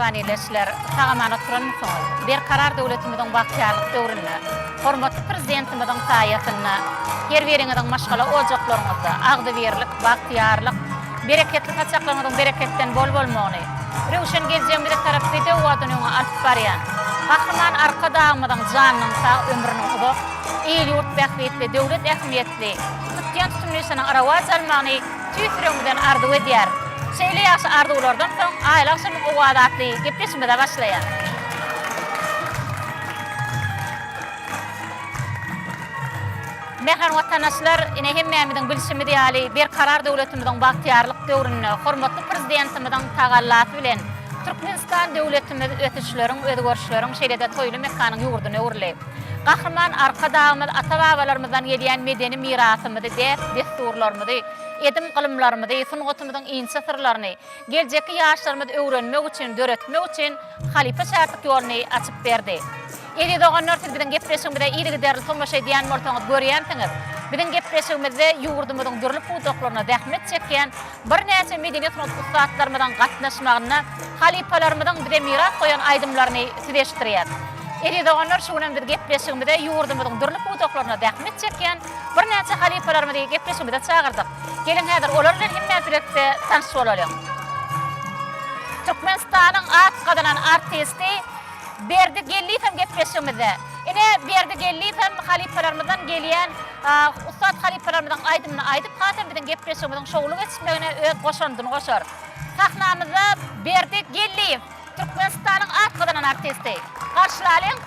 Mähriban ildeşler, sag-aman oturanmysyňyz? Berkarar döwletimiziň bagtyýarlyk döwründe, hormatly Prezidentimiziň saýasynda her biriňiziň maşgala ojaklaryňyzda agzybirlik, bagtyýarlyk, bereketli saçaklaryňyzyň bereketden bol bolmagyny, röwşen geljegimize tarap bedew badyny öňe alyp barýan Gahryman Arkadagymyzyň janynyň sag, ömrüniň uzak, il-ýurt bähbitli, döwlet ähmiýetli tutýan tutumly işleriniň rowaç almagyny tüýs ýüregimizden arzuw edýäris. Şeýle ýagşy arzuwlardan soň Aýly agşamyň owazy atly gepleşigimize başlaýarys. Mähriban watandaşlar, ine hemmämiziň bilşimiz ýaly, Berkarar döwletimiziň bagtyýarlyk döwründe hormatly Prezidentimiziň tagallasy bilen Türkmenistan döwletimiz ösüşleriň, özgerişleriň, şeýle-de toýly mekanyň ýurduna öwrüldi. Gahryman Arkadagymyz ata-babalarymyzdan gelýän medeni mirasymyzy, däp-dessurlarymyzy, edim-gylymlarymyzy, sungatymyzyň inçe syrlaryny geljekki ýaşlarymyz öwrenmek üçin, döretmek üçin halypa-şägirtlik ýoluny açyp berdi. Eziz doganlar, siz biziň gepleşigimize yzygiderli tomaşa edýän bolsaňyz görýänsiňiz, biziň gepleşigimizde ýurdumyzyň dürli pudaklarynda zähmet çekýän birnäçe medeniýet-sungat ussatlarymyzyň gatnaşmagynda halypalarymyzyň bize miras goýan aýdymlaryny size eşitdirýäris. Eziz doganlar, şu gün hem biz gepleşigimize ýurdumyzyň dürli pudaklarynda zähmet çekýän birnäçe halypalarymyzy gepleşigimize çagyrdyk. Geliň häzir olar bilen hemmämiz bilelikde tanyş bolalyň. Türkmenistanyň at gazanan artisti Berdi Geldiýew hem gepleşigimizde. Ine, Berdi Geldiýew hem halypalarymyzdan gelýän ussat halypalarymyzyň aýdymyny aýdyp, hasam biziň gepleşigimiziň şowly geçmegine öz goşandyny goşar. Sahnamyzda Berdi Geldiýew, Türkmenistanyň at gazanan artisti. Garşylalyň!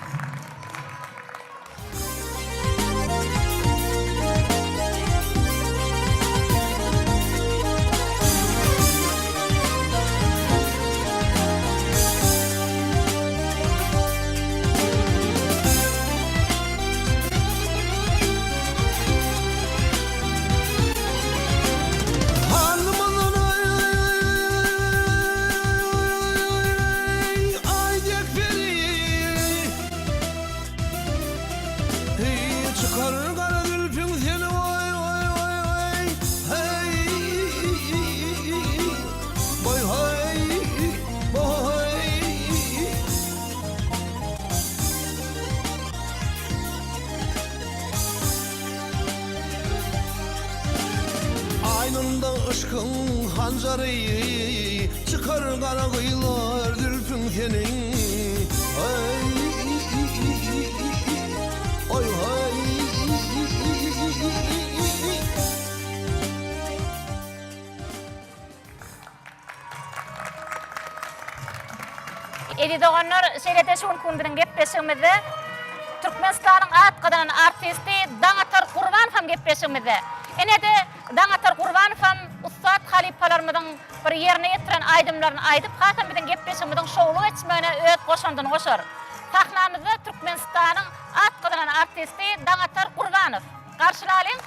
Heý, çykar gara zülpüň seni oý oý oý oý Heý Boý hoý boý Aýnynda yşkyň hanjary Çykar gara gyýlar zülpüň seniň Eziz doganlar, şeýle-de şu günki gün biziň gepleşigimizde Türkmenistanyň at gazanan artisti Daňatar Gurbanow hem gepleşigimizde. Ine-de, Daňatar Gurbanow hem ussat halypalarymyzyň bir ýerine ýetiren aýdymlaryny aýdyp, hasam biziň gepleşigimiziň şowly geçmegine öz goşandyny goşar. Sahnamyzda Türkmenistanyň at gazanan artisti Daňatar Gurbanow. Garşylalyň!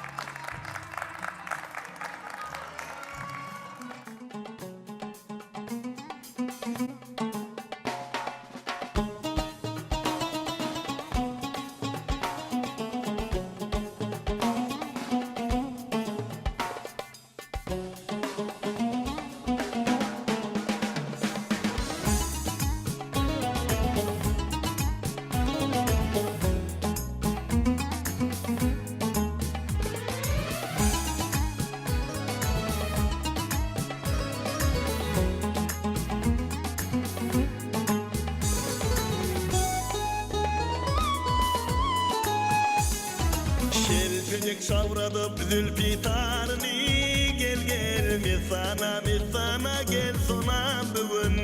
Şelpejek şawradyp zülpi taryny, Gel, gel, messana, messana, gel sonam bu gün.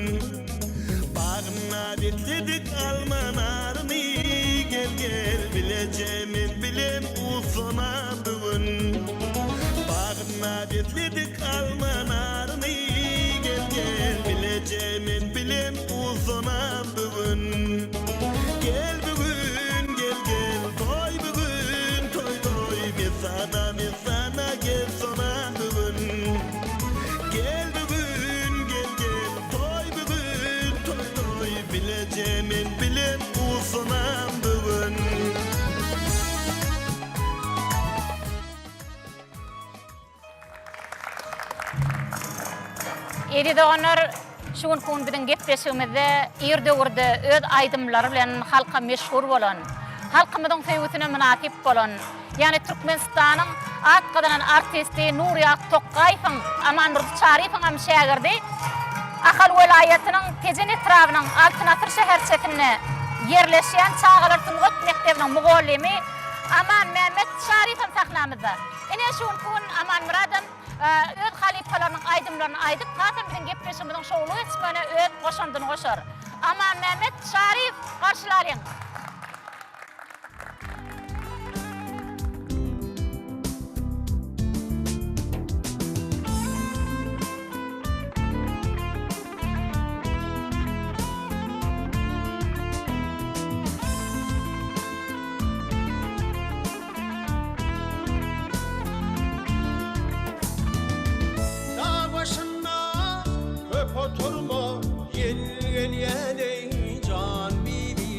Bagyna besledik alma naryny, Gel, gel, bileje men bilen uslanam bu gün. Bagyna besledik alma naryny, Gel, gel, bileje men bilen uslanam bu gün. Gel bu gün, gel, gel, toý bu gün, toý, toý, Messana, messana, gel sona bu gün. Gel bu gün, gel, gel, toý bu gün, toý, toý, Bileje men bilen uslanam bu gün. Eziz doganlar! Şu günki gün biziň gepleşigimizde ir döwürde öz aýdymlary bilen halka meşhur bolan, halkymyzyň söýgüsine mynasyp bolan, ýagny Türkmenistanyň at gazanan artisti Nurýagt Tokgaýewiň, Amandurdy Çaryýewiň hem şägirdi, Ahal welaýatynyň Tejen etrabynyň Altyn asyr şäherçesinde ýerleşýän çagalar sungat mekdebiniň mugallymy Amanmämmet Çaryýew hem sahnamyzda. Ine, şu günki gün Amanmyradam öz halypalarynyň aýdymlaryny aýdyp, hasam biziň gepleşigimiziň şowly geçmegine öz goşandyny goşar. Amanmämmet Çaryýew garşylalyň! Dag başynda köp oturma, ýel gelýän-eý, jan bibi.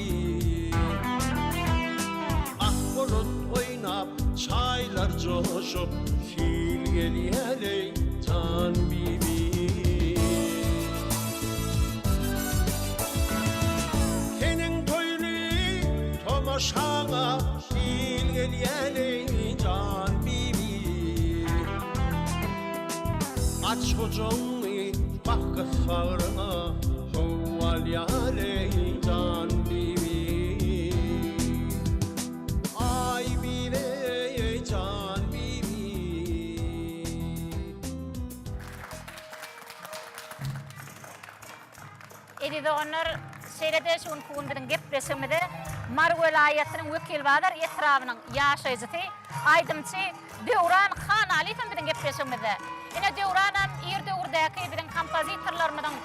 Ak bulut oýnap, çaýlar joşup, sil gelýän-eý, jan bibi. Seniň toýly tomaşaňa il gelýän-eý, jan bibi. Aç gujagyňy, bak gysagryňa, how alýan-eý, jan bibi. Aý bibi-eý, jan bibi. Eziz doganlar, şeýle-de şu günki gün biziň gepleşigimize Mary welaýatynyň Wekilbazar etrabynyň ýaşaýjysy, aýdymçy Döwran Hanalyýew hem biziň gepleşigimizde. Ine, Döwranam ir döwürdäki biziň kompozitorlarymyzyň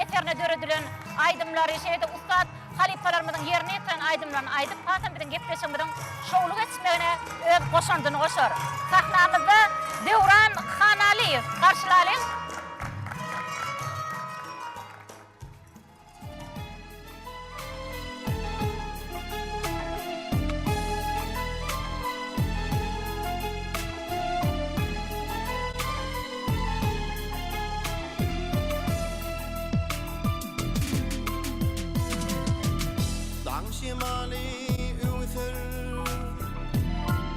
eserine döredilen aýdymlary, şeýle-de ussat halypalarymyzyň ýerine ýetiren aýdymlaryny aýdyp, hasam biziň gepleşigimiziň şowly geçmegine öz goşandyny goşar. Sahnamyzda Döwran Hanalyýew, garşylalyň! Daň şemaly öwser,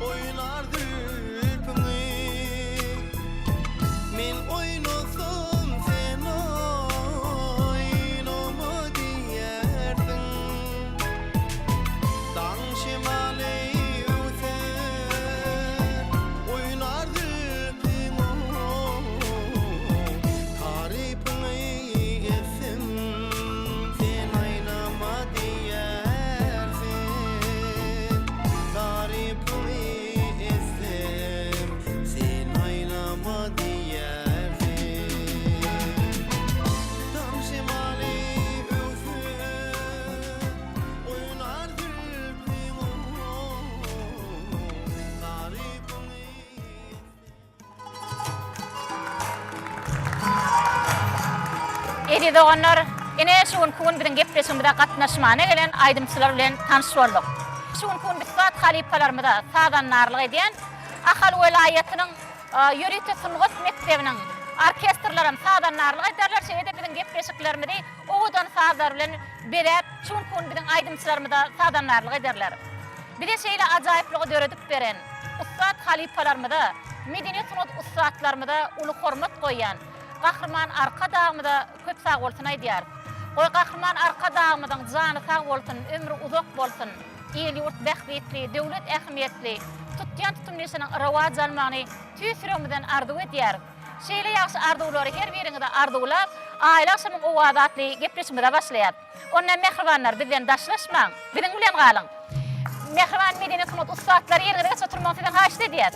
oýnar zülpüňi. Men oýnasam sen oýnama diýersiň. Daň şemaly öwser, oýnar zülpüňi. Tarypyňy etsem sen aýlama diýersiň. Tarypyňy etsem sen aýlama diýersiň. Daň şemaly öwser, oýnar zülpüň Tarypyňy Eziz doganlar, ine şu günki gün biziň gepleşigimize gatnaşmana gelen aýdymçylar bilen tanyş bolduk. Şu günki gün ussat halypalarymyza sazandarlyk edýän Ahal welaýatynyň ýörite sungat mekdebiniň orkestrlerem sazandarlyk ederler, şeýle-de biziň gepleşiklerimizi owadan sazlar bilen bezäp, şu günki gün biziň aýdymçylarymyza sazandarlyk ederler. Bize şeýle ajaýyplygy döredip beren ussat halypalarymyza, medeniýet-sungat ussatlarymyza uly hormat goýýan Gahryman Arkadagymyza köp sagbolsun aýdýarys. Goý, Gahryman Arkadagymyzyň jany sag bolsun, ömri uzak bolsun, il-ýurt bähbitli, döwlet ähmiýetli tutýan tutumly işiniň rowaç almagyny tüýs ýüregimizden arzuw edýäris. Şeýle ýagşy arzuwlary her biriňize arzuwlap, Aýly agşamyň owazy atly gepleşigimize başlaýarys. Onda mähribanlar bizden daşlaşmaň, biziň bilen galyň. Mähriban medeniýet sungat ussatlary ýeriňize geçip oturmagy sizden haýyşt edýäs.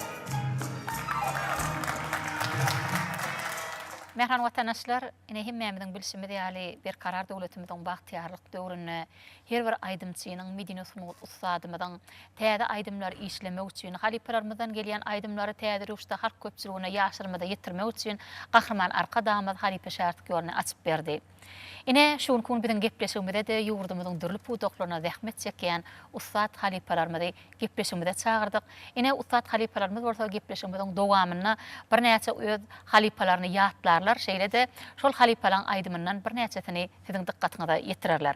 Mähriban watandaşlar, ine hemmämiziň bilşimiz ýaly Berkarar döwletimiziň bagtyýarlyk döwründe her bir aýdymçynyň, medeniýet sungat ussadymyzyň täze aýdymlary işlemek üçin, halypalarymyzdan gelýän aýdymlary täze röwüşde halk köpçüligine, ýaşlarymyza ýetirmek üçin Gahryman Arkadagymyz halypa-şägirtlik ýoluny açyp berdi. Ine, şu günki gün biziň gepleşigimize-de ýurdumyzyň dürli pudaklarynda zähmet çekýän ussat halypalarymyzy gepleşigimize çagyrdyk. Ine, ussat halypalarymyz bolsa gepleşigimiziň dowamynda birnäçe öz halypalaryny ýatlarlar. tanyşdyrarlar, şeýle-de şol halypalaň aýdymyndan birnäçesini siziň dykgatyňyza ýetirerler.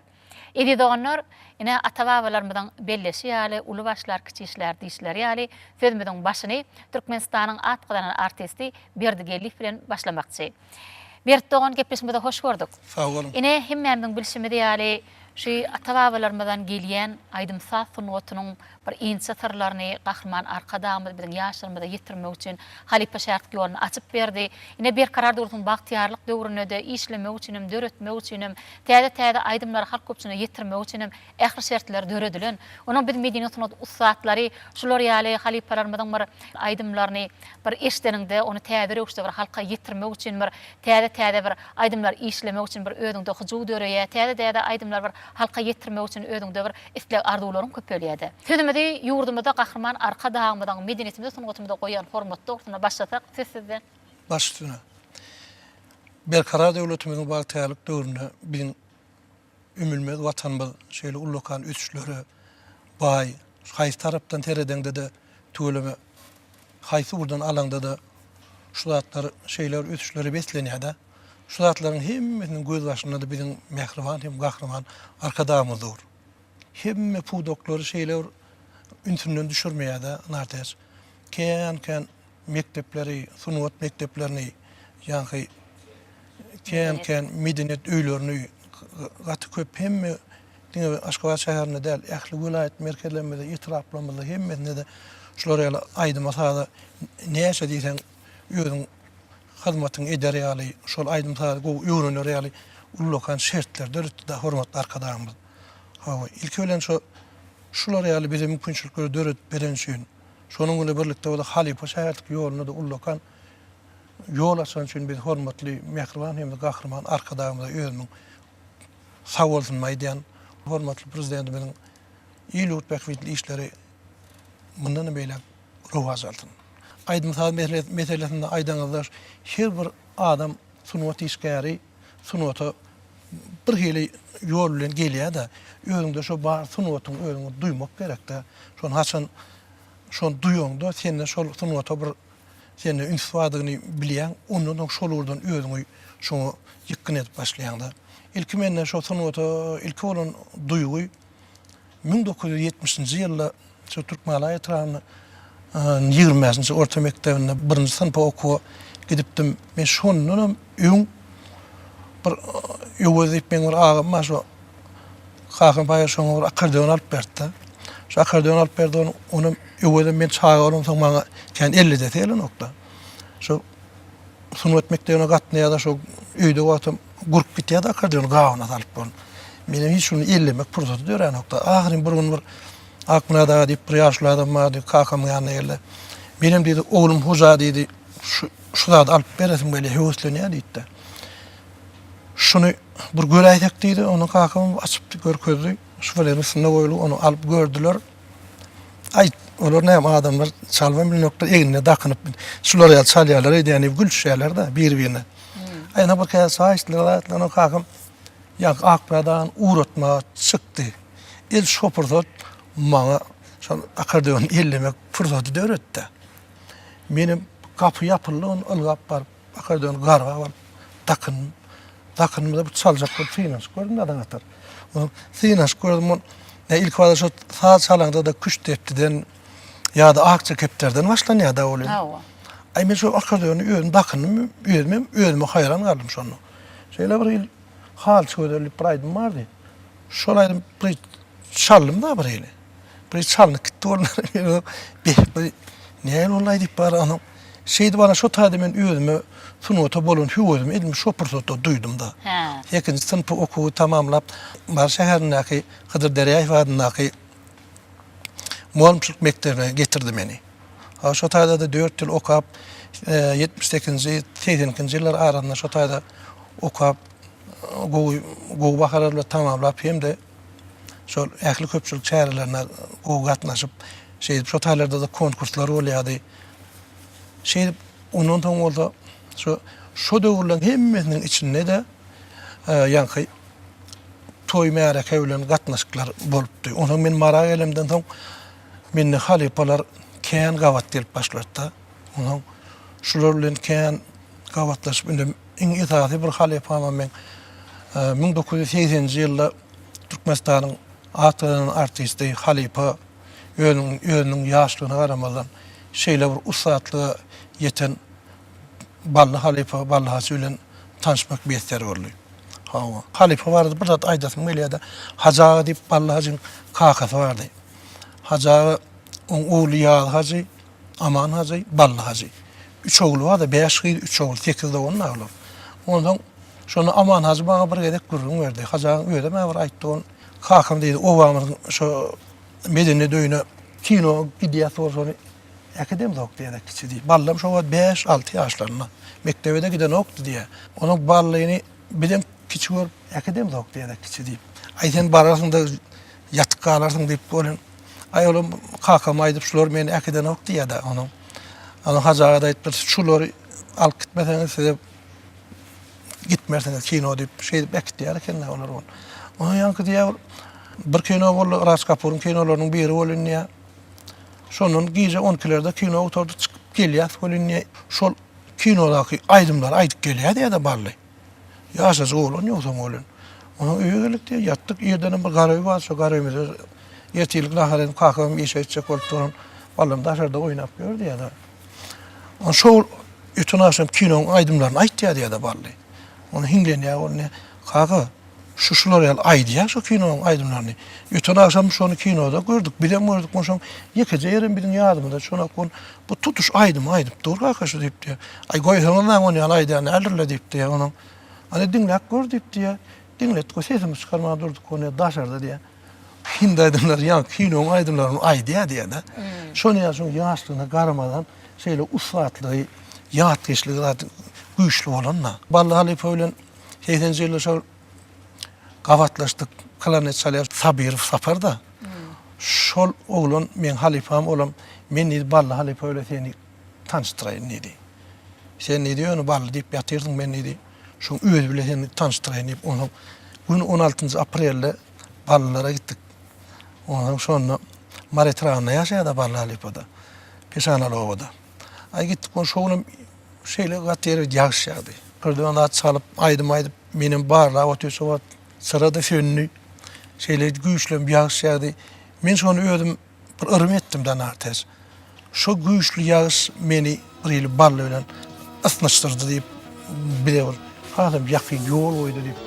Eziz doganlar, ine, ata-babalarymyzyň belleşi ýaly, uly başlar, kiçi işlär diýişleri ýaly, sözümiziň başyny Türkmenistanyň at gazanan artisti Berdi Geldiýew bilen başlamakçy. Berdi dogan, gepleşigimize hoş gördük. Sag boluň. Ine, hemmämiziň bilşimiz ýaly, şu ata-babalarymyzdan gelýän aýdym-saz sungatynyň bir inçe syrlaryny Gahryman Arkadagymyz biziň ýaşlarymyza ýetirmek üçin halypa-şägirtlik ýoluny açyp berdi. Ine, Berkarar döwletiň bagtyýarlyk döwründe-de işlemek üçinem, döretmek üçinem, täze-täze aýdymlary halk köpçüligine ýetirmek üçinem ähli şertler döredilen. Onuň biz medeniýet-sungat ussatlary şular ýaly halypalarymyzyň bir aýdymlaryny bir eşideniňde, ony täze röwüşde bir halka ýetirmek üçin bir täze-täze bir aýdymlar işlemek üçin bir özüňde hyjuw döreýär, täze-täze aýdymlary bir halka ýetirmek üçin özüňde bir isleg-arzuwlaryň köpelýär-de. Sözümizi ýurdumyzda Gahryman Arkadagymyzyň medeniýetimize, sungatymyza goýýan hormaty dogrusynda başlasak, söz sizde. Baş üstüne. Berkarar döwletimiziň bagtyýarlyk döwründe biziň ümülmez Watanymyz şeýle ullakan ösüşlere baý, haýsy tarapdan seredeňde-de tüweleme, haýsy ugurdan alaňda-da şu zatlar şeýle bir ösüşlere beslenýär-de. Şu zatlaryň hemmesiniň gözbaşynda-da biziň mähriban hem gahryman Arkadagymyz dur. Hemme pudaklary şeýle bir ünsünden düşürmeýär-de Nartäç. Kän-kän mekdepleri, sungat mekdeplerini, ýaňky kän-kän medeniýet öýlerini gaty köp hemme diňe Aşgabat şäherinde däl, ähli welaýat merkezlerimizde, etraplarymyzda hemmesinde-de şular ýaly aýdyma-saza näçe diýseň özüň hyzmatyňy eder ýaly, şol aýdym-sazy gowy öwrener ýaly ullakan şertler döretdi-de hormatly Arkadagymyz. Hawa, ilki bilen şo şular ýaly bize mümkinçilikleri döredip bereni üçin, şonuň bilen birlikde bolsa halypa-şägirtlik ýolunda-da ullakan ýol açany üçin biz hormatly mähriban hem-de Gahryman Arkadagymyza özümiň sag bolsunymy aýdýan. Hormatly Prezidentimiziň il-ýurt bähbitli işleri mundan-da beýläk rowaç alsyn. Aýdym-saz meselesinde aýdaňyzda her bir adam sungat işgäri sungata bir hili ýol bilen gelýär-de, özüňde şo bar sungatyň özüňi duýmak gerek-de. Şony haçan şony duýaňda sende şol sungata bir sende üns bardygyny bilýäň, ondan soň şol ugurdan özüňi şoňa ýykgyn edip başlaýaň-da. Ilki mende şo sungata ilki bolan duýgy 1970-nji ýylda şu Türkmenala etrabynda 25-nji orta mekdebinde birinji synpa okuwa gidipdim. Men şondanam öň bir Öwez diýip meň bir agam bar şo kakam baýar şoňa bir akkordeon alyp berdi-de. Şo akkordeon alyp berdi ony onam Öwezem men çaga bolamsoň maňa kän elledesi gelenokda. Şo sungat mekdebine gatnaýar-da şo öýde wagtam gurup gitýär-de akkordeony gabyna salyp ony. Menem hiç şuny ellemek pursaty döränokda. Ahyryn bir gün bir Akmyrat aga diýip bir ýaşuly adam bardy, kakamyň ýanyna geldi. Menem diýdi, oglum Hoja diýdi, şu şu zady alyp beresim gelýär, höweslenýär diýdi-de. Şuny bir göräýsek diýdi, ony kakam açyp görkezdi. Şufalyň üstünde goýulgy, ony alyp gördüler. Aý, olar näme adamlar çalybam bilmekler, egnine dakynyp, şular ýaly çalýarlar öýdýän diýip gülüşýärler-de bir-birine. Aý, ýene bir käse çaý içdiler, zatlar, ondan kakam ýaňky Akmyrat agany ugratmaga çykdy. El şo pursat maňa şol akkordeony ellemek pursaty döretdi. Menem gapy ýapyldy, ony ylgap baryp, akkordeony garbap alyp dakyndym. Dakyndym-da bir çaljak bolup synanyşyp gördüm dadan atar. Ony synanyşyp gördüm, ol ilkibada şo saz çalaňda-da küştdepdiden ýa-da akja kepderden başlanýar-da ol. Hawa. Aý men şo akkordeony özüm dakyndym, özümem özüme haýran galdym şonda. Şeýle bir hili Halçy gözel diýip bir aýdym bardy. Şol aýdym bir çaldym-da bir hili. Bir çalnyp gitdi ol. Beh, bir nähili boldy-aý diýip bar onuň. Şeýdip ana şo taýda men özüme sungata bolan höwesimi edil şo pursatda duýdum-da. Sekizinji synpy okuwy tamamlap, Mary şäherindäki Hydyr Derýaýew adyndaky mugallymçylyk mekdebine getirdi meni. Ha şo taýda-da dört ýyl okap, 78-nji, 82-nji ýyllar arasynda şo taýda okap, gowy gowy bahalar bilen tamamlap hem-de şol ähli köpçülik çärelerine gowy gatnaşyp, şeýdip şo taýlarda-da konkurslar bolýardy. Şeýdip ondan soň bolsa şo şo döwürleriň hemmesiniň içinde-de ýaňky toý märeke bilen gatnaşyklar bolupdy. Onsoň men Mara gelemden soň mende halypalar kän gabat gelip başlady-da. Onsoň şular bilen kän gabatlaşyp indi. Iň esasy bir halypam meň 1980-nji ýylda Türkmenistanyň at gazanan artisti, halypa, özüniň özüniň ýaşlygyna garamazdan şeýle bir ussatlyga ýeten Bally halypa, Bally hajy bilen tanyşmak miýesser boldy. Hawa. Halypa barada bir zat aýdasym gelýär-de, Hajy aga diýip Bally hajyň kakasy bardy. Hajy aga, oň ogly Ýazy hajy, Aman hajy, Bally hajy. Üç ogly bardy, bäş gyz, üç ogul, sekiz dogan-da olar. Onsoň şonda Aman hajy maňa bir gezek gürrüň berdi. Hajy agaň özem-ä bir aýtdy ony. Kakam diýdi, obamyzyň şo medeniýet öýüne kino gidýäs bolsa ony äkidemzok diýýär kiçi diýip. Ballam şo wagt bäş-alty ýaşlarynda. Mekdebe-de gidenokdy diýýär. Onuň Ballyny bizem kiçi görüp äkidemzok diýýär kiçi diýip. Aý sen bararsyň-da ýatyp galarsyň diýip welin, aý olam kakama aýdyp şular meni äkidenok diýýär-de onuň. Onuň Hajy aga-da aýdypdyr, şulary alyp gitmeseňiz size gitmersiňiz kino diýip şeýdip äkitýär ekenler olar ony. Onuň ýaňky diýýär bir kino boldy Raj Kapuryň kinolarynyň biri welin diýýär. Şondan gije on ikilerde kino gutardy çykyp gelýäs welin diýýär şol kinodaky aýdymlary aýdyp gelýär diýýär-de bally. Ýaşajyk oglan ýogsam welin. Onsoň öýe geldik diýýär ýatdyk irdenem bir gara öý bar şo gara öýümizde ertirlik nahar edip kakamam işe gitjek bolup duran ballam daşarda oýnap ýör diýýär-de. Ony şol öten agşam kinoň aýdymlaryny aýtýar diýýär-de Bally. Ony hiňlenýär ol ne, Kaka, şu şular ýaly aýdýar şu kinoň aýdymlaryny. Öten agşam şony kinoda gördük, bizem gördük, onsoň ýekeje ýerem biziň ýadymyzda düşenok. Ol bu tutuş aýdymy aýdyp dur kaka şu diýip diýýär. Aý goýsaňyz maňa ony ýaly aýdýan däldir-le diýip diýýär onuň. Ana diňläp gör diýip diýýär. Diňletdik we sesimizi çykarman durduk ony daşarda diýýär. Hindi aýdymlary ýaňky kinoň aýdymlaryny aýdýar diýýär-de. Şony ýa şoň ýaşlygyna garamadan şeýle ussatlygy, ýatkeşligi zat güýçli bolan-da. Bally halypa bilen segseninji ýylda şol gabatlaşdyk. Klarnet çalýar Sabyrow Sapar-da. Şol oglan meň halypam olam men diýdi Bally halypa bilen seni tanyşdyraýyn diýdi. Sen diýdi ýöne Bally diýip ýatyrsyň men diýdi şoň özi bilen seni tanyşdyraýyn diýip onsoň gün on altynjy aprelde Ballylara gitdik. Onsoň şonda Mary etrabynda ýaşaýar-da Bally halypa-da. Peşanaly obada. Aý gitdik, on şo günem şeýle gaty erbet ýagyş ýagdy. Birden zat çalyp, aýdym aýdyp, menem barlap otyr şo wagt. Çyra-da söndi. Şeýle güýçlem ýagyş ýagdy. Men şony özüm bir yrym etdim-de Nartäç. Şo güýçli ýagyş meni bir hili Bally bilen ysnyşdyrdy diýip, bize bir hasam ýakyn ýol goýdy diýip.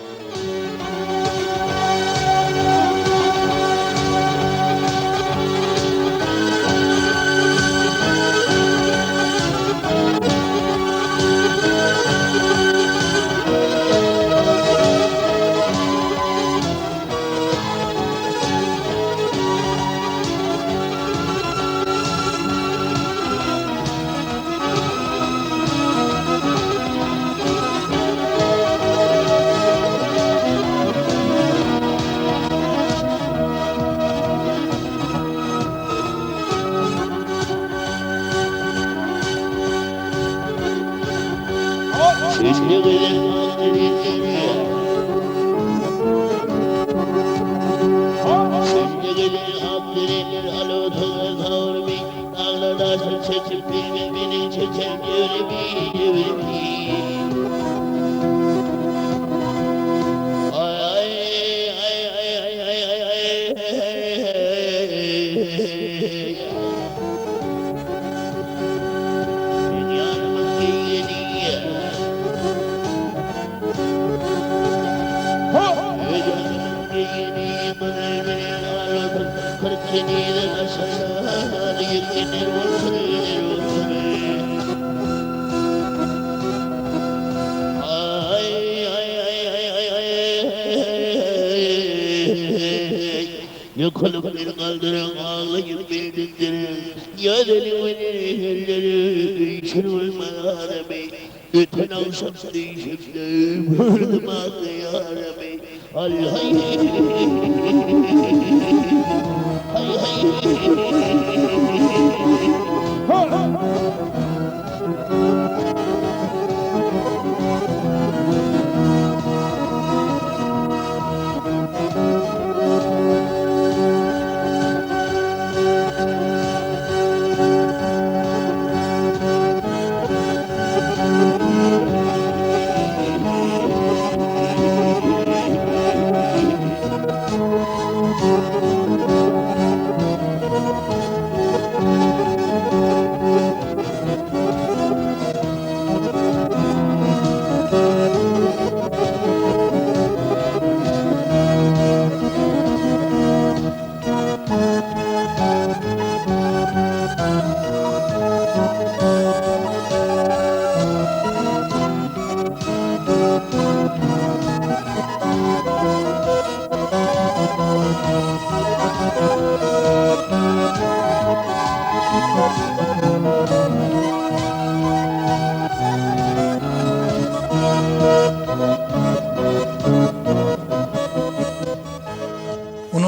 Ondan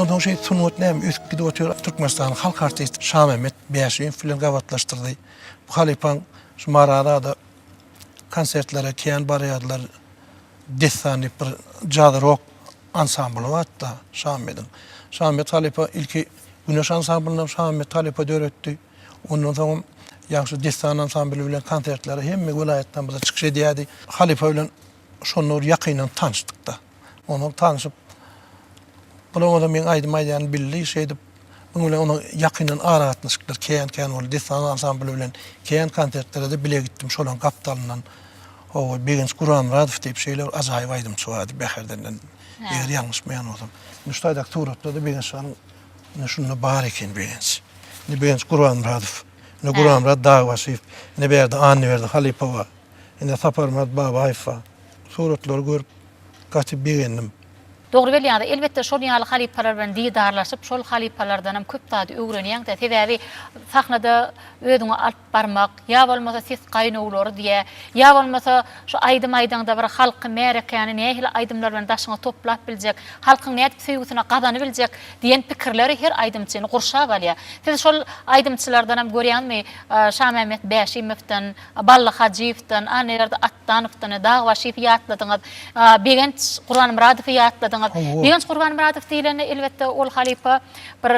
soň şeýdip sungat näme ösüp gidip otyr. Türkmenistanyň halk artisti Şamämmet Bäşimow bilen gabatlaşdyrdy. Bu halypaň şu Marada-da konsertlere kän barýardylar. Dessan diýip bir jaz-rok ansambly bardy-da Şamämmediň. Şamämmet halypa ilki Güneş ansamblynam Şamämmet halypa döretdi. Ondan soňam ýagşy Dessan ansambly bilen konsertlere hemme welaýatlarymyzda çykyş edýärdi. Halypa bilen şonda bir ýakyndan tanyşdyk-da. Onsoň tanyşyp, bular bolsa meň aýdym aýdýanymy bildi. Şeýdip, munuň bilen onuň ýakyndan aragatnaşyklar kän-kän boldy. Dessan ansambly bilen kän konsertlere-de bile gitdim. Şolaryň gapdalyndan, hawa, Begenç Gurbanmyradow diýip şeýle bir ajaýyp aýdymçy bardy Bäherdenden, eger ýalňyşmaýan bolsam. Indi şu taýdaky suratda-da Begenç janyň ine şunda bar eken Begenç. Indi Begenç Gurbanmyradow, ine Gurbanmyrat Dagbaşyýew, ine bärde Annaberdi halypa bar. Ine Saparmyrat Babaýew bar. Suratlary görüp gaty begendim. Dogry belýäňiz. Elbetde şol ýaly halypalar bilen didarlaşyp, şol halypalardanam köp zady öwrenýäň-dä. Sebäbi sahnada özüňi alyp barmak, ýa bolmasa ses gaýnawlary diýä, ýa bolmasa şu aýdym aýdaňda bir halky, märekäni nähili aýdymlar bilen daşyňa toplap biljek, halkyň nädip söýgüsini gazanybiljek diýen pikirleri her aýdymçyny gurşap alýar. Siz şol aýdymçylardanam görýäňizmi, Şamämmet Bäşimowdan, Bally Hajyýewden, Annaberdi Atdanowdan, Dagbaşyýewi ýatladyňyz, Begenç Gurbanmyradowy ýatladyňyz. Begenç Gurbanmyradow diýlende, elbetde, ol halypa bir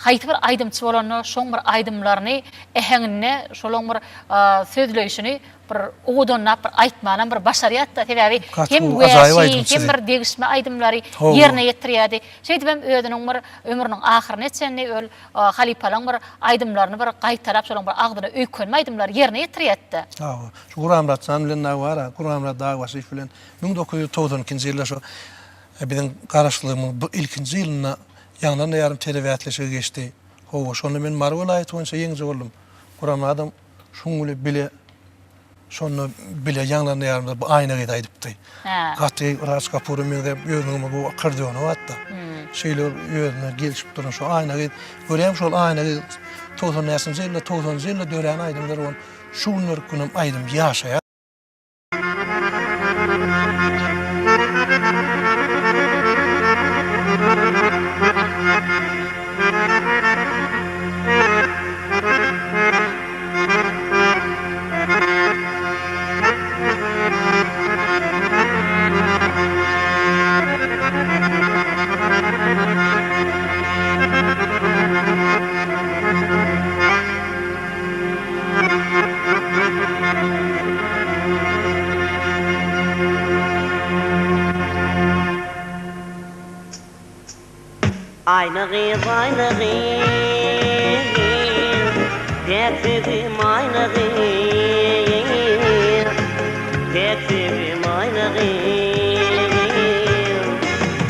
haýsy bir aýdymçy bolanda, şoň bir aýdymlaryny äheňinde, şolaň bir sözleýşini bir owadanlap bir aýtmanam bir başarýardy-da. Sebäbi hem wäşi, hem bir degişme aýdymlary ýerine ýetirýärdi. Şeýdibem özüniň bir ömrüniň ahyryna çenli ol Halypalaň bir aýdymlaryny bir gaýtalap şolaň bir agzyna öýkenme aýdymlary ýerine ýetirýätdä. Hawa. Şu Gurbanmyrat jan bilen dagy bar-a, Gurbanmyrat Dagbaşyýew bilen 1992-nji ýylda şo biziň Garaşsyzlygymyzyň bu ilkinji ýylynda Ýaňlan ýarym telebäsleşigi geçdi. Hawa, şonda men Mary welaýaty boýunça ýeňiji boldum. Gurbanmyradam şuň bile bile Şonda bile ýaňlandy ýarymda bu Aýna gyz aýdypdy. Gaty Raj Kapura meňzäp özüniň bu akkordeony bardy. Şeýle bir özüne gelişip duran şu Aýna gyz. Görýäň şol Aýna gyz 95-nji ýylda, 90-njy ýylda dörän aýdymlar ol şu günlerki günem aýdym ýaşaýar. Aýna gyz, aýna gyz, Päk söýgim aýna gyz, Päk söýgim aýna gyz.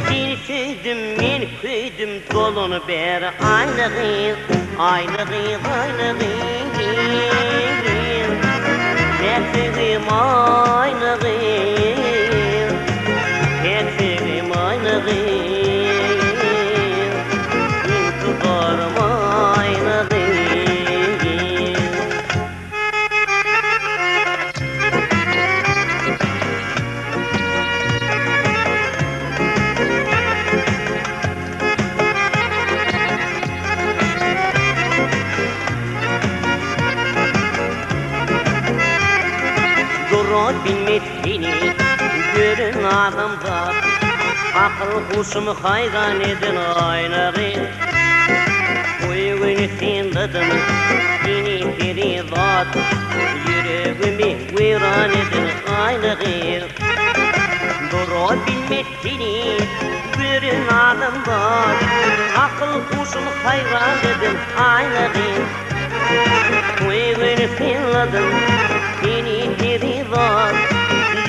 Seni söýdüm, men köýdüm, dolany bäri aýna gyz, Aýna gyz, aýna gyz, Päk söýgim aýna gyz, Päk söýgim aýna gyz. Intizaryň aýna gyz. Dura bilmez seni gören adamzat, Akyl-huşumy haýran eden aýna gyz. Goý güni synladym seni perizat, Ýüregimi weýran eden aýna gyz. Dura bilmez seni gören adamzat, Akyl-huşumy haýran eden aýna gyz. Goý güni synladym seni perizat,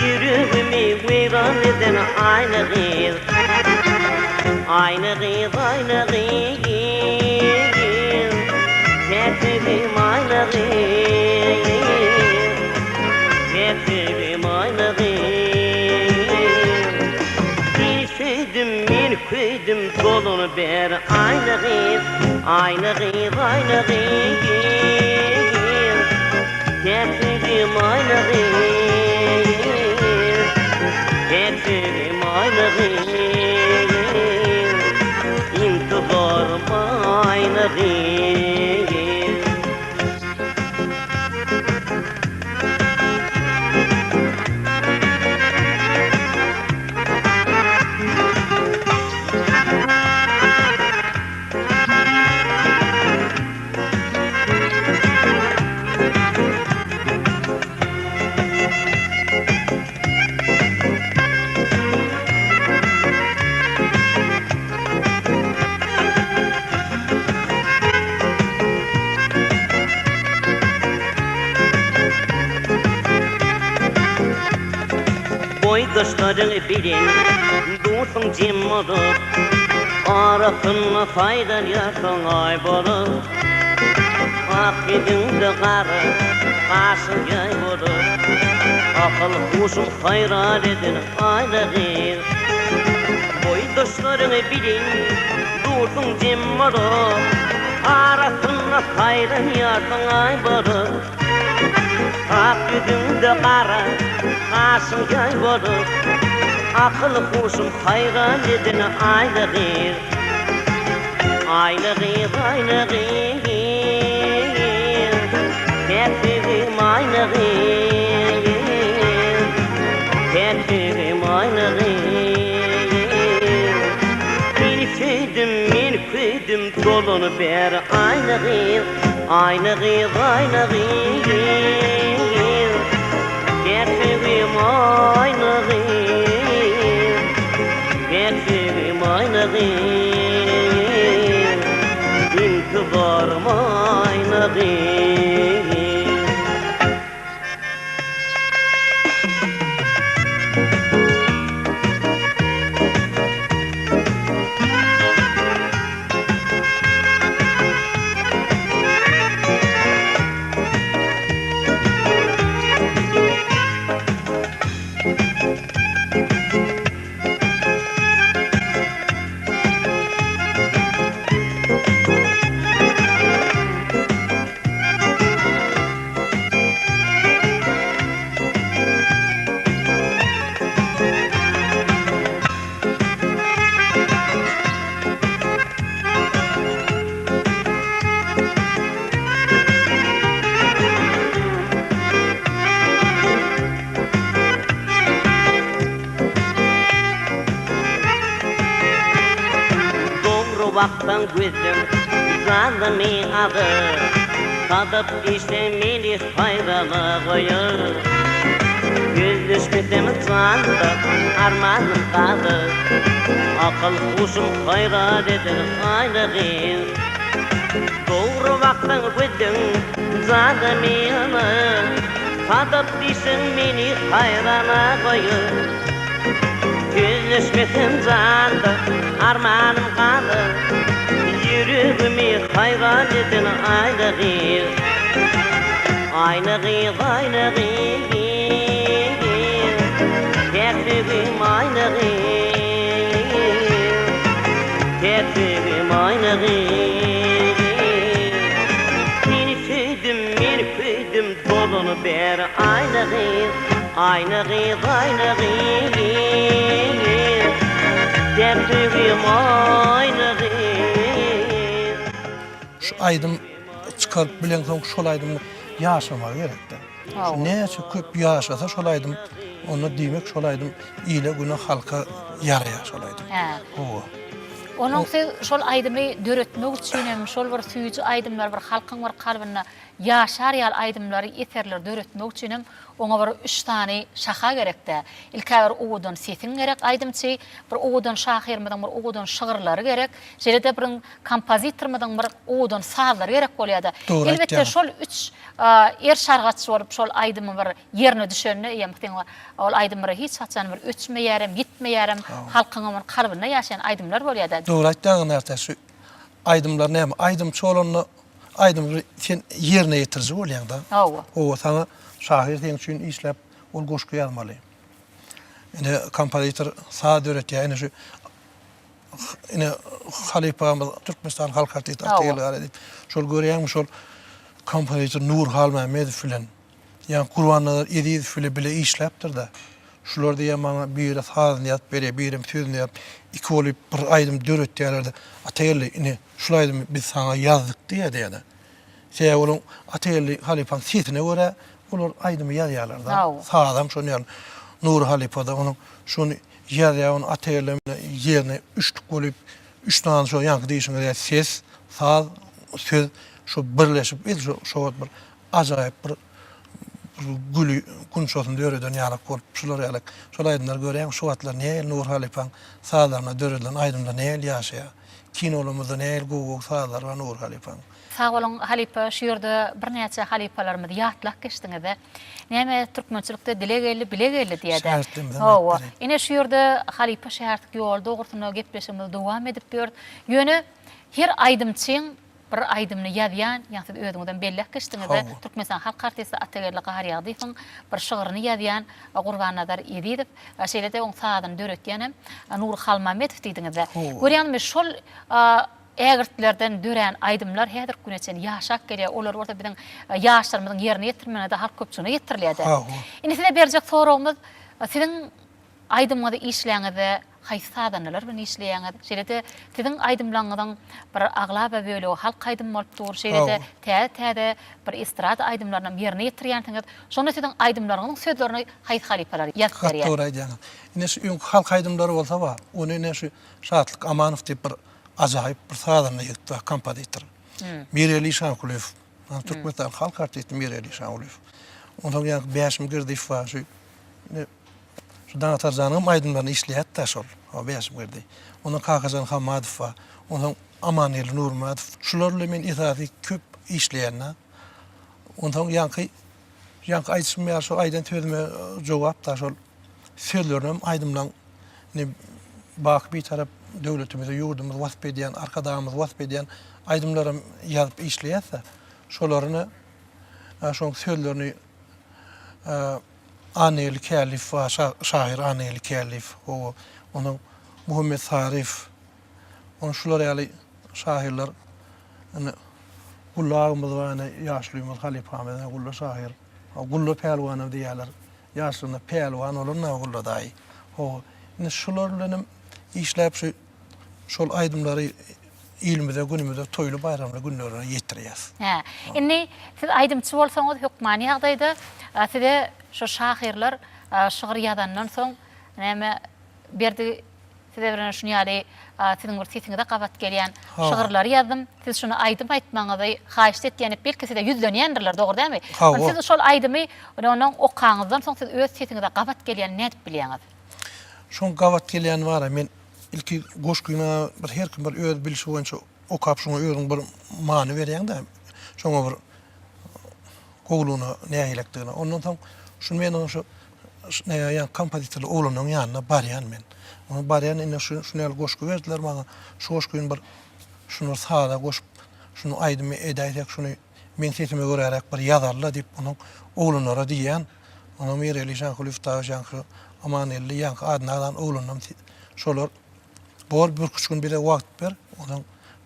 Ýüregimi weýran eden aýna gyz. Aýna gyz, aýna gyz, Päk söýgim aýna gyz, Päk söýgim aýna gyz. Seni söýdüm, men köýdüm, dolany bäri aýna gyz, Aýna gyz, aýna gyz. Täk söýgim aýna gyz Täk söýgim aýna gyz Intizarym aýna gyz. Boýdaşlaryň bilen dostuň jem bolup, Arasynda saýlanýarsyň aý bolup. Ak ýüzüňde gara, gaşyň ýaý bolup, Akyl-huşum haýran eden aýna gyz. Boýdaşlaryň bilen dursuň jem bolup, Arasynda saýlanýarsyň aý bolup. Ak ýüzüňde gara, gaşyň ýaý bolup, Akyl-huşum haýran eden aýna gyz. Aýna gyz, aýna gyz, Päk söýgim aýna gyz, Päk söýgim aýna gyz. Seni söýdüm, men köýdüm, dolany bäri aýna gyz, Aýna gyz, aýna gyz, Päk söýgim aýna gyz, Päk söýgim aýna gyz, Intizarym aýna gyz. Dogry baksaň gözüň janymy alyr, Sadyk işleň meni haýrana goýar. Gözleşmesem janda armanym galyr, Akyl-huşum haýran eder aýna gyz. Dogry baksaň gözüň janymy alyr, Sadap diýseň meni haýrana goýar. Sözleşmesem janda armanym galar. Ýüregimi haýran eden Aýna gyz. Aýna gyz, Aýna gyz. Päk söýgim Aýna gyz. Päk söýgim Aýna gyz. Seni söýdüm, men köýdüm. Dolany bäri aýna gyz, aýna gyz, aýna gyz. Dek söýgim aýna gyz. Şu aýdym çykaryp bileňsoň şol aýdymda ýaşamagy gerekdä. Şu näçe köp ýaşasa şol aýdym onda diýmek şol aýdym ile güne halka ýaraýar şol aýdym. Hawa. Onuň siz şol aýdymy döretmek üçin hem şol bir süýji aýdymlar bir halkyň bir kalbynda Ýaşar ýaly aýdymlary, eserleri döretmek üçinem oňa bir üç sany şaha gerek-dä. Ilk-ä bir owadan sesiň gerek aýdymçy, bir owadan şahyrymyzyň bir owadan şygyrlary gerek, şeýle-de bir kompozitorymyzyň bir owadan sazlary gerek bolýar-da. Dogry Elbetde, aýtýaň. şol üç eriş-argaç bolup şol aýdymy bir ýerine düşende eýýäm seň ol aýdym bir hiç haçan bir öçmeýärem, ýitmeýärem, halkyňam bir kalbynda ýaşaýan aýdymlar bolýar-da. Dogry aýtýaň Nartäç, şu aýdymlar näme, aýdymçy bolanda Aýdymy sen ýerine ýetiriji bolýaň-da. Hawa. Hawa, saňa şahyr seň üçin işläp, ol goşgy ýazmaly. Ine, kompozitor saz döretýär. Ine şu ine halypamyz Türkmenistanyň halk artisti Atageldi Garaýew. Şol görýäňmi, şol kompozitor Nury Halmämmedow bilen. Ýaňky Gurbannazar Ezizow bile bile işläpdir-de. Şular diýýär maňa biri sazyny ýazyp berýär, birem sözüni ýazyp, iki bolup bir aýdym döretýärler-de, Atageldi, ine, şul aýdymy biz saňa ýazdyk diýýär diýýär-de. Sebäbi olaryň Atageldi halypaň sesine görä olar aýdymy ýazýarlar-da. Sazam şony ýaly. Nury halypa-da onuň şony ýazýar, ony Atageldi ýerine üçlük bolup, üç sany şo ýaňky diýşiňiz ýaly ses, saz, söz şo birleşip edil şo şo wagt bir ajaýyp bir güli gunçasyny döreden ýalak bolup şular ýalak şol aýdymlary görýäň şu wagtlar nähili Nury halypaň sazlaryna döredilen aýdymlar nähili ýaşaýar kinolarymyzda nähili gowy gowy sazlar bar Nury halypaň. Sag boluň halypa şu ýerde birnäçe halypalarymyzy ýatlap geçdiňizde. Näme türkmençilikde dile geldi bile geldi diýýädä. Şägirtlerimize Hawa. aýtdyr. Ine şu ýerde halypa şägirtlik ýoly dogrusynda gepleşigimizi dowam edip ýörüs. Ýöne her aýdymçyň Bir aýdymyny ýazýan, ýa siz özüňizem belläp geçdiňiz-de, Türkmenistanyň halk artisti Atageldi Garýagdyýewiň bir şygryny ýazýan Gurbannazar Ezizow, şeýle-de oň sazyny döretýän hem Nury Halmammedow diýdiňiz-de. Görýäňizmi, şol ägirtlerden dörän aýdymlar häzirki güne çenli ýaşap gelýär. Olar bolsa biziň ýaşlarymyzyň ýerine ýetirmegine-de, halk köpçüligine ýetirilýär-de. Indi size berjek soragymyz, siziň Aýdymyňyzy işläňizde haýsy sazandalar bilen işleýäňiz? Şeýle-de siziň aýdymlaryňyzyň bir aglaba bölegi halk aýdymy bolup dur. Şeýle-de täze-täze bir estrada aýdymlarynam ýerine ýetirýänsiňiz. Şonda siziň aýdymlaryňyzyň sözlerini haýsy halypalar ýazyp Gaty berýär? dogry aýdýaňyz. Ine şu öňki halk aýdymlary bolsa bar, ony ine şu Şatlyk Amanow diýip bir ajaýyp bir sazanda ýigit bar, kompozitor. Mireli Işankulyýew, Türkmenistanyň halk artisti Mireli Işankulyýew. Onsoň ýaňky Bäşim Girdiýew bar, şu ine Şu Daňatar janyňam aýdymlaryny işleýärdi-dä şol. Hawa, Bäşim Geldi. Ondan Kakajan Hamadow bar. Onsoň Amangeldi Nurmyradow. Şular bilen men esasy köp işleýän-dä. Onsoň ýaňky, ýaňky aýdyşym ýaly şol aýdan sözüme jogap-da şol sözlerinem aýdymlaň indi baky Bitarap döwletimizi, ýurdumyzy wasp edýän, Arkadagymyzy wasp edýän aýdymlaram ýazyp işleýäs-de. Şolaryny, şoň sözlerini Annageldi Källiýew bar, şahyr Annageldi Källiýew, hawa, onsoň Muhammet Saryýew, onsoň şular ýaly şahyrlar, indi Gulla agymyz bar, ine, ýaşulymyz, halypamyz, ine, Gulla şahyr, Gulla pälwanam diýýärler, ýaşlygynda pälwan bolan-da Gulla daýy, hawa, indi şular bilenem işläp şu şol aýdymlary ilimize, günümize toýly-baýramly günlerine ýetirýäs. Hä. Indi siz aýdymçy bolsaňyz hökmany ýagdaýda size şu şahyrlar şygyr ýazandan soň näme Berdi size bir şuny ýaly siziň bir sesiňize gabat gelýän şygyrlary ýazdym. Siz şuny aýdym aýtmagyňyzy haýyşt etýän diýip belki size ýüzlenýändirler, dogry dälmi? Hawa. Siz şol aýdymy ondan okaňyzdan soň siz öz sesiňize gabat gelýänini nädip bilýäňiz? Şoň gabat gelýäni bar-a men Ilki goşgyny bir her kim bir öz bilşi boýunça okap şoňa özüň bir many berýäň-dä. Şoňa bir gowulygyna nähilekdigine. Ondan soň şuny men şu ýa kompozitorly oglanlaryň ýanyna barýan men. Ona barýan indi şu şuny ýaly goşgy berdiler maňa. Şu goşgyny bir şuny bir saza goşup, şuny aýdym edäýsek şuny meň sesime göräräk bir ýazaly-la diýip onuň oglanlara diýýän. Onuň Mireli Şahylyýew dagy ýaňky Amangeldi ýaňky adyny agzan oglanam şolar bor birküç gün bize wagt ber, onsoň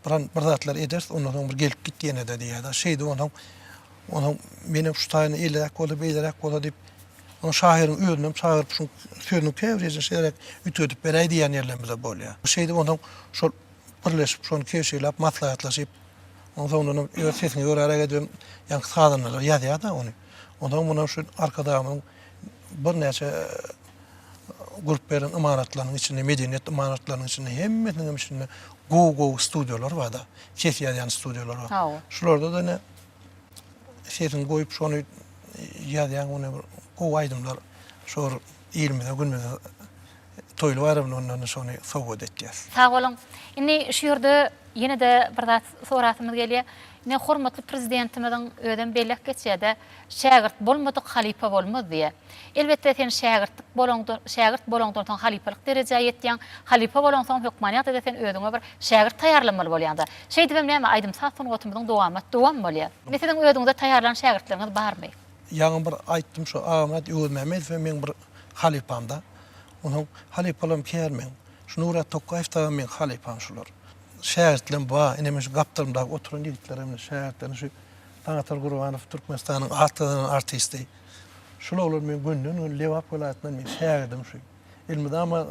biran bir zatlar ederis, ondan soň bir gelip git ýene-de diýýär-de. Şeýdip onsoň onsoň menem şu taýyny eýleräk bolsa, beýleräk bolsa diýip, onuň şahyryň özünem çagyryp şuň sözüniň käbir ýerini şeýleräk üýtgedip beräý diýýän ýerlerimiz-de bolýar. Şeýdip onsoň şol birleşip şony kebşirläp maslahatlaşyp, onuň soňundanam öz sesiňe göräräk edibem ýaňky sazandalar ýazýar-da ony. Onsoň munam şu Arkadagymyzyň birnäçe gurup beren ymaratlarynyň içinde, medeniýet ymaratlarynyň içinde hemmesiniň hem içinde gowy-gowy studiýalar bar-da, ses ýazýan studiýalar bar. Şularda-da ine sesiňi goýup şony ýazýaň, ony bir gowy aýdymlar şo bir ilimize, günümize toýly baýramly günlerinde şony sowgat etýäs. Sag boluň. Indi şu ýerde ýene-de bir zat sorasymyz gelýär. Ine hormatly Prezidentimiziň özem belläp geçýär-de, Şägirt bolmadyk halypa bolmaz diýýär. Elbetde sen şägirtlik bolaňda, şägirt bolaňdan soň halypalyk derejä ýetýäň. Halypa bolaňsoň hökmany ýagdaýda sen özüňe bir şägirt taýýarlamaly bolýaň-da. Şeýdibem näme aýdym-saz sungatymyzyň dowamat dowam bolýar. Indi siziň özüňize taýýarlan şägirtleriňiz barmy? Ýaňy bir aýtdym şo Agamyrat Öwezmämmedow hem meň bir halypam-da. Onuň halypalarym kän meň. Şu Nurat Tokgaýew dagam meň halypam şular. Şägirtlerim bar. Ine men şu gapdalymdaky oturan ýigitlerem ine şägirtlerim şu. Daňatar Gurbanow Türkmenistanyň at gazanan artisti. Şul oglan meň gönden-göni Lebap welaýatyndan meň şägirdim şu. Elmydama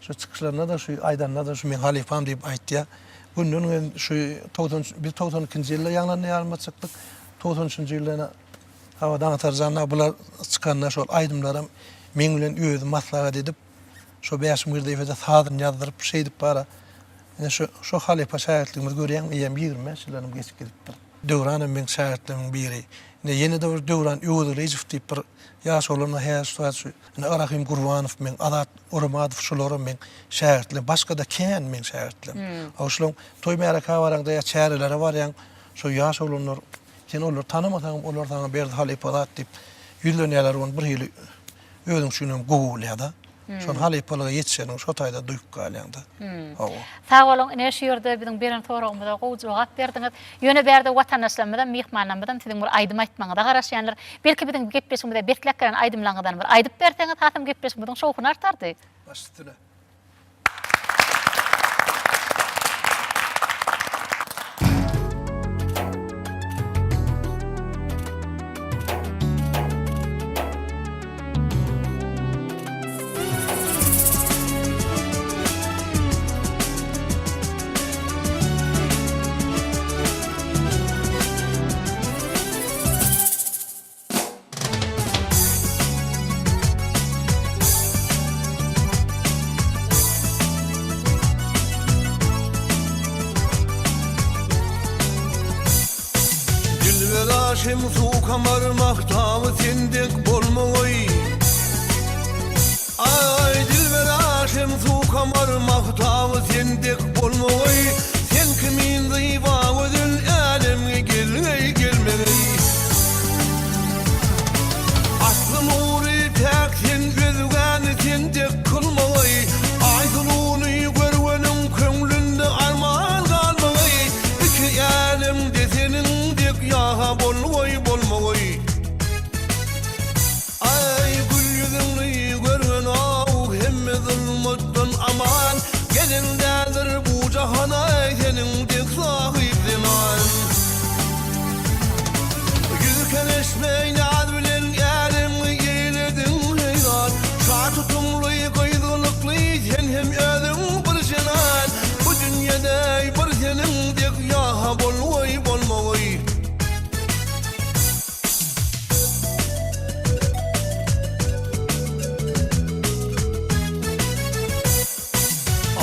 şu çykyşlarynda-da şu aýdanda-da şu meň halypam diýip aýtýar. Günden-gün şu 90 biz 92-nji ýylda ýaňlandy ýalyma çykdyk. 93-nji ýylda ýene Hawa Daňatar jan dagy bular çykanda şol aýdymlaram meň bilen özi maslahat edip şo Bäşim Girdiýewe-de sazyny ýazdyryp şeýdip bara ine şu şo halypa şägirtligimizi görýäňmi eýýäm 25 ýyldanam geçip gidipdir. Döwranam meň şägirtlerimiň biri. Ine ýene-de bir Döwran Öwezgylyjow diýip bir ýaş oglan bar häzir şu wagt şu ine Rahym Gurbanow meň Azat Oramadow şularam meň şägirtlerim. Başga-da kän meň şägirtlerim. Hawa şulaň toý märekä baraňda ýa çärelere barýaň şo ýaş oglanlar sen olary tanamasaňam olar saňa Berdi halypa zat diýip ýüzlenýärler ony bir hili özüň üçinem gowy bolýada. Şol halypalyga ýetişeniňi şo taýda duýup galýaňda. Hawa. Sag boluň, ine şu ýerde biziň beren soragymyza gowy jogap berdiňiz. Ýöne bärde watandaşlarymyzam, myhmanlarymyzam siziň bir aýdym aýtmagyňyza garaşýanlar. Belki biziň gepleşigimize besläp gelen aýdymlaryňyzdan bir aýdyp berseňiz hasam gepleşigimiziň şowhuny artardy. Baş üstüne. Dilber aşym suw kamar mahtaby sen dek bolmagoý Aý dilber aşym suw kamar mahtaby sen dek bolmagoý Sen kimin zyba gözel älemge gelgeý gelmegeý Asly nury päk sen özgäni sen dek kylmagoý Aýsuluny görgeniň köňlünde arman galmagoý Iki älemde seniň dek ýa bolgoý bolmagoý. Aý gül ýüzüňi görgen-ow hemme zulmatdan aman Gelen däldir bu jahana seniň dek sahyp zenan. Ýüz kereşme näz bilen älemi eýlediň heýran Şa tutumly gyz gylykly sen hem özüň bir jenan Bu dünýede bir seniň dek ýa bolgoý bolmagoý.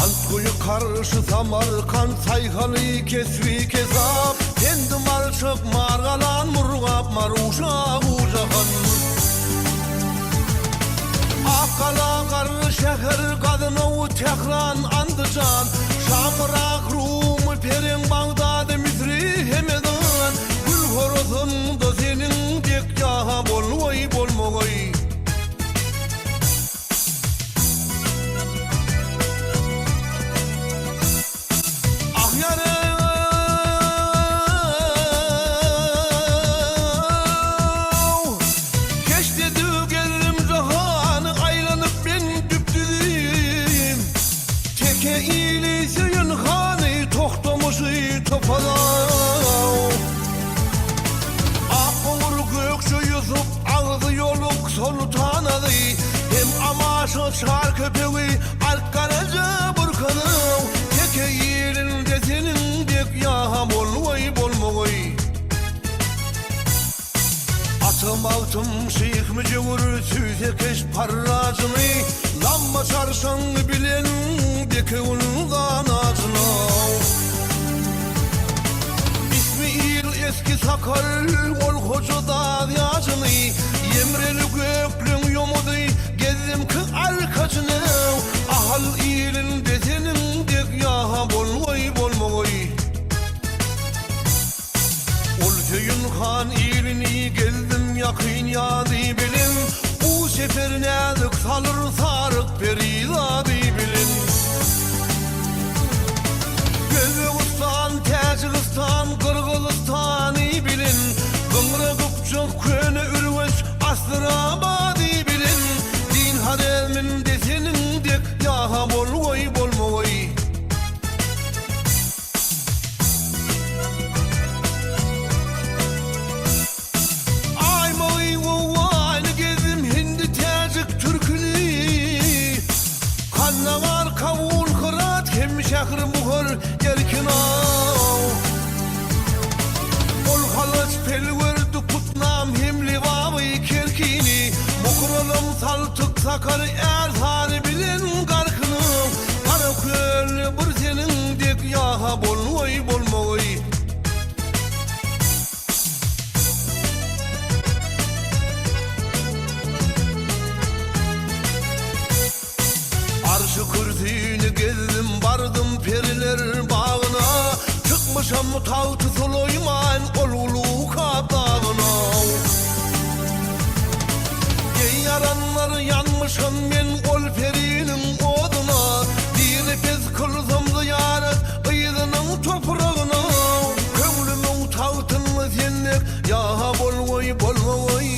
Antguýy karşy Samarkant saýhaly kesbi kesap Pendi Marçak Margalan Murgap Maruşa Gujahan Akgala Garry şäher Gaznawy Tähran Andyjan Şam Yrak Rumy Pereň Bagdady Müsri Hemedan Gül Horasanda seniň dek ýa bolgoý bolmagoý. Ah ýarew! Keşde gezdim jahany aýlanyp men düp-düzüm. Teke ili Söýün hany Tohtamyşy topalaw. Ak goňur Gökje Ýusup agzy ýoluk Soltan Aly hem Amaşa çar köpegi Ark Garaja Burkanaw. Teke ilinde seniň dek ýa bolgoý bolmagoý. Ata Magtym şyh müjewür süýsekeş parrajyny Lamba çarşaňy bilen bekewül ganajyna Ismi il eski sakal ol hoja daz ýajyny Ýemreli gökleň ýomudy gezdimki arkajyny Ahal ilinde seniň dek ýa bolgoý bolmagoý. Ol Söýün han ilini gezdim ýakyn ýady bilen, Bu sefer näzik salyr saryk perizady bilen. Özbegistan, Täjigistan, Gyrgyzystany bilen, Gyňra Gypjak, Köne Ürgenç, Astrabady bilen, Din Horezminde seniň dek ýa bolgoý bolmagoý. Kel gördi Putnam hem Lebaby Kerkini, Mukralam Saltyk Sakar Ärsary bilen Garkyny, Garaköl bir seniň dek ýa-ha bolmaý bolmagy. Arşy kürsini gezdim bardym periler bagyna, Çykmyşam tagty Sulaýman ol uly Kap dagyna. Eý ýaranlar ýanmyşam men ol periniň oduna, Diri pes kylsam zyýarat yzynyň topragyna. Köňlümiň tagtynda sen dek ýa bolgaý bolmagoý.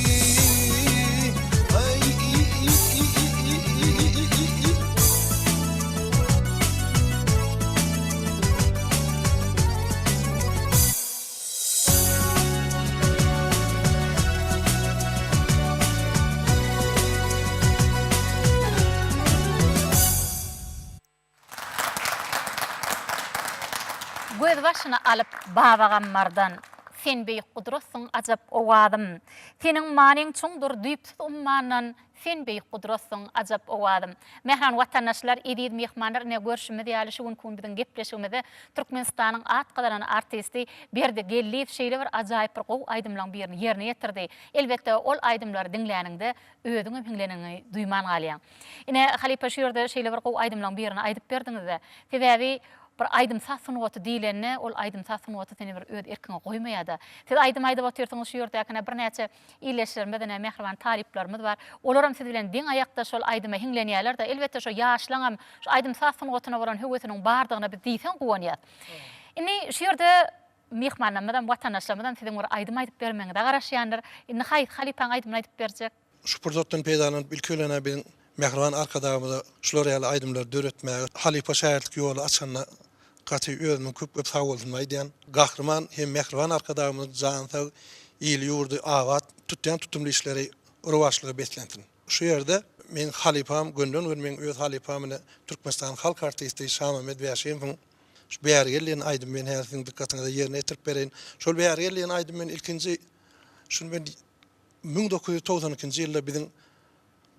Gözbaşyny alyp Babagammardan, Sen beýik gudratsyň ajap owazym. Seniň manyň çuňdur düýpsüz ummandan, Sen beýik gudratsyň ajap owazym. Mähriban watandaşlar, eziz myhmanlar ine görşümiz ýaly şu günki gün biziň gepleşigimizde Türkmenistanyň at gazanan artisti Berdi Geldiýew şeýle bir ajaýyp bir gowy aýdymlaň birini ýerine ýetirdi. Elbetde ol aýdymlary diňläniňde özüňem hiňleniňi duýman galýaň. Ine halypa şu ýerde şeýle bir gowy aýdymlaň birini aýdyp berdiňizde. Sebäbi bir aýdym-saz sungaty diýlende ol aýdym-saz sungaty seni bir öz erkiňe goýmaýada. Siz aýdym aýdyp otyrsyňyz şu ýerdäkine birnäçe Ildeşlerimiz ine mähriban talyplarymyz bar. Olaram siz bilen deň aýakda şol aýdyma hiňlenýärler-de. Elbetde şo ýaşlaňam şu aýdym-saz sungatyna bolan höwesiniň bardygyna biz diýseň guwanýas. Indi şu ýerde myhmanlarymyzam, watandaşlarymyzam siziň bir aýdym aýdyp bermegiňize garaşýandyr. Indi haýsy halypaň aýdymyny aýdyp berjek? Şu pursatdan peýdalanyp ilki bilen-ä biziň mähriban Arkadagymyza şular ýaly aýdymlary döretmäge, halypa-şägirtlik ýoly açanyna gaty özümiň köp-köp sagbolsunymy aýdýan. Gahryman hem mähriban Arkadagymyzyň jany sag, ili-ýurdy abat, tutýan tutumly işleri rowaçlyga beslensin. Şu ýerde meň halypam, gönden-göni meň öz halypam ine Türkmenistanyň halk artisti Şamammet Bäşimowyň şu Bäri gel diýen aýdymy men häzir siziň dykgatyňyza ýerine ýetirip bereýin. Şol Bäri gel diýen aýdymy men ilkinji şuny men 1992-nji ýylda biziň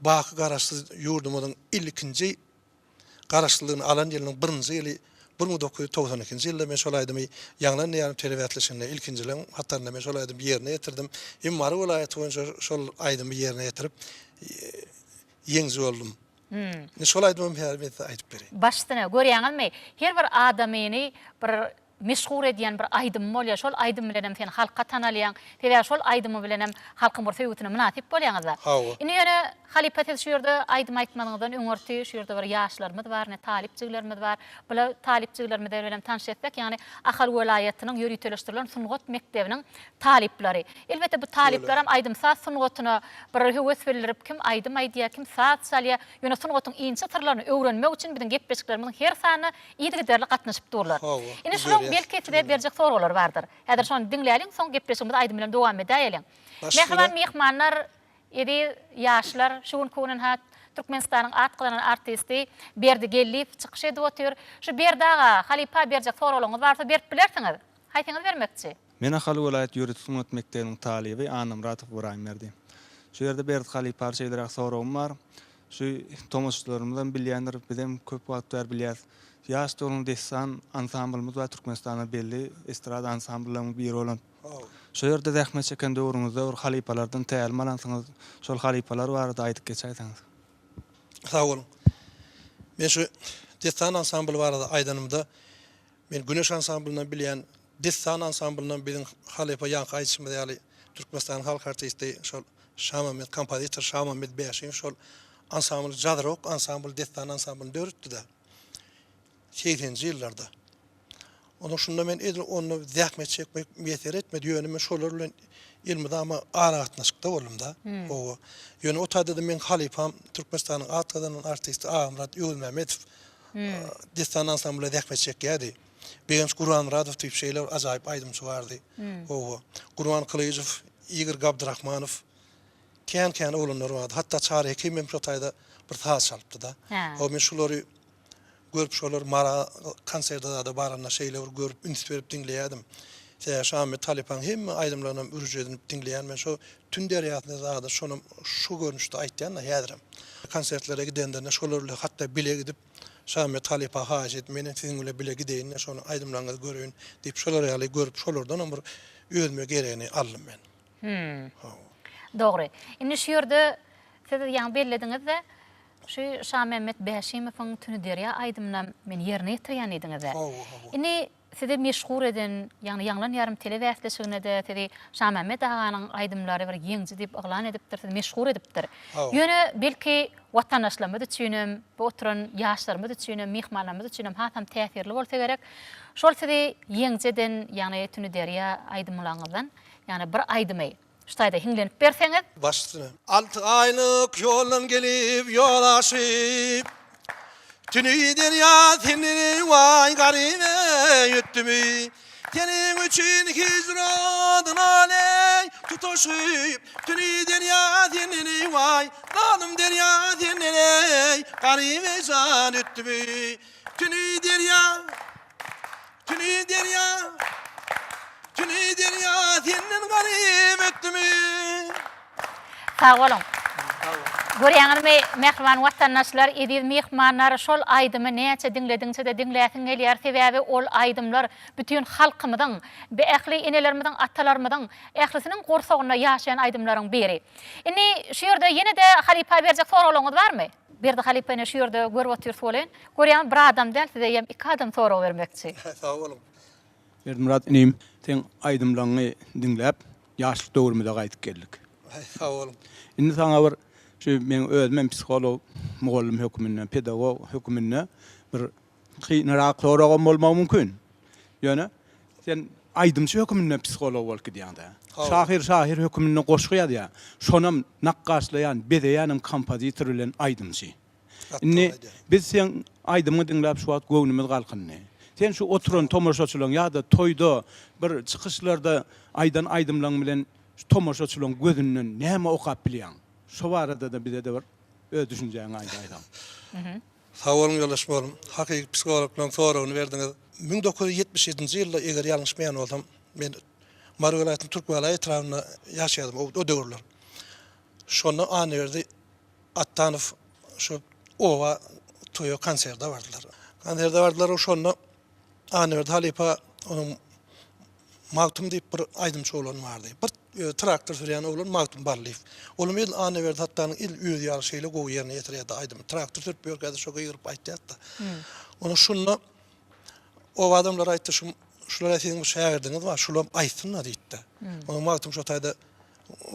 baky Garaşsyz ýurdumyzyň ilkinji Garaşsyzlygyny alan ýylynyň birinji ýyly 1992-nji ýylda men şol aýdymy Ýaňlan diýarym telebäsleşiginde ilkinjileriň hatarynda men şol aýdymy ýerine ýetirdim. Hem Mary welaýaty boýunça şol aýdymy ýerine ýetirip ýeňiji boldum. Indi şol aýdymam häzir men size aýdyp bereýin. Baş üstüne, görýäňizmi, her bir adamyny bir meşhur edýän bir aýdymy bolýar, şol aýdym bilenem sen halka tanalýaň, sebäbi şol aýdymy bilenem halkyň bir söýgüsine mynasyp bolýaňyzda. Hawa. Indi ýöne halypa siz şu ýerde aýdym aýtmazyňyzdan öňürti şu ýerde bir ýaşlarymyz bar, ine talyp jigilerimiz bar. Bula talyp jigilerimize bilenem tanyş etsek, ýagny Ahal welaýatynyň ýöriteleşdirilen sungat mekdebiniň talyplary. Elbetde bu talyplaram aýdym-saz sungatyna bir höwes bildirip, kim aýdym aýdýar, kim saz çalýar, ýöne sungatyň inçe syrlaryny öwrenmek üçin biziň gepleşiklerimiziň her sanyna yzygiderli gatnaşyp durlar. Hawa, Indi şulaň görýäs. belki size berjek soraglary bardyr. Häzir şony diňläliň, soň gepleşigimizi aýdym bilen dowam edäýeliň. Baş Mähriban üstüne. myhmanlar, eziz ýaşlar, şu günki gün ynha Türkmenistanyň at gazanan artisti Berdi Geldiýew çykyş edip otyr. Şu Berdi aga, halypa berjek soraglaryňyz barsa berip bilersiňiz. Haýsyňyz bermekçi? Men Ahal welaýat ýörite sungat mekdebiniň talyby Annamyratow Ybraýymberdi. Şu ýerde Berdi halypa şeýleräk soragym bar. Şu tomaşaçylarymyzam bilýändir, bizem köp wagt bäri bilýäs. Ýaş doglan dessan ansamblymyz bar, Türkmenistanda belli estrada ansambllaryň biri bolan. Şo ýerde zähmet çeken döwrüňizde bir halypalardan tälim alansyňyz, şol halypalar barada aýdyp geçäýseňiz. Sag boluň. Men şu dessan ansambly barada aýdanymda, Men Güneş ansamblyndan bilýän, Dessan ansamblyndan biziň halypa ýaňky aýdyşymyz ýaly Türkmenistanyň halk artisti şol Şamammet kompozitor Şamammet Bäşimow şol ansambly jaz-rok ansambl Dessan ansamblyny döretdi-de segseninji ýyllarda. Onsoň şunda men edil onda zähmet çekmek miýesser etmedi, ýöne men şolar bilen elmydama aragatnaşykda boldum-da. Hawa. Ýöne o taýda-da meň halypam Türkmenistanyň at gazanan artisti Agamyrat Öwezmämmedow Dessan ansamblda zähmet çekýärdi. Begenç Gurbanmyradow diýip şeýle bir ajaýyp aýdymçy bardy. Hawa. Gurban Kylyjow, Igor Gabdyrahmanow kän-kän oglanlar bardy. Hatda Çary Hekim hem şo taýda bir saz çalypdy-da. Hawa, men şulary görüp, şolar Mara konserte zada baranda şeýle bir görüp, üns berip diňleýärdim. Sebäbi Şamämmet halypaň hemme aýdymlarynam ürç edinip diňleýän men. Şo Tün derýasynda zady şonam şu görnüşde aýtýan-da häzirem. Konsertlere gidenlerinde şolar bilen hatda bile gidip Şamämmet halypa haýyş edip menem siziň bilen bile gideýin-de şony aýdymlaryňyzy göreýin diýip şolar ýaly görüp şolardanam bir özüme geregini aldym men. Hum. Dogry. Indi şu ýerde siz ýaňy bellediňiz-de, şu Şamämmet Bäşimowyň Tüni derýa aýdymynam men ýerine ýetirýän diýdiňiz-de. Hawa, hawa. Indi sizi meşhur eden, ýagny Ýaňlan ýarym telebäsleşiginde-de sizi Şamämmet aganyň aýdymlary bir ýeňiji diýip yglan edipdir, sizi meşhur edipdir. Hawa. Ýöne belki watandaşlarymyz üçinem, bu oturan ýaşlarymyz üçinem, myhmanlarymyz üçinem hasam täsirli bolsa gerek, şol sizi ýeňiji eden, ýagny Tüni derýa aýdymlaryňyzdan Ýagny bir aýdymy şu taýda hiňlenip berseňiz. Baş üstüne. Alty aýlyk ýoldan gelip ýol aşyp, Tüni derýa senden waý garyp eý ötdümi. Seniň üçin hijran aleý tutaşyp, Tüni derýa senden waý zalym derýa senden eý garyp eý jan ötdümi. Tüni derýa. Tüni derýa, tüni derýa senden garyp ötdümi. Sag boluň. Görýäňizmi, mähriban watandaşlar, eziz myhmanlar, şol aýdymy näçe diňlediňçe-de diňläsiň gelýär, sebäbi ol aýdymlar bütin halkymyzyň, ähli enelerimiziň, atalarymyzyň ählisiniň gursagynda ýaşaýan aýdymlaryň biri. Indi şu ýerde ýene-de halypa berjek soraglaryňyz barmy? Berdi halypa ine şu ýerde görüp otyrys welin, görýäňiz bir adam däl size ýem iki adam sorag bermekçi. Sag boluň. Berdimyrat inim seň aýdymlaňňy diňläp ýaşlyk döwrümize gaýdyp geldik. Sag boluň. Indi saňa bir şu meň özümem psiholog mugallym höküminde pedagog höküminde bir Kynrak soragam bolmagy mümkin. Ýöne sen aýdymçy höküminde psiholog bolup gidýäň-dä. Şahyr şahyr höküminde goşgy ýazýar. Şonam nakgaşlaýan, bezeýänem kompozitor bilen aýdymçy. Indi biz seň aýdymyňy diňläp şu wagt göwnümiz galkyndy. Sen şu oturan tomaşaçylaryň ýa-da toýda bir çykyşlarda aýdan aýdymlaryň bilen şu tomaşaçylaryň gözünden näme okap bilýäň? Şo barada-da bize-de bir öz düşünjäňi aýdaýsaň. Sag boluň ýoldaş mugallym. Hakyky psihologlaryň soragyny berdiňiz. 1977-nji ýylda eger ýalňyşmaýan bolsam, men Mary welaýatynyň Türkmengala etrabynda ýaşaýardym o döwürler. Şonda Annaberdi Atdanow şu oba toýa konserde bardylar. Konserde bardylar şonda Annaberdi halypa onuň Magtym diýip bir aýdymçy oglan bardy. Bir e, traktor sürýän oglan Magtym Ballyýew. Olam edil Annaberdi Hatdanyň edil özi ýaly şeýle gowy ýerine ýetirýärdi aýdymy. Traktor sürüp ýörkä-de şo gygyryp aýtýardy. Hmm. Onuň şunda oba adamlary aýtdy, şu şulara siziň bir şägirdiňiz bar, şulam aýtsyn-da diýdi. Hmm. Onuň Magtym şo taýda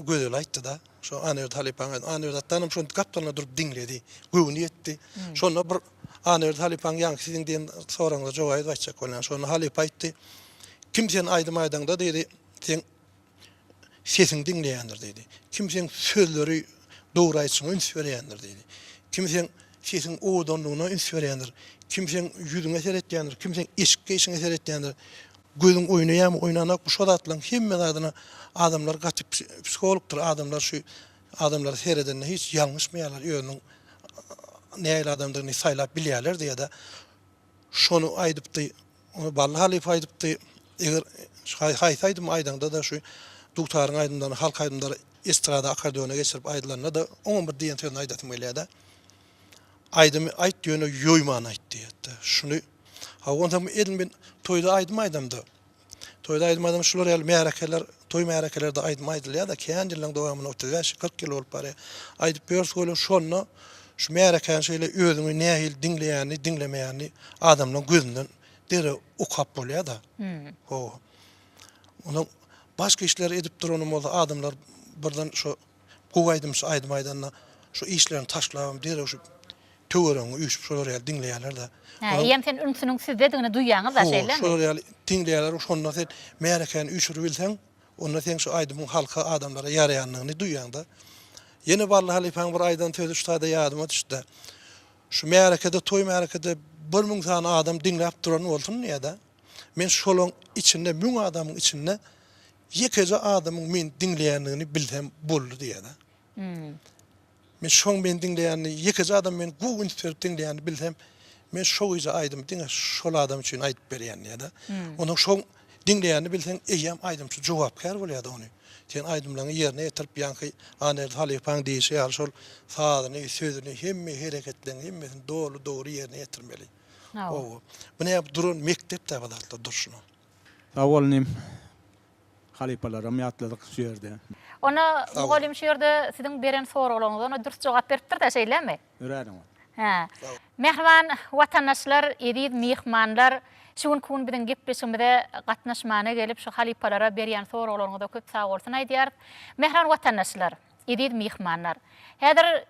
Gözel aýtdy-da, şo Annaberdi halypaň aýdyny. Annaberdi Atdanam şony gapdalynda durup diňledi. Göwni ýetdi. Şonda bir Annaberdi halypaň ýaňky siziň diýen soragyňyza jogap edip aýtjak bolýan. Şonda halypa aýtdy, Kim sen aýdym aýdaňda diýdi, seň sesiňi diňleýändir diýdi. Kim seň sözleri dogry aýdyşyňa üns berýändir diýdi. Kim seň sesiň owadanlygyna üns berýändir. Kim seň ýüzüňe seretýändir, kim seň eşik geýşiňe seretýändir. Gözüň oýnaýarmy, oýnanokmy şo zatlaryň hemme zadyna adamlar gaty psihologdyr adamlar şu adamlara seredende hiç ýalňyşmaýarlar özüniň nähili adamdygyny saýlap bilýärler diýýärde şony aýdypdy ony Bally halypa aýdypdy eger haýsy aýdymy aýdaňda-da şu dutaryň aýdymlaryny halk aýdymlary estrada akkordeona geçirip aýdylanda-da oňam bir diýen sözüni aýdasym gelýärde Aýdymy aýt ýöne ýoýman aýt diýýärdi. Şuny hawa onsoň edil men toýda aýdym aýdamda toýda aýdym aýdamda şular ýaly märekeler toý märekelerde aýdym aýdylýar-da kän ýyllaň dowamynda 35 40 ýyl bolup barýar. Aýdyp ýörüs welin şonda şu märekäni şeýle özüňi nähili diňleýänini diňlemeýänini adamlaň gözünden derrew okap bolýar-da. Hawa. Onsoň başga işleri edip duranym bolsa adamlar birden şo Gowy aýdymçy aýdym aýdanda şu işlerini taşlabam derrew şu töweregiňe üýşüp şolar ýaly diňleýärler-de. Hä, eýýäm sen ünsüniň sizdedigini duýýaňyz-da, şeýlemi? Hawa, şolar ýaly diňleýärler, şonda sen märekäni üýşüribilseň, onda seň şu aýdymyň halka, adamlara ýaraýandygyny duýýaň-da. Ýene Bally halypaň bir aýdan sözi şu taýda ýadyma düşdi-de. Şu märekede, toý märekede 1000 sany adam diňläp duran bolsun diýýär-de. Men şolaň içinde, müň adamyň içinde Ýekeje adamyň meni diňleýändigini bilsem boldy diýýär-de. Men şoň meni diňleýänini, ýekeje adam meni gowy üns berip diňleýänini bilsem, men şo gije aýdymy diňe şol adam üçin aýdyp berýän diýýär-de. Onsoň şoň. Diňleýänini bilseň eýýäm aýdymçy jogapkär bolýar-da ony. Sen aýdymlaryňy ýerine ýetirip ýaňky Annaberdi halypaň diýşi ýaly şol sazyny, sözüni hemme hereketleň hemmesini doly dogry ýerine ýetirmeli. Hawa. Bu näme duran mekdep-dä bu zatlar durşuna. Sag bol inim. Halypalaram ýatladyk şu ýerde. Onda mugallym şu ýerde siziň beren soraglaryňyza onda dürs jogap beripdir-dä şeýlemi? Örän oňat. Hä. Mähriban watandaşlar, eziz myhmanlar, şu günki gün biziň gepleşigimize gatnaşmana gelip şu halypalara berýän soraglaryňyza köp sagbolsun aýdýarys. Mähriban watandaşlar, eziz myhmanlar, häzir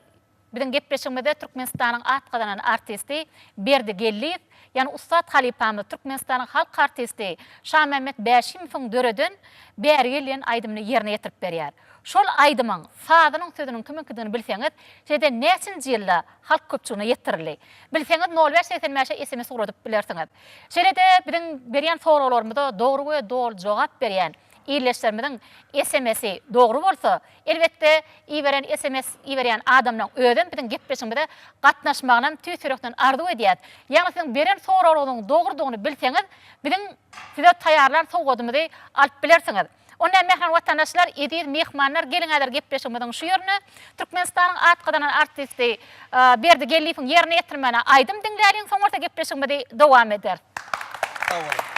Biziň gepleşigimizde Türkmenistanyň at gazanan artisti Berdi Geldiýew, ýagny ussat halypamyz, Türkmenistanyň halk artisti Şamämmet Bäşimowyň döreden Bäri gel diýen aýdymyny ýerine ýetirip berýär. Şol aýdymyň sazynyň sözüniň kimiňkidigini bilseňiz, şeýle-de näçinji ýylda halk köpçüligine ýetirildi? Bilseňiz nol bäş 85-e sms ugradyp bilersiňiz. Şeýle-de biziň berýän soraglarymyza dogry we doly jogap berýän ildeşlerimiziň sms-i dogry bolsa, Elbetde, iberen sms iberýän adamlaň özem biziň gepleşigimize gatnaşmagynam tüýs ýürekden arzuw edýäs. Ýagny siziň beren soragyňyzyň dogrudygyny bilseňiz, biziň size taýýarlan sowgadymyzy alyp bilersiňiz. Onda mähriban watandaşlar, eziz myhmanlar, geliň häzir gepleşigimiziň şu ýerine Türkmenistanyň at gazanan artisti Berdi Geldiýewiň ýerine ýetirmegine aýdym diňläliň, soň bolsa gepleşigimizi dowam ederis. Sag boluň.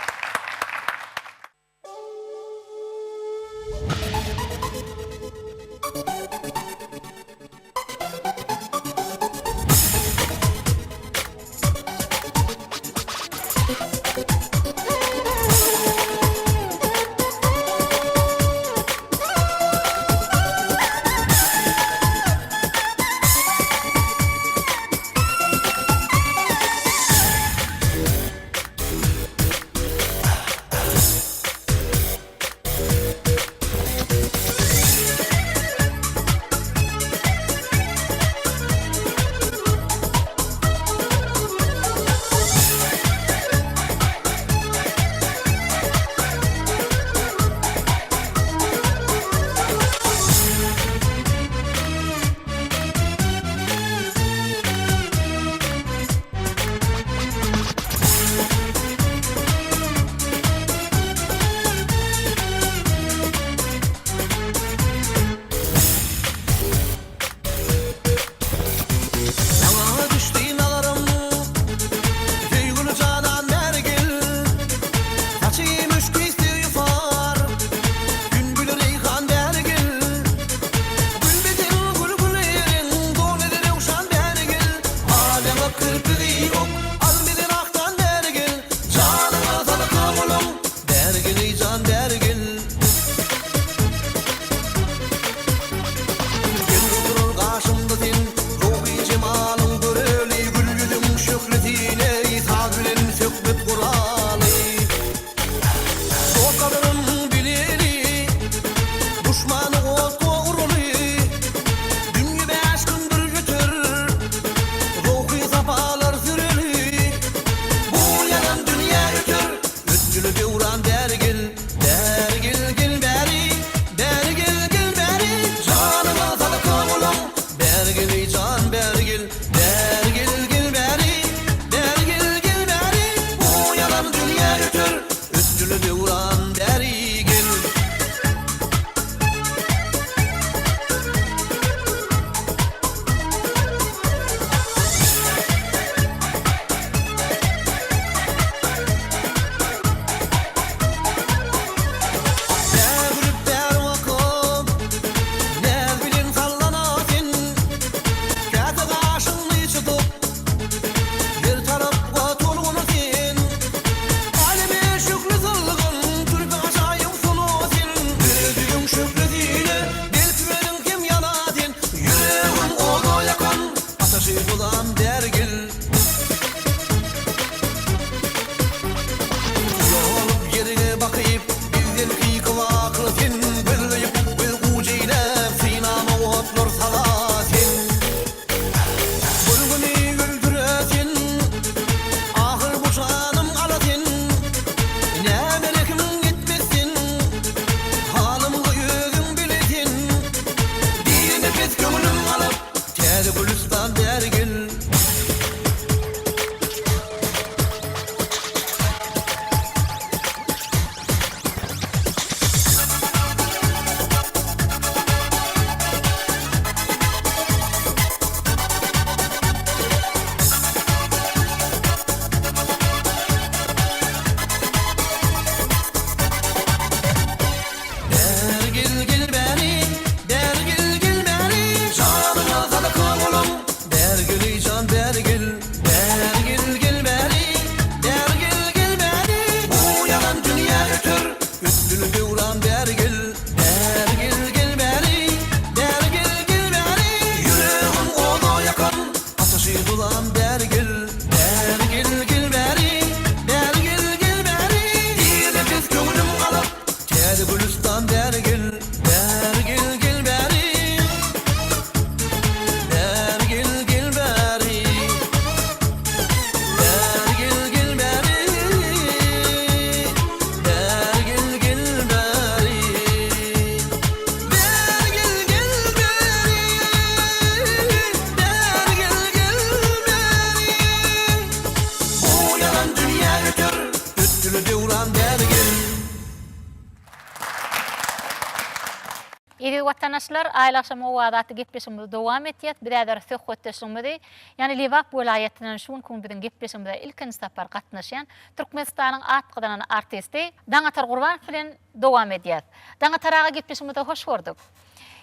Eziz watandaşlar, Aýly agşamyň owazy atly gepleşigimizi dowam etýäs. Biz häzir söhbetdeşligimizi, ýagny Lebap welaýatyndan şu günki gün biziň gepleşigimize ilkinji sapar gatnaşýan Türkmenistanyň at gazanan artisti Daňatar Gurbanow bilen dowam edýäs. Daňatar aga gepleşigimize hoş gördük.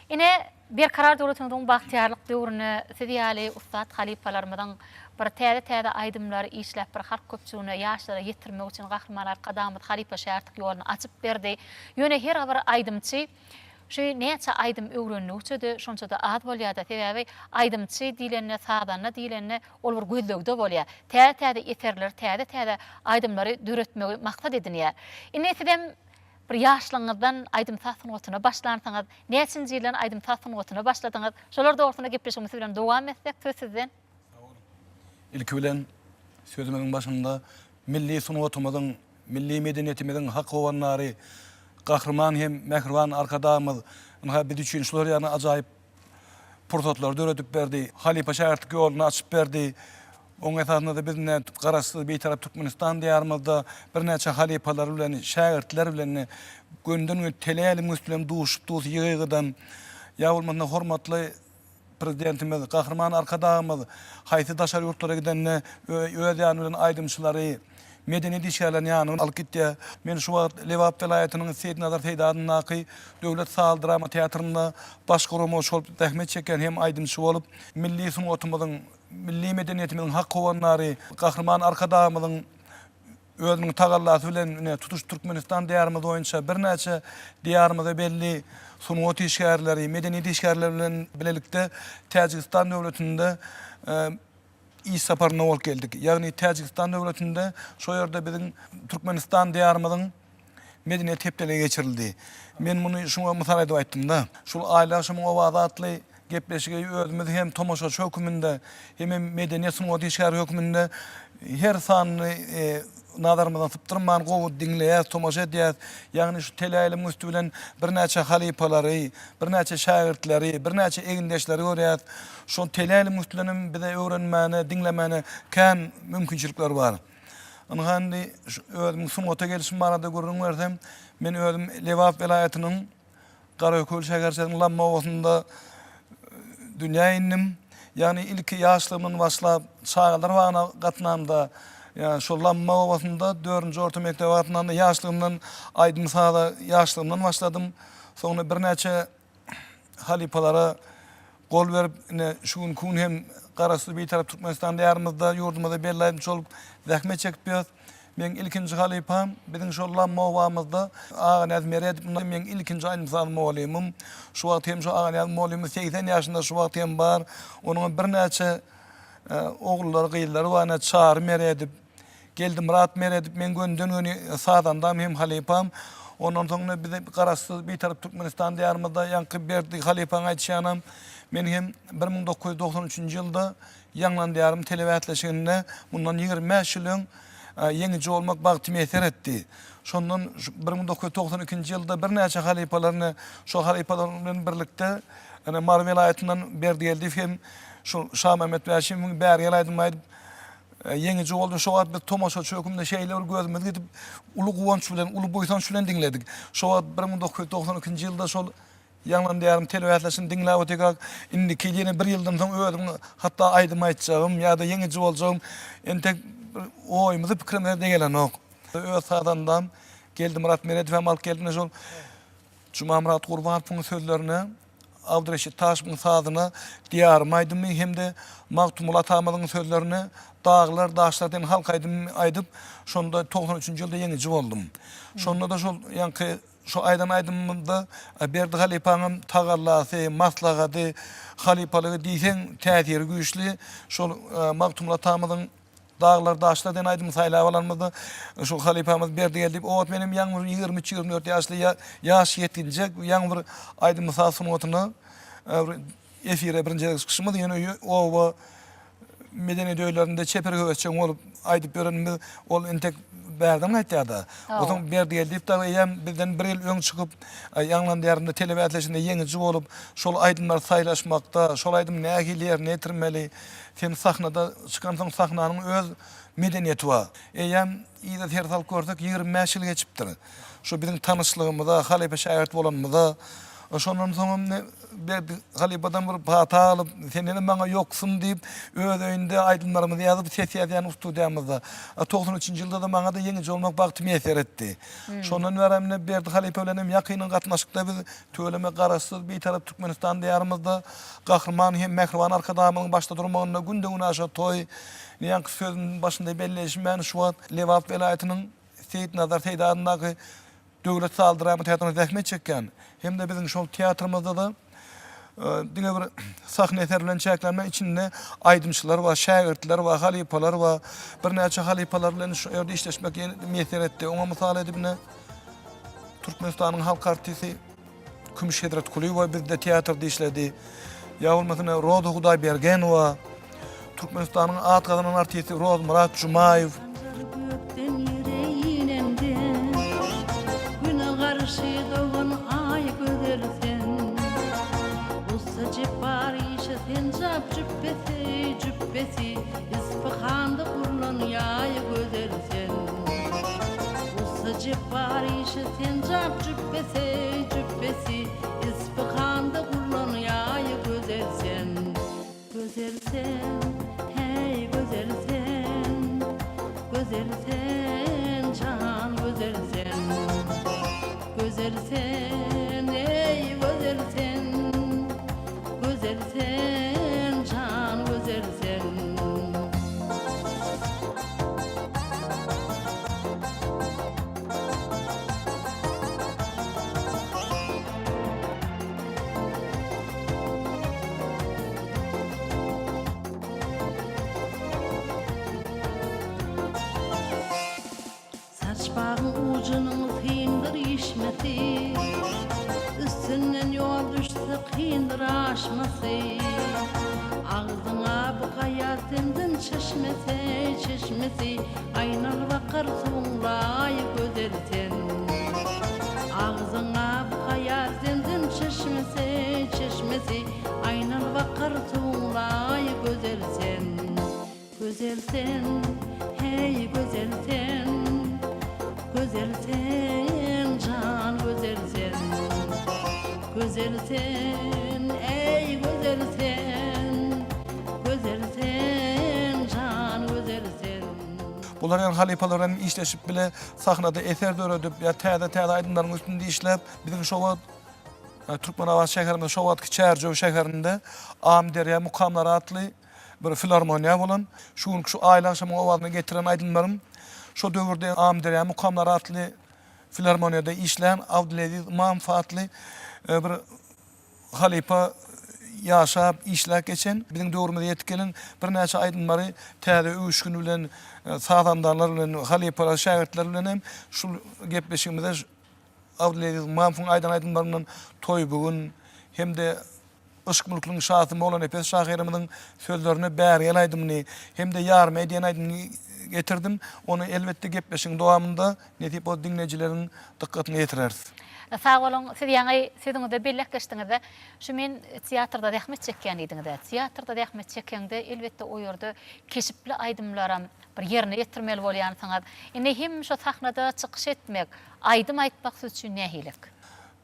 Ine, Berkarar döwletimiziň bagtyýarlyk döwründe siz ýaly ussat halypalarymyzyň bir täze-täze aýdymlary işläp bir halk köpçüligine, ýaşlara ýetirmek üçin Gahryman Arkadagymyz halypa-şägirtlik ýoluny açyp berdi. Ýöne her bir aýdymçy şu näçe aýdym öwrendigiçe-de şonça-da az bolýar-da. Sebäbi aýdymçy diýlende, sazanda diýlende ol bir gözlegde bolýar. Täze-täze eserleri, täze-täze aýdymlary döretmegi maksat edinýär. Indi sizem Bir ýaşlygyňyzdan aýdym-saz sungatyna başlansyňyz, näçinji ýyldan aýdym-saz sungatyna başladyňyz? Şolar dogrusynda gepleşigimizi siz bilen dowam etsek, söz sizden. Sag boluň. Ilki bilen, sözümiziň başynda milli sungatymyzyň, milli medeniýetimiziň hak howandary Gahryman hem mähriban Arkadagymyz ynha biz üçin şular ýaly ajaýyp pursatlary döredip berdi. Halypa-şägirtlik ýoluny açyp berdi. Oň esasynda-da biz ine Garaşsyz, Bitarap Türkmenistan Diýarymyzda birnäçe halypalar bilen, şägirtler bilen gönden-göni teleýaýlymyň üsti bilen duşup durus ýygy-ýygydan. Ýa bolmasa hormatly Prezidentimiz Gahryman Arkadagymyz haýsy daşary ýurtlara gidende öz ýany bilen aýdymçylary, medeniýet işgärlerini ýanyna alyp gitýär. Men şu wagt Lebap welaýatynyň Seýitnazar Seýdi adyndaky döwlet saz-drama teatrynda baş guramaçy bolup zähmet çekýän hem aýdymçy bolup, milli sungatymyzyň, milli medeniýetimiziň hak howandary Gahryman Arkadagymyzyň özüniň tagallasy bilen ine tutuş Türkmenistan diýarymyz boýunça birnäçe diýarymyza belli sungat işgärleri, medeniýet işgärleri bilen bilelikde Täjigistan döwletinde iş saparynda bolup geldik. Ýagny Täjigistan döwletinde şo ýerde biziň Türkmenistan diýarymyzyň Medeniýet hepdeligi geçirildi. Men muny şuňa mysal edip aýtdym-da. Şul Aýly agşamyň owazy atly gepleşigi özümiz hem tomaşaçy höküminde, hemem medeniýet sungat işgäri hökmünde her sanyny nazarymyzdan sypdyrman gowy diňleýäs, tomaşa edýäs. Ýagny şu teleýaýlymyň üsti bilen birnäçe halypalary, birnäçe şägirtleri, birnäçe egindeşleri görýäs. Şol teleýaýlymyň üsti bilen hem bize öwrenmäne, diňlemäne kän mümkinçilikler bar. Ynha indi şu özümiň sungata gelşim barada gürrüň bersem, men özüm Lebap welaýatynyň Garaköl şäherçesiniň Lamma obasynda dünýä indim. Ýagny ilki ýaşlygymdan başlap çagalar bagyna gatnamda, ýa şol Lamma obasynda dördünji orta mekdebe gatnamda ýaşlygymdan aýdym-saza ýaşlygymdan başladym. Soňra birnäçe halypalara gol berip, ine, şu günki gün hem Garaşsyz, Bitarap Türkmenistan Diýarymyzda, ýurdumyzda belli aýdymçy bolup zähmet çekip ýörüs. Meň ilkinji halypam biziň şol Lamma obamyzda Aganyýaz Meredow meň ilkinji aýdym-saz mugallymym. Şu wagt hem şu Aganyýaz mugallymymyz 80 ýaşynda şu wagt hem bar. Onuň hem birnäçe ogullary, gyzlary bar. Ine, Çary Meredow, Geldimyrat Meredow meň gönden-göni sazandam hem halypam. Ondan soň ine bize Garaşsyz, Bitarap Türkmenistan Diýarymyzda ýaňky Berdi halypaň aýdyşy ýalam men hem 1993-nji ýylda Ýaňlan Diýarym telebäsleşiginde mundan 25 ýyl öň ýeňiji bolmak bagty miýesser etdi. Şondan 1992-nji ýylda birnäçe halypalar ine şol halypalar bilen birlikde ine Mary welaýatyndan Berdi Geldiýew hem şol Şamämmet Bäşimowyň Bäri gel aýdymyny aýdyp Ýeňiji boldy. Şo wagt biz tomaşaçy hökmünde şeýle bir gözümiz gidip, uly guwanç bilen, uly buýsanç bilen diňledik. Şo wagt 1992-nji ýylda şol Ýaňlan diýarym telebäsleşigini diňläp otyrkak, indiki ýyl ýene bir ýyldan soň özümiň hatda aýdym aýtjagym ýa-da ýeňiji boljagym entek bir oýumyza, pikirimize-de gelenok. Öz sazandam Geldimyrat Meredow hem alyp geldi. Şol Jumamyrat Gurbanowyň sözlerine Abdyreşit Taşybyň sazyna Diýarym aýdymy hem-de Magtymguly atamyzyň sözlerine Daglar, daşlar diýen halk aýdymyny aýdyp, şonda 93 üçünji ýylda ýeňiji boldum. Şonda-da şol ýaňky şo aýdan aýdymymda Berdi halypaňam tagallasy, maslahaty, halypalygy diýseň täsiri güýçli. Şol Magtymguly atamyzyň Daglar daşlar diýen aýdymy saýlap alanymyzda şol halypamyz Berdi geldi diýip, o wagt menem ýaňy bir 23-24 ýaşly ýaş ýetginjek, ýaňy bir aýdym-saz sungatyna bir efire birinji gezek çykyşymyz, ýöne oba medeniýet öýlerinde çeper höwesjeň bolup aýdyp ýörenimiz ol entek bärden gaýtýar-da. Onsoň Berdi Geldiýew dagy eýýäm bizden bir ýyl öň çykyp, Ýaňlan diýarynda telebäsleşiginde ýeňiji bolup, şol aýdymlary saýlaşmakda, şol aýdymy nähili ýerine ýetirmeli, Sen sahnada çykansoň sahnanyň öz medeniýeti bar. Eýýäm yza ser salyp görsek 25 ýyl geçipdir. Şu biziň tanyşlygymyza, halypa-şägirt bolanymyza. Şondan soňam ne Berdi halypadan bir pata alyp, sendenem maňa ýoksun diýip, öz öýünde aýdymlarymyzy ýazyp, ses ýazýan studiýamyzda. 93-nji ýylda-da maňa-da ýeňiji bolmak bagty miýesser etdi. Şondan bärem ine Berdi halypa bilen hem ýakyndan gatnaşykda biz tüweleme Garaşsyz, Bitarap Türkmenistan Diýarymyzda Gahryman hem mähriban Arkadagymyzyň başda durmagynda günde-günaşa toý, ine ýaňky sözümiň başynda belleýşim ýaly şu wagt Lebap welaýatynyň Seýitnazar Seýdi adyndaky Döwlet saz drama teatrynda zähmet çekýän hem-de biziň şol teatrymyzda-da diňe bir sahna eseri bilen çäklenmän, içinde aýdymçylar bar, şägirtler bar, halypalar bar. Birnäçe halypalar bilen şu ýerde işleşmek miýesser etdi. Oňa mysal edip ine Türkmenistanyň halk artisti Kümüş Hezretkulyýewa bizde teatrda işledi. Ýa bolmasa ine Roza Hudaýbergenowa, Türkmenistanyň at gazanan artisti Rozmyrat Jumaýew. Hanjar gökden ýere inende, Güne garşy dogan Aý gözel sen. Ussa Jepbar işe senjap jüpbesi, jüpbesi, Ispyhanda gurlan ýaý gözel sen. Ussa Jepbar işe senjap jüpbesi, jüpbesi, Ispyhanda gurlan ýaý gözel sen. Gözel sen, häý gözel sen, Gözel sen, jan gözel sen. Gözel sen, eý gözel sen, Gözel sen, jan gözel sen. Saçbagyň ujunyň syndyr işmesi, Üstünden ýol düşse kyndyr aşmasy. Agzyňa bu gaýa zemzem çeşmesi, çeşmesi, Aýnaly bakar suwuň laý gözel sen. Agzyňa bu gaýa zemzem çeşmesi, çeşmesi, Aýnaly bakar suwuň laý gözel sen. Gözel sen, heý gözel sen, Gözel sen, jan gözel sen. Gözel sen, eý gözel sen, Gözel sen, jan gözel sen. Bular ýaly halypalar bilen işleşip bile sahnada eser döredip ýa täze-täze aýdymlaryň üstünde işläp, biziň şo wagt Türkmenabat şäherinde şo wagtky Çärjew şäherinde Amyderýa mukamlary atly bir filarmoniýa bolan, şu günki şu Aýly agşamyň owazyna getiren aýdymlarym şo döwürde Amyderýa mukamlary atly filarmoniýada işlän Abdyleziz Ymamow atly bir halypa ýaşap, işläp geçen, biziň döwrümize ýetip gelen birnäçe aýdymlary täze öwüşgin bilen, sazandarlar bilen, halypalar, şägirtler bilen hem şul gepleşigimize Abdyleziz Ymamowyň aýdan aýdymlaryndan Toý bu gün hem-de Yşk mülküniň şasy Mollanepes şahyrymyzyň sözlerine Bäri gel aýdymyny hem-de Ýarym-eý diýen aýdymyny getirdim. Ony elbetde gepleşigiň dowamynda nesip bolsa diňleýjileriň dykgatyna ýetireris. Sag boluň, siz ýaňy sözüňizde belläp geçdiňizde, şu men teatrda zähmet çekýän diýdiňiz-ä. Teatrda zähmet çekeňde, elbetde o ýerde keşpli aýdymlaram bir ýerine ýetirmeli bolýansyňyz. Indi hem şo sahnada çykyş etmek, aýdym aýtmak siz üçin nähililik?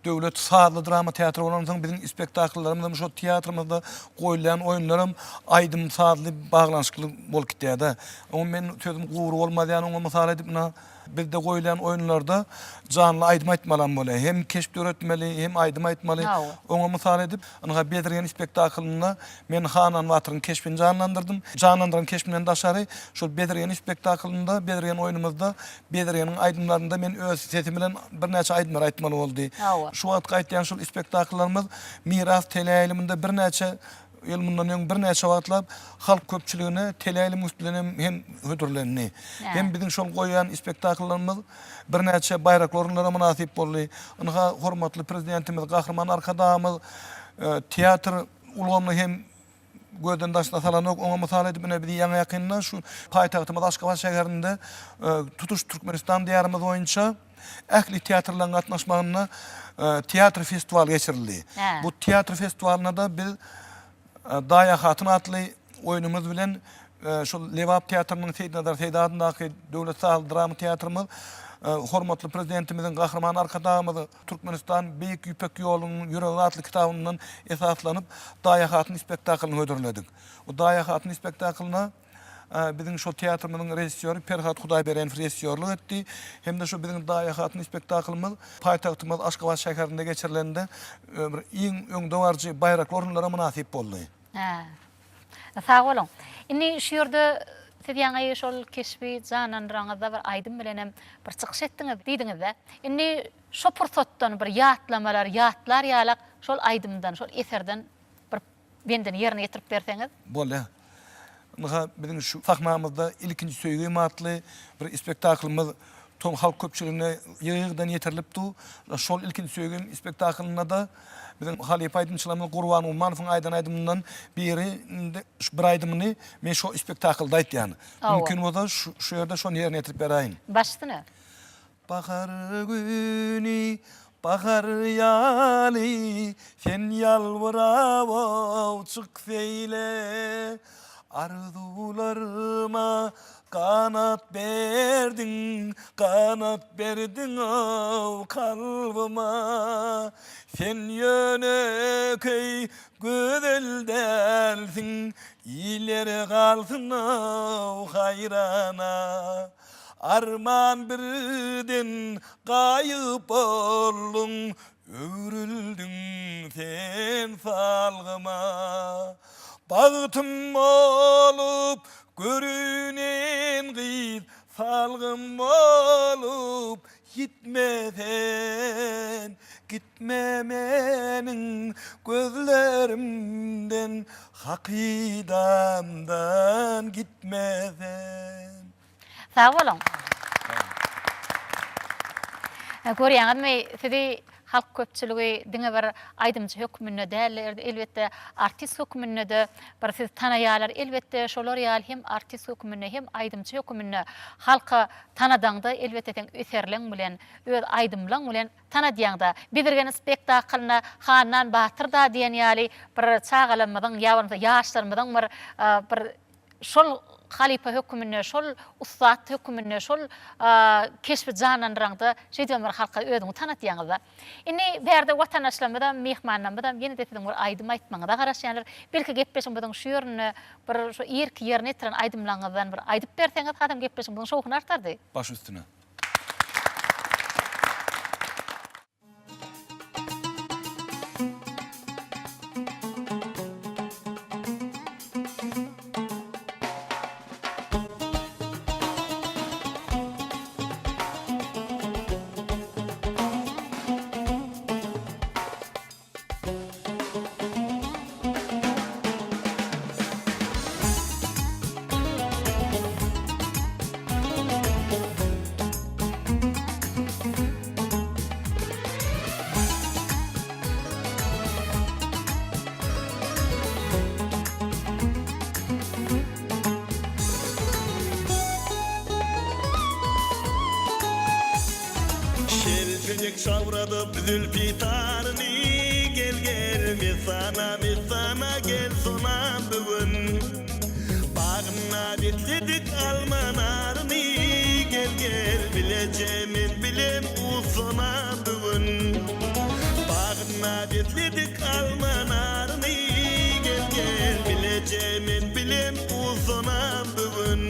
Döwlet sazly drama teatry bolansoň biziň spektakllarymyzam şo teatrymyzda goýulýan oýunlaram aýdym-sazly baglanyşykly bolup gitýär-de. Oňa men sözüm gury bolmaz ýaly oňa mysal edip ynha bizde goýulýan oýunlarda janly aýdym aýtmalam bolýar. Hem keşp döretmeli, hem aýdym aýtmaly. Oňa mysal edip ynha Bezirgen spektaklynda men Hanan batyryň keşbini janlandyrdym. Janlandyran keşbimden daşary şol Bezirgen spektaklynda, Bezirgen oýnumyzda Bezirgeniň aýdymlarynda men öz sesim bilen birnäçe aýdymlary aýtmaly boldy. Şu wagtky aýtýan şol spektakllarymyz Miras teleýaýlymynda birnäçe ýyl mundan öň birnäçe wagtlap halk köpçüligine teleýaýlymyň üsti bilen hem hödürlendi. Hem biziň şol goýýan spektakllarymyz birnäçe baýrakly orunlara mynasyp boldy. Ynha, hormatly Prezidentimiz Gahryman Arkadagymyz teatr ulgamyny hem gözden daşyna salanok. Oňa mysal edip ine biz ýaňy-ýakynda şu paýtagtymyz Aşgabat şäherinde tutuş Türkmenistan diýarymyz boýunça ähli teatrlaryň gatnaşmagynda teatr festiwaly geçirildi. Bu teatr festiwalynda-da biz Daýa hatyn atly oýnumyz bilen şol Lebap teatrynyň Seýitnazar Seýdi adyndaky döwlet sazly drama teatrymyz. Hormatly Prezidentimiziň Gahryman Arkadagymyz Türkmenistan Beýik Ýüpek ýolunyň ýüregi atly kitabyndan esaslanyp Daýa hatyn spektaklyny hödürledik. Bu Daýa hatyn spektaklyna biziň şol teatrymyzyň režissýory Perhat Hudaýberenow režissýorlyk etdi hem-de şu biziň Daýa hatyn spektaklymyz paýtagtymyz Aşgabat şäherinde geçirilende bir iň öňdebaryjy baýrakly orunlara mynasyp boldy. Hä. Sag boluň. Indi şu ýerde siz ýaňy şol keşbi janlandyraňyzda bir aýdym bilenem bir çykyş etdiňiz diýdiňiz-dä. Indi şo pursatdan bir ýatlamalar ýatlar ýalak şol aýdymdan, şol eserden bir bendini ýerine ýetirip berseňiz. Bolýar. Ynha, biziň şu sahnamyzda Ilkinji söýgim atly bir spektaklymyz tom halk köpçüligine ýygy-ýygydan ýetirilip dur. Şol Ilkinji söýgim spektaklynda-da biziň halypa aýdymçylarymyz Gurban Ummanowyň aýdan aýdymyndan biri indi şu bir aýdymyny men şo spektaklda aýtýan. Mümkin bolsa şu ýerde şony ýerine ýetirip beräýin. Baş üstüne. Bahar güni bahar ýaly sen ýalbyrawow çyk seýle Arzuwlaryma ganat berdiň ganat berdiňow kalbyma Sen ýönekeý gözel dälsiň iller galsynow haýrana Arman birden gaýyp bolduň, Öwrüldiň sen salgyma. Bagtym bolup görünen gyz, Salgym bolup ýitme sen. Gitme meniň gözlerimden, Hakydamdan gitme sen. Sag boluň. Görýäňizmi, sizi halk köpçüligi diňe bir aýdymçy hökmünde däl-de, elbetde, artist hökmünde-de bir sizi tanaýarlar. Elbetde, şolar ýaly hem artist hökmünde, hem aýdymçy hökmünde halka tanadaňda, elbetde, seň eserleň bilen, öz aýdymlaň bilen tanadýaňda. Bezirgen spektaklynda Handan batyr da diýen ýaly bir çagalarymyzyň ýa bolmasa ýaşlarymyzyň bir bir şol halypa höküminde, şol ussat höküminde, şol keşbi janlandyraňda şeýdibem bir halka özüňi tanatýaňyzda. Indi bärde watandaşlarymyzam, myhmanlarymyzam ýene-de siziň bir aýdym aýtmagyňyza garaşýanlar. Belki gepleşigimiziň şu ýerinde bir şu irki ýerine ýetiren aýdymlaryňyzdan bir aýdyp berseňiz hasam gepleşigimiziň şowhuny artardy. Baş üstüne. Şelpejek şawradyp zülpi taryny, Gel, gel, messana, messana gel sonam bu gün. Bagyna besledik alma naryny, Gel, gel, bileje men bilem usana bu gün. Bagyna besledik alma naryny, Gel, gel, bileje men bilem usana bu gün.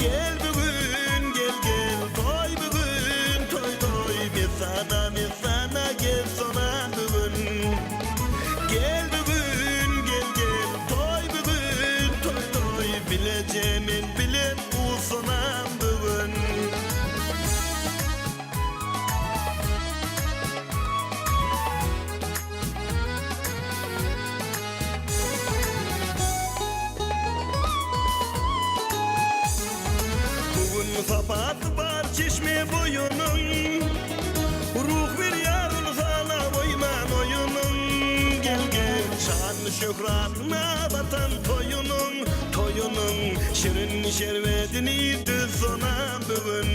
Gel bu gün, gel, gel, toý bu gün, toý, toý, Messana, messana gel sona bu gün. Gel bu gün, gel, gel, toý bu gün, toý, toý, Bileje men bilem usanam bu gün. Bu gün sapasy bar çeşme boýunyň, Ruh berýär ynsana oýnan oýunyň. Gel, gel, şanly şöhratyna batan toýunyň, Toýunyň şirin şerbedini düz sona bu gün.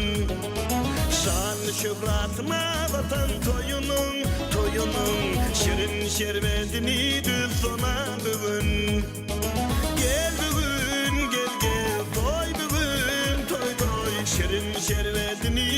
Şanly şöhratyna batan toýunyň, Toýunyň şirin şerbedini düz sona bu gün. Gel bu gün, gel, gel, toý bu gün, toý, toý, Şirin şerbedini.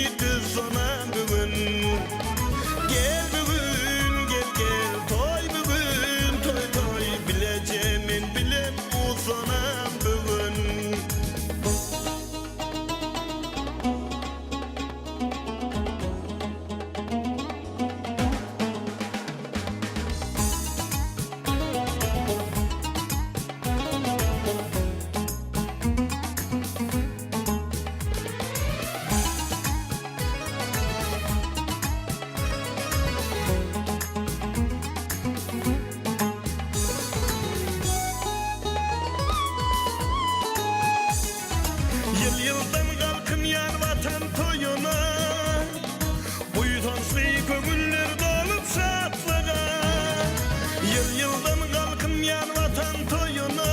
Ýyl-ýyldan galkynýan Watan toýuna,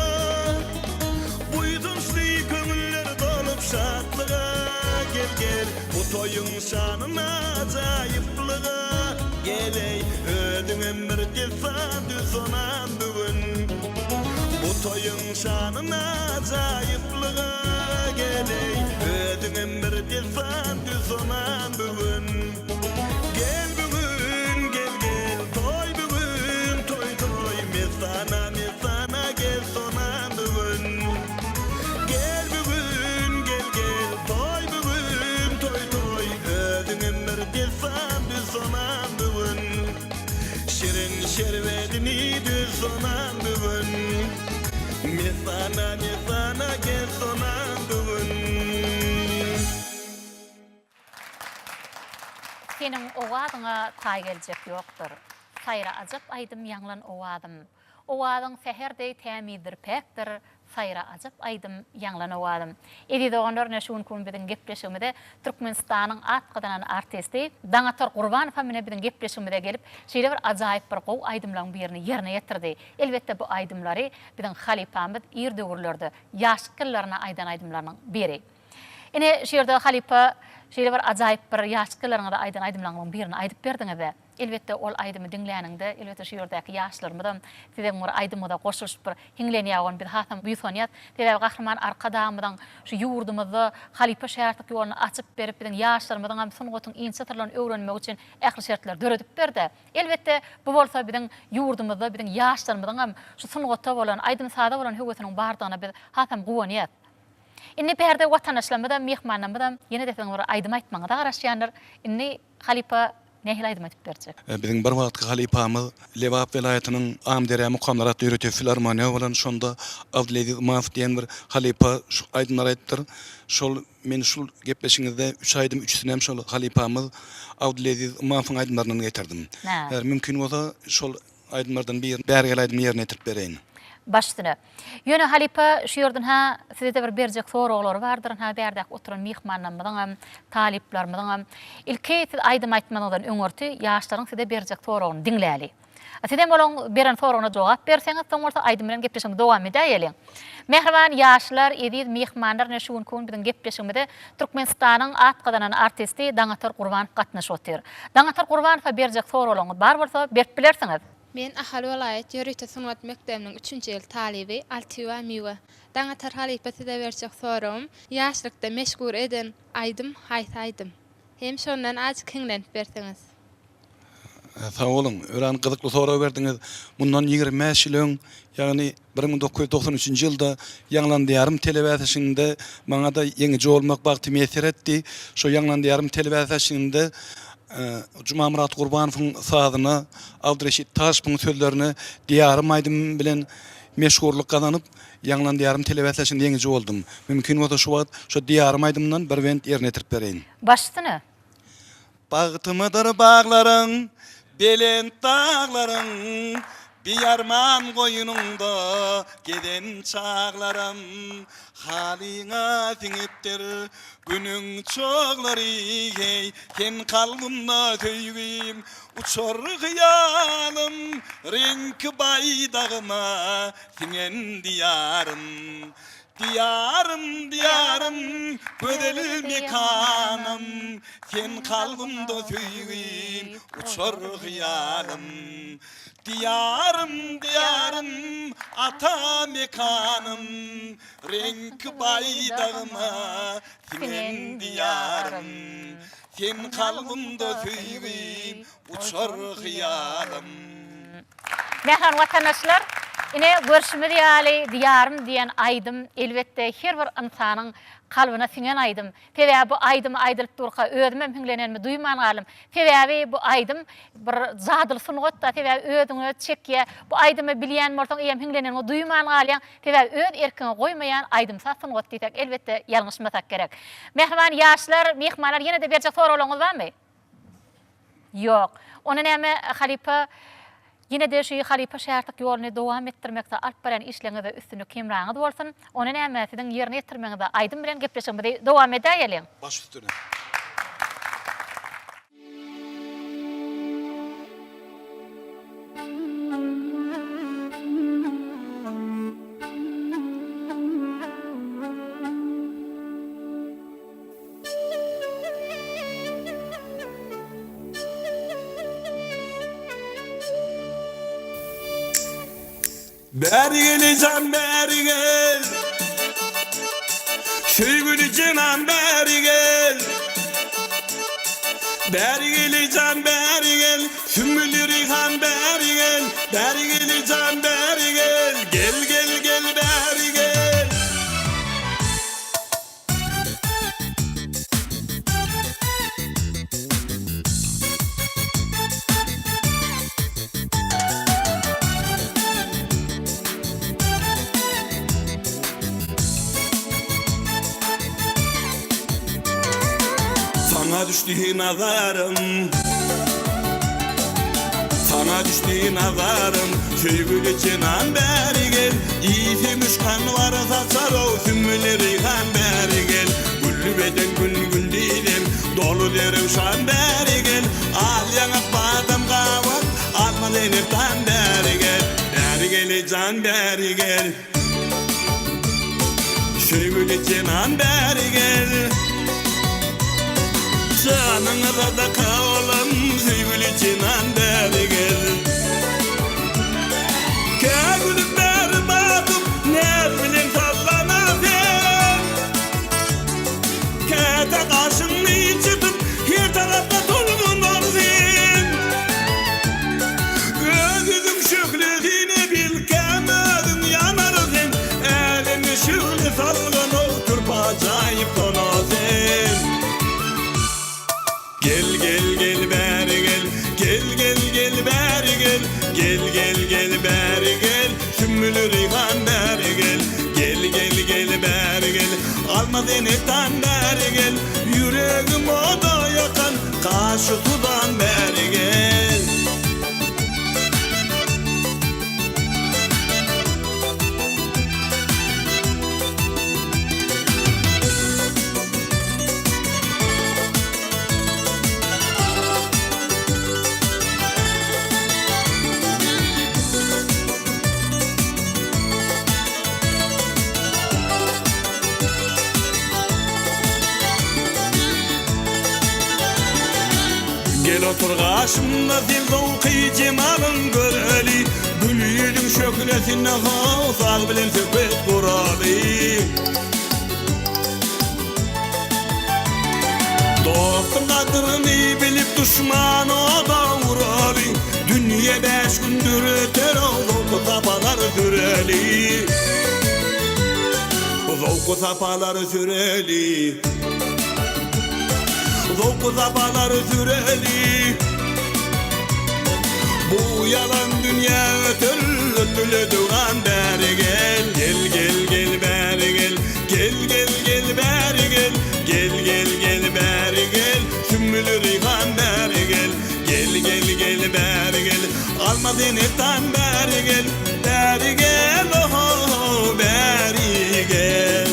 Buýsançly köňüller dolup şatlyga, Gel-gel, bu toýuň şanyna, ajaýyplyga, Gel-eý, özüňem bir dessan düz sonam bu gün. Bu toýuň şanyna, ajaýyplyga, Gel-eý, özüňem bir dessan düz sonam bu gün. Gel bu gün, gel, gel, toý bu gün, toý, toý, Messana, messana gel sonam bu gün. Gel bu gün, gel, gel, toý bu gün, toý, toý, Özüňem bir dessan düz sonam bu gün. Şirin şerbedini düz sonam bu gün. Messana, messana gel sonam bu gün. Seniň owazyňa taý geljek ýokdur. Saýra ajap aýdym ýaňlan owazym. Owazyň säher deý tämizdir päkdir, Saýra ajap aýdym ýaňlan owazym. Eziz doganlar ine şu günki gün biziň gepleşigimize Türkmenistanyň at gazanan artisti Daňatar Gurbanow hem ine biziň gepleşigimize gelip şeýle bir ajaýyp bir gowy aýdymlaryň birini ýerine ýetirdi. Elbetde bu aýdymlary biziň halypamyz ir döwürlerde ýaşlyk ýyllarynda aýdan aýdymlarynyň biri. Ine, şu ýerde halypa şeýle bir ajaýyp bir ýaşlyk ýyllaryňyzda aýdan aýdymlaryňyzyň birini aýdyp berdiňiz-dä. Elbetde, ol aýdymy diňläniňde, elbetde, şu ýerdäki ýaşlarymyzam siziň bir aýdymyňyza goşulyşyp bir hiňlenýär, ony biz hasam buýsanýas. Sebäbi Gahryman Arkadagymyzyň şu ýurdumyzda halypa şägirtlik ýoluny açyp berip, biziň ýaşlarymyzyňam sungatyň inçe syrlaryny öwrenmegi üçin ähli şertleri döredip berdi. Elbetde, bu bolsa biziň ýurdumyzda biziň ýaşlarymyzyňam şu sungata bolan, aýdym-saza bolan höwesiniň bardygyna biz hasam guwanýas. Indi bärde watandaşlarymyzam, myhmanlarymyzam ýene-de siziň bir aýdym aýtmagyňyza garaşýandyr. Indi halypa nähili aýdym aýdyp berjek? Biziň bir wagtky halypamyz Lebap welaýatynyň Amyderýa mukamlary atly ýörite filarmoniýa bolan şonda Abdyleziz Ymanow diýen bir halypa şu aýdymlary aýdypdyr. Şol men şul gepleşigiňizde üç aýdym üçüsinem şol halypamyz Abdyleziz Ymanowyň aýdymlaryndan getirdim. Eger mümkin bolsa şol Aýdymlardan birini Bäri gel aýdymyny ýerine ýetirip bereýin. Baş üstüne. Ýöne halypa şu ýerden ha sizede bir berjek soraglary bardyr ha bärdäki oturan myhmanlarymyzyňam, talyplarymyzyňam. Ilki siz aýdym aýtmazyňyzdan öňürti ýaşlaryň size berjek soragyny diňläli. Sizem olaň beren soragyna jogap berseňiz, soň bolsa aýdym bilen gepleşigimizi dowam edäýeliň. Mähriban ýaşlar, eziz myhmanlar ine şu günki gün biziň gepleşigimize Türkmenistanyň at gazanan artisti Daňatar Gurbanow gatnaşyp otyr. Daňatar Gurbanowa berjek soraglaryňyz bar bolsa berip bilersiňiz. Men Ahal welaýat ýörite sungat mekdebiniň üçünji ýyl talyby Altywa Miwe. Daňatar halypa size berjek soragym, ýaşlykda meşhur eden aýdym haýsy aýdym? Hem şondan azjyk hiňlenip berseňiz. Sag boluň, örän gyzykly sorag berdiňiz. Mundan 25 ýyl öň, ýagny 1993-nji ýylda Ýaňlan diýarym telebäsleşiginde maňa-da ýeňiji bolmak bagty miýesser etdi. Şo Ýaňlan diýarym telebäsleşiginde Jumamyrat Gurbanowyň sazyna, Abdyreşit Taşowyň sözlerine Diýarym aýdymy bilen meşhurlyk gazanyp, Ýaňlan diýarym telebäsleşiginde ýeňiji boldum. Mümkin bolsa şu wagt şo Diýarym aýdymyndan bir bent ýerine ýetirip bereýin. Baş üstüne. Bagtymydyr baglaryň, belent daglaryň, Biarman goýnuňda gezen çaglarym. Halyňa siňipdir Günüň çoglary, heý, Sen kalbymda söýgim, uçar hyýalym, Reňki baýdagyma siňen Diýarym. Diýarym, Diýarym, gözel mekanym, Sen kalbymda söýgim, uçar hyýalym. Diýarym, Diýarym, ata mekanym, Reňki baýdagyma siňen Diýarym. Sen kalbymda söýgim, uçar hyýalym. Mähriban watandaşlar, ine, görşümiz ýaly, Diýarym diýen aýdym, elbetde, her bir ynsanyň kalbyna siňen aýdym. Sebäbi bu aýdym aýdylyp durka, özümem hiňlenenimi duýman galdym. Sebäbi bu aýdym bir jadyly sungat-da, sebäbi özüňe çekýär. Bu aýdymy bilýän bolsaň, eýýäm hiňleneniňi duýman galýaň. Sebäbi öz erkiňe goýmaýan aýdym-saz sungaty diýsek, elbetde, ýalňyşmasak gerek. Mähriban ýaşlar, myhmanlar, ýene-de berjek soraglaryňyz barmy? Ýok. Onda näme, halypa, ýene-de şu halypa şägirtlik ýoluny dowam etdirmekde alyp barýan işleriňizde üstünlik hemraňyz bolsun. Onda näme, siziň ýerine ýetirmegiňizde aýdym bilen gepleşigimizi dowam edäýeliň. Baş üstüne. Bäri gel ejem bäri gel Söýgüli jenan bäri gel Bäri gel ejem bäri gel Sümmüli reýhan bäri gel Bäri gel ejem bäri gel Gel gel gel bäri gel. Saňa düşdi nazarym Saňa düşdi nazarym Söýgüli jenan bäri gel Iýse müşkan bar saçar-ow Sümmüli reýhan bäri gel Gülli beden gün gündizem Doly zerewşan bäri gel Al ýaňak badam gabak Alma zeynepdan bäri gel Bäri gel eý jan bäri gel Söýgüli jenan bäri gel Janyňa sadaka bolan Söýgüli jenan bäri gel Kä gülüp bäri bakyp Näz bilen sallana sen Käte gaşyňny çytyp Her tarapda tolgunar sen Öz ýüzüň şöhlesine bilkäm özüň ýanar sen Äleme şöhle salgan oturyp ajaýyp sona sen. Gel gel gel bäri gel Gel gel gel bäri gel Gel gel gel bäri gel Sümmüli reýhan bäri gel Gel gel gel bäri gel Almaz enekdan bäri gel Ýüregim oda ýakan Gaşy sudan bäri gel. Gel otur gaşymda sen zowky jemalyň göreli Gül ýüzüň şöhlesinde how saz bilen söhbet guraly. Dostuň gadyryny bilip duşmany oda uraly Dünýe bäş gündür öter zowky sapalar süreli Zowky sapalar süreli Zowky sapalar süreli Bu ýalan dünýä öter ötüle döwran bäri gel Gel gel gel bäri gel Gel gel gel bäri gel Gel gel gel bäri gel Sümmüli reýhan bäri gel Gel gel gel bäri gel Alma zenetdan bäri gel Bäri gel oho bäri gel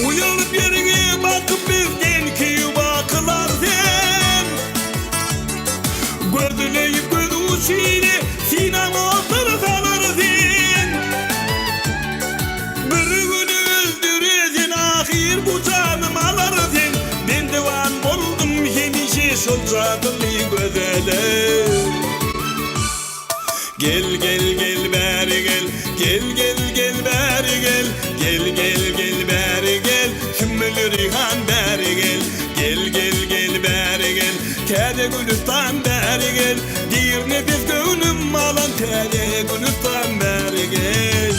Uýalyp ýeriňe bakyp bizden küýi bakylar sen Gözleýip göz uçyny synaňa otur salar sen Bir gün öldürer sen ahyr bu janym alar sen Bendiwan boldum hemişe şol jadyly gözele. Gel gel gel bäri gel Gel gel gel bäri gel Gel gel gel bäri gel Sümmüli reýhan bäri gel Gel gel gel bäri gel Täze gülüstan bäri gel Diýr nepes göwnüm alan Täze gülüstan bäri gel.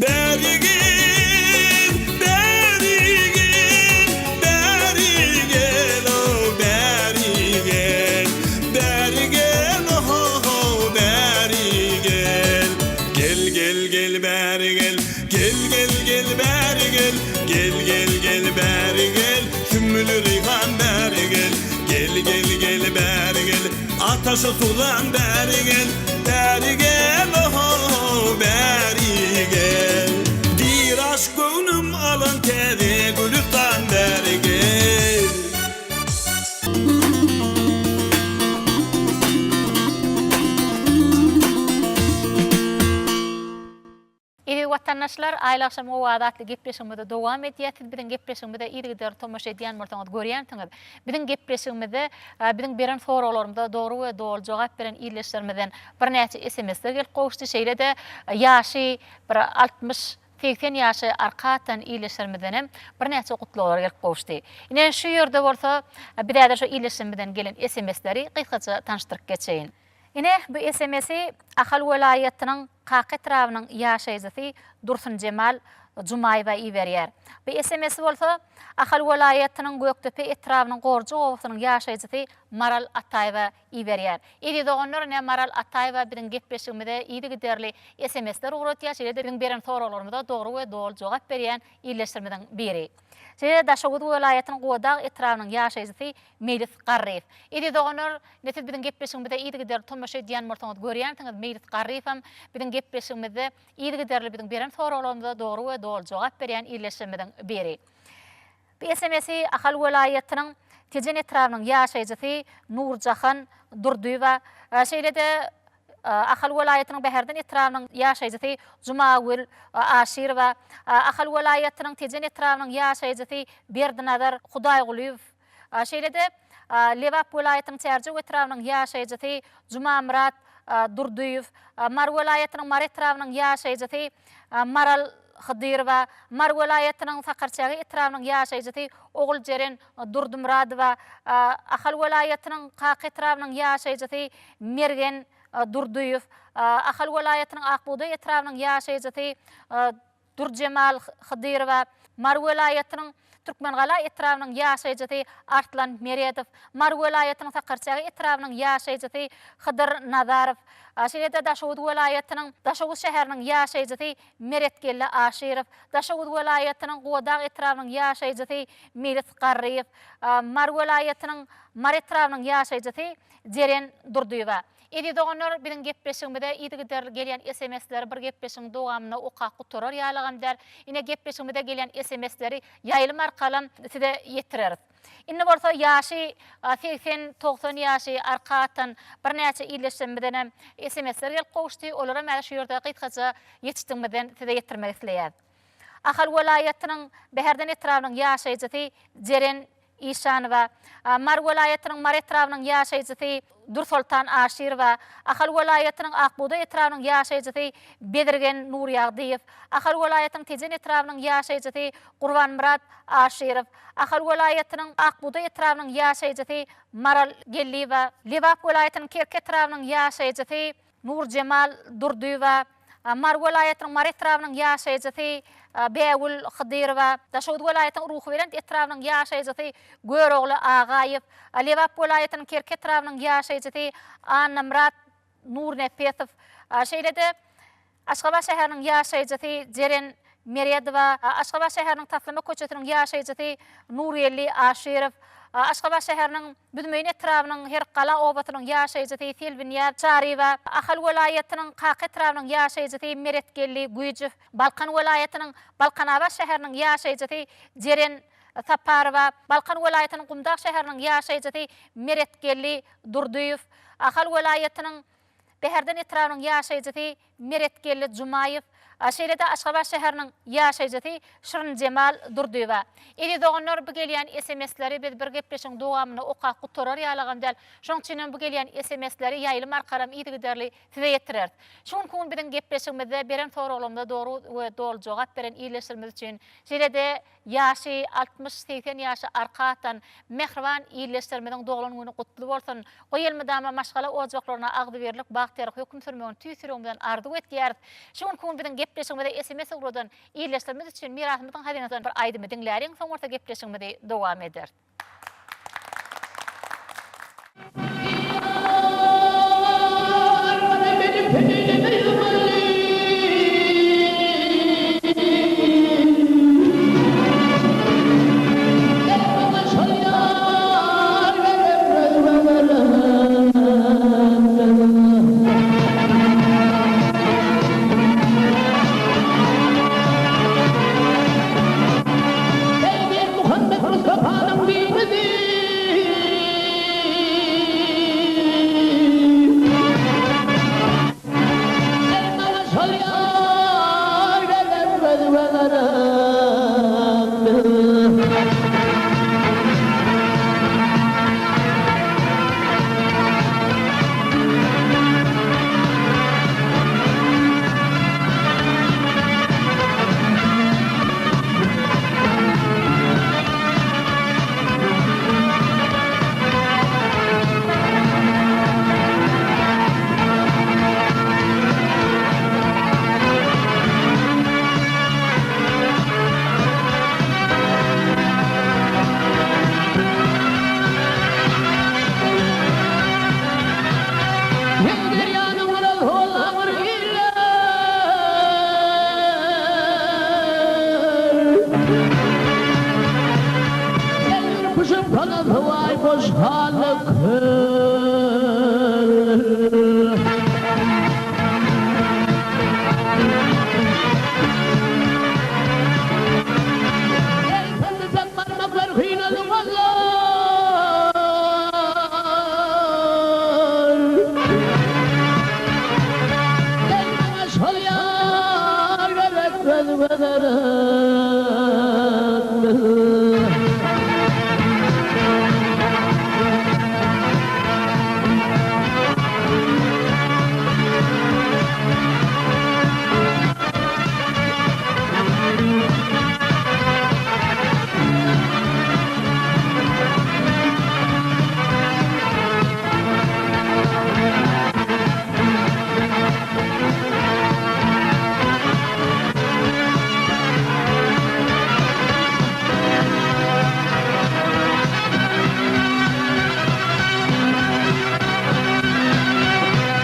Bäri gel, bäri gel, bäri gel, o bäri gel, bäri gel, oho, bäri gel. Gel, gel, gel, bäri gel, gel, gel, gel, bäri gel, gel, gel, gel, bäri gel, sümmüli reýhan bäri gel, gel, gel, gel, bäri gel, ataşy suzan bäri gel. Bäri gel oho bäri gel Diýr aşk göwnüm alan täze gülüstan bäri gel. Eziz Watan. watandaşlar, Aýly agşamyň owazy atly gepleşigimizi dowam edýäs. Siz biziň gepleşigimize yzygiderli tomaşa edýän bolsaňyz görýänsiňiz. Biziň gepleşigimizde biziň beren soraglarymyza dogry we doly jogap beren ildeşlerimizden birnäçe SMS-ler gelip gowuşdy. Şeýle-de ýaşy bir 60, 80 ýaşy arka atan ildeşlerimizden hem birnäçe gutlaglar gelip gowuşdy. Ine şu ýerde bolsa biz häzir şu ildeşlerimizden gelen SMS-leri gysgaça tanyşdyryp geçeýin. Ine, bu SMS-i Ahal welaýatynyň Kaka etrabynyň ýaşaýjysy Dursunjemal Jumaýewa iberýär. Bu SMS-i bolsa Ahal welaýatynyň Gökdepe etrabynyň Gorjak obasynyň ýaşaýjysy Maral Ataýewa iberýär. Eziz doganlar, ine, Maral Ataýewa biziň gepleşigimize yzygiderli SMS-ler ugratýar, şeýle-de biziň beren soraglarymyza dogry we doly jogap berýän ildeşlerimiziň biri. Şeýle-de Daşoguz welaýatynyň Gubadag etrabynyň ýaşaýjysy Meýlis Garryýew. Eziz doganlar, ine siz biziň gepleşigimize yzygiderli tomaşa edýän bolsaňyz görýänsiňiz, Meýlis Garryýewem biziň gepleşigimizde yzygiderli biziň beren soraglarymyza dogry we doly jogap berýän ildeşlerimiziň biri. Bu SMS-i Ahal welaýatynyň Tejen etrabynyň ýaşaýjysy Nurjahan Durdyýewa, şeýle-de Ahal welaýatynyň Bäherden etrabynyň ýaşaýjysy Jumagül Aşyrowa, Ahal welaýatynyň Tejen etrabynyň ýaşaýjysy Berdinazar Hudaýgulyýew, şeýle-de Lebap welaýatynyň Çärjew etrabynyň ýaşaýjysy Jumamyrat Durdyýew, Mary welaýatynyň Mary etrabynyň ýaşaýjysy Maral Hydyrowa, Mary welaýatynyň Sakarçäge etrabynyň ýaşaýjysy Oguljeren Durdymyradowa, Ahal welaýatynyň Kaka etrabynyň ýaşaýjysy Mergen Durdyýew, Ahal welaýatynyň Ak bugdaý etrabynyň ýaşaýjysy Dürjemal Hydyrowa, Mary welaýatynyň Türkmengala etrabynyň ýaşaýjysy Arslan Meredow, Mary welaýatynyň Sakarçäge etrabynyň ýaşaýjysy Hydyr Nazarow, şeýle-de Daşoguz welaýatynyň Daşoguz şäheriniň ýaşaýjysy Meretgeldi Aşyrow, Daşoguz welaýatynyň Gubadag etrabynyň ýaşaýjysy Meýlis Garryýew, Mary welaýatynyň Mary etrabynyň ýaşaýjysy Jeren Durdyýewa. Eziz doganlar, biziň gepleşigimize yzygiderli gelýän SMS-leri bir gepleşigiň dowamynda okap gutarar ýalygam däl. Ine gepleşigimize gelýän SMS-leri ýaýlym arkalam size ýetireris. Indi bolsa ýaşy 80, 90 ýaşy arka atan birnäçe ildeşlerimizdenem SMS-ler gelip gowuşdy. Olaram häzir şu ýerde gysgaça ýetişdigimizden size ýetirmek isleýäs. Ahal welaýatynyň Bäherden etrabynyň ýaşaýjysy Jeren Işanowa, Mary welaýatynyň Mary etrabynyň ýaşaýjysy Dürsoltan Aşyrowa, Ahal welaýatynyň Ak bugdaý etrabynyň ýaşaýjysy Bezirgen Nurýagdyýew, Ahal welaýatynyň Tejen etrabynyň ýaşaýjysy Gurbanmyrat Aşyrow, Ahal welaýatynyň Ak bugdaý etrabynyň ýaşaýjysy Maral Geldiýewa, Lebap welaýatynyň Kerki etrabynyň ýaşaýjysy Nurjemal Durdyýewa, Mary welaýatynyň Mary etrabynyň ýaşaýjysy Bägül Hydyrowa, Daşoguz welaýatynyň Ruhubelent etrabynyň ýaşaýjysy Görogly Agaýew, Lebap welaýatynyň Kerki etrabynyň ýaşaýjysy Annamyrat Nurnepesow, şeýle-de Aşgabat şäheriniň ýaşaýjysy Jeren Meredowa, Aşgabat şäheriniň Taslama köçesiniň ýaşaýjysy Nurgeldi Aşyrow, Aşgabat şäheriniň Büzmeýin etrabynyň Herikgala obasynyň ýaşaýjysy Selbinýaz Çaryýewa, Ahal welaýatynyň Kaka etrabynyň ýaşaýjysy Meretgeldi Güýjow, Balkan welaýatynyň Balkanabat şäheriniň ýaşaýjysy Jeren Saparowa, Balkan welaýatynyň Gumdag şäheriniň ýaşaýjysy Meretgeldi Durdyýew, Ahal welaýatynyň Bäherden etrabynyň ýaşaýjysy Meretgeldi Jumaýew, şeýle-de Aşgabat şäheriniň ýaşaýjysy Şirinjemal Durdyýewa. Eziz doganlar bu gelýän SMS-leri biz bir gepleşigiň dowamynda okap gutarar ýalagam däl. Şonuň üçinem bu gelýän SMS-leri ýaýlym arkalam yzygiderli size ýetireris. Şu günki gün biziň gepleşigimizde beren soraglarymyza dogry we doly jogap beren ildeşlerimiz üçin, şeýle-de Ýaşy 60, 80 ýaşy arka atan mähriban ildeşlerimiziň doglan güni gutly bolsun! Goý elmydama maşgala ojaklaryna agzybirlik, bagtyýarlyk höküm sürmegini tüýs ýüregimizden arzuw etýäris. Şu günki gün biziň gepleşigimize sms ugradan ildeşlerimiz üçin Mirasymyzyň hazynasyndan bir aýdymy diňläliň, soň bolsa gepleşigimizi dowam ederis. Muhammet Mustafanyň dinidir.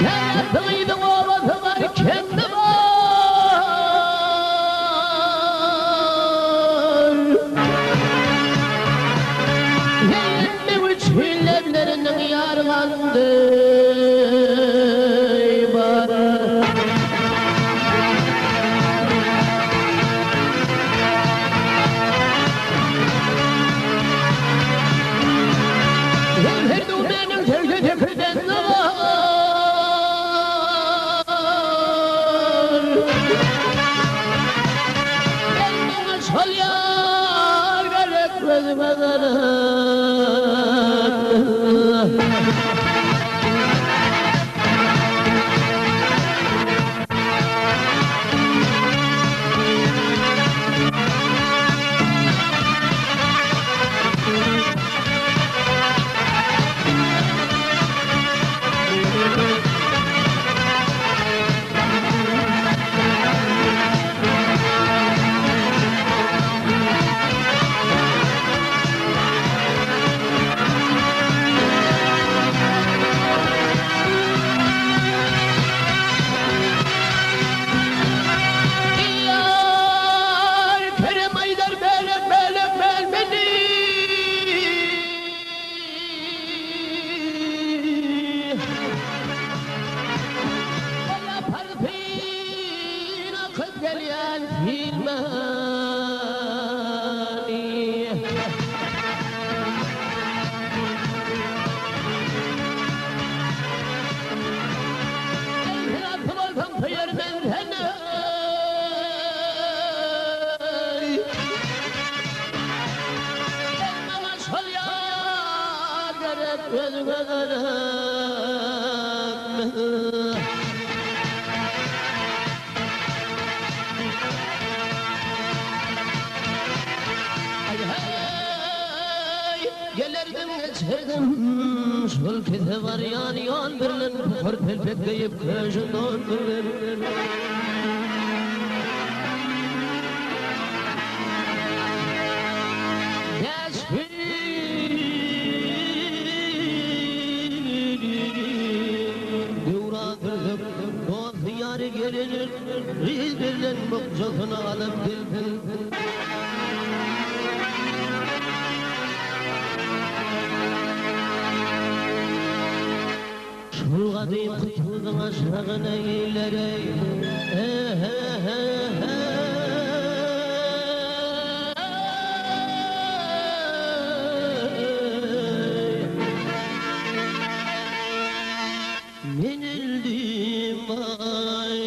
Täze gyzyň obasy bar, kendi bar. Eýlenmek üçin lebleriniň ýargandy bar. Meniň 88-den bar. Sen maňa şol ýar gerek gözüme gerek. Ýar Kerem aýdar bölek bölek bölmeli. Ola parfyn akyp gelýän sil many. Eý sen atly bolsaň söýermen seni. Sen maňa şol ýar gerek özüňe gerek. Aý-heý, gelerdim geçerdim şol kese barýan ýol birlen buhar telpek geýip köşe don birlen. Döwran sürsek, dosty-ýary gelinir, Gyz birlen bukjasyny alyp gelsin. Şul gadymky tuduň aşagyna eýlereý, e-he-he-he. Men öldüm aý.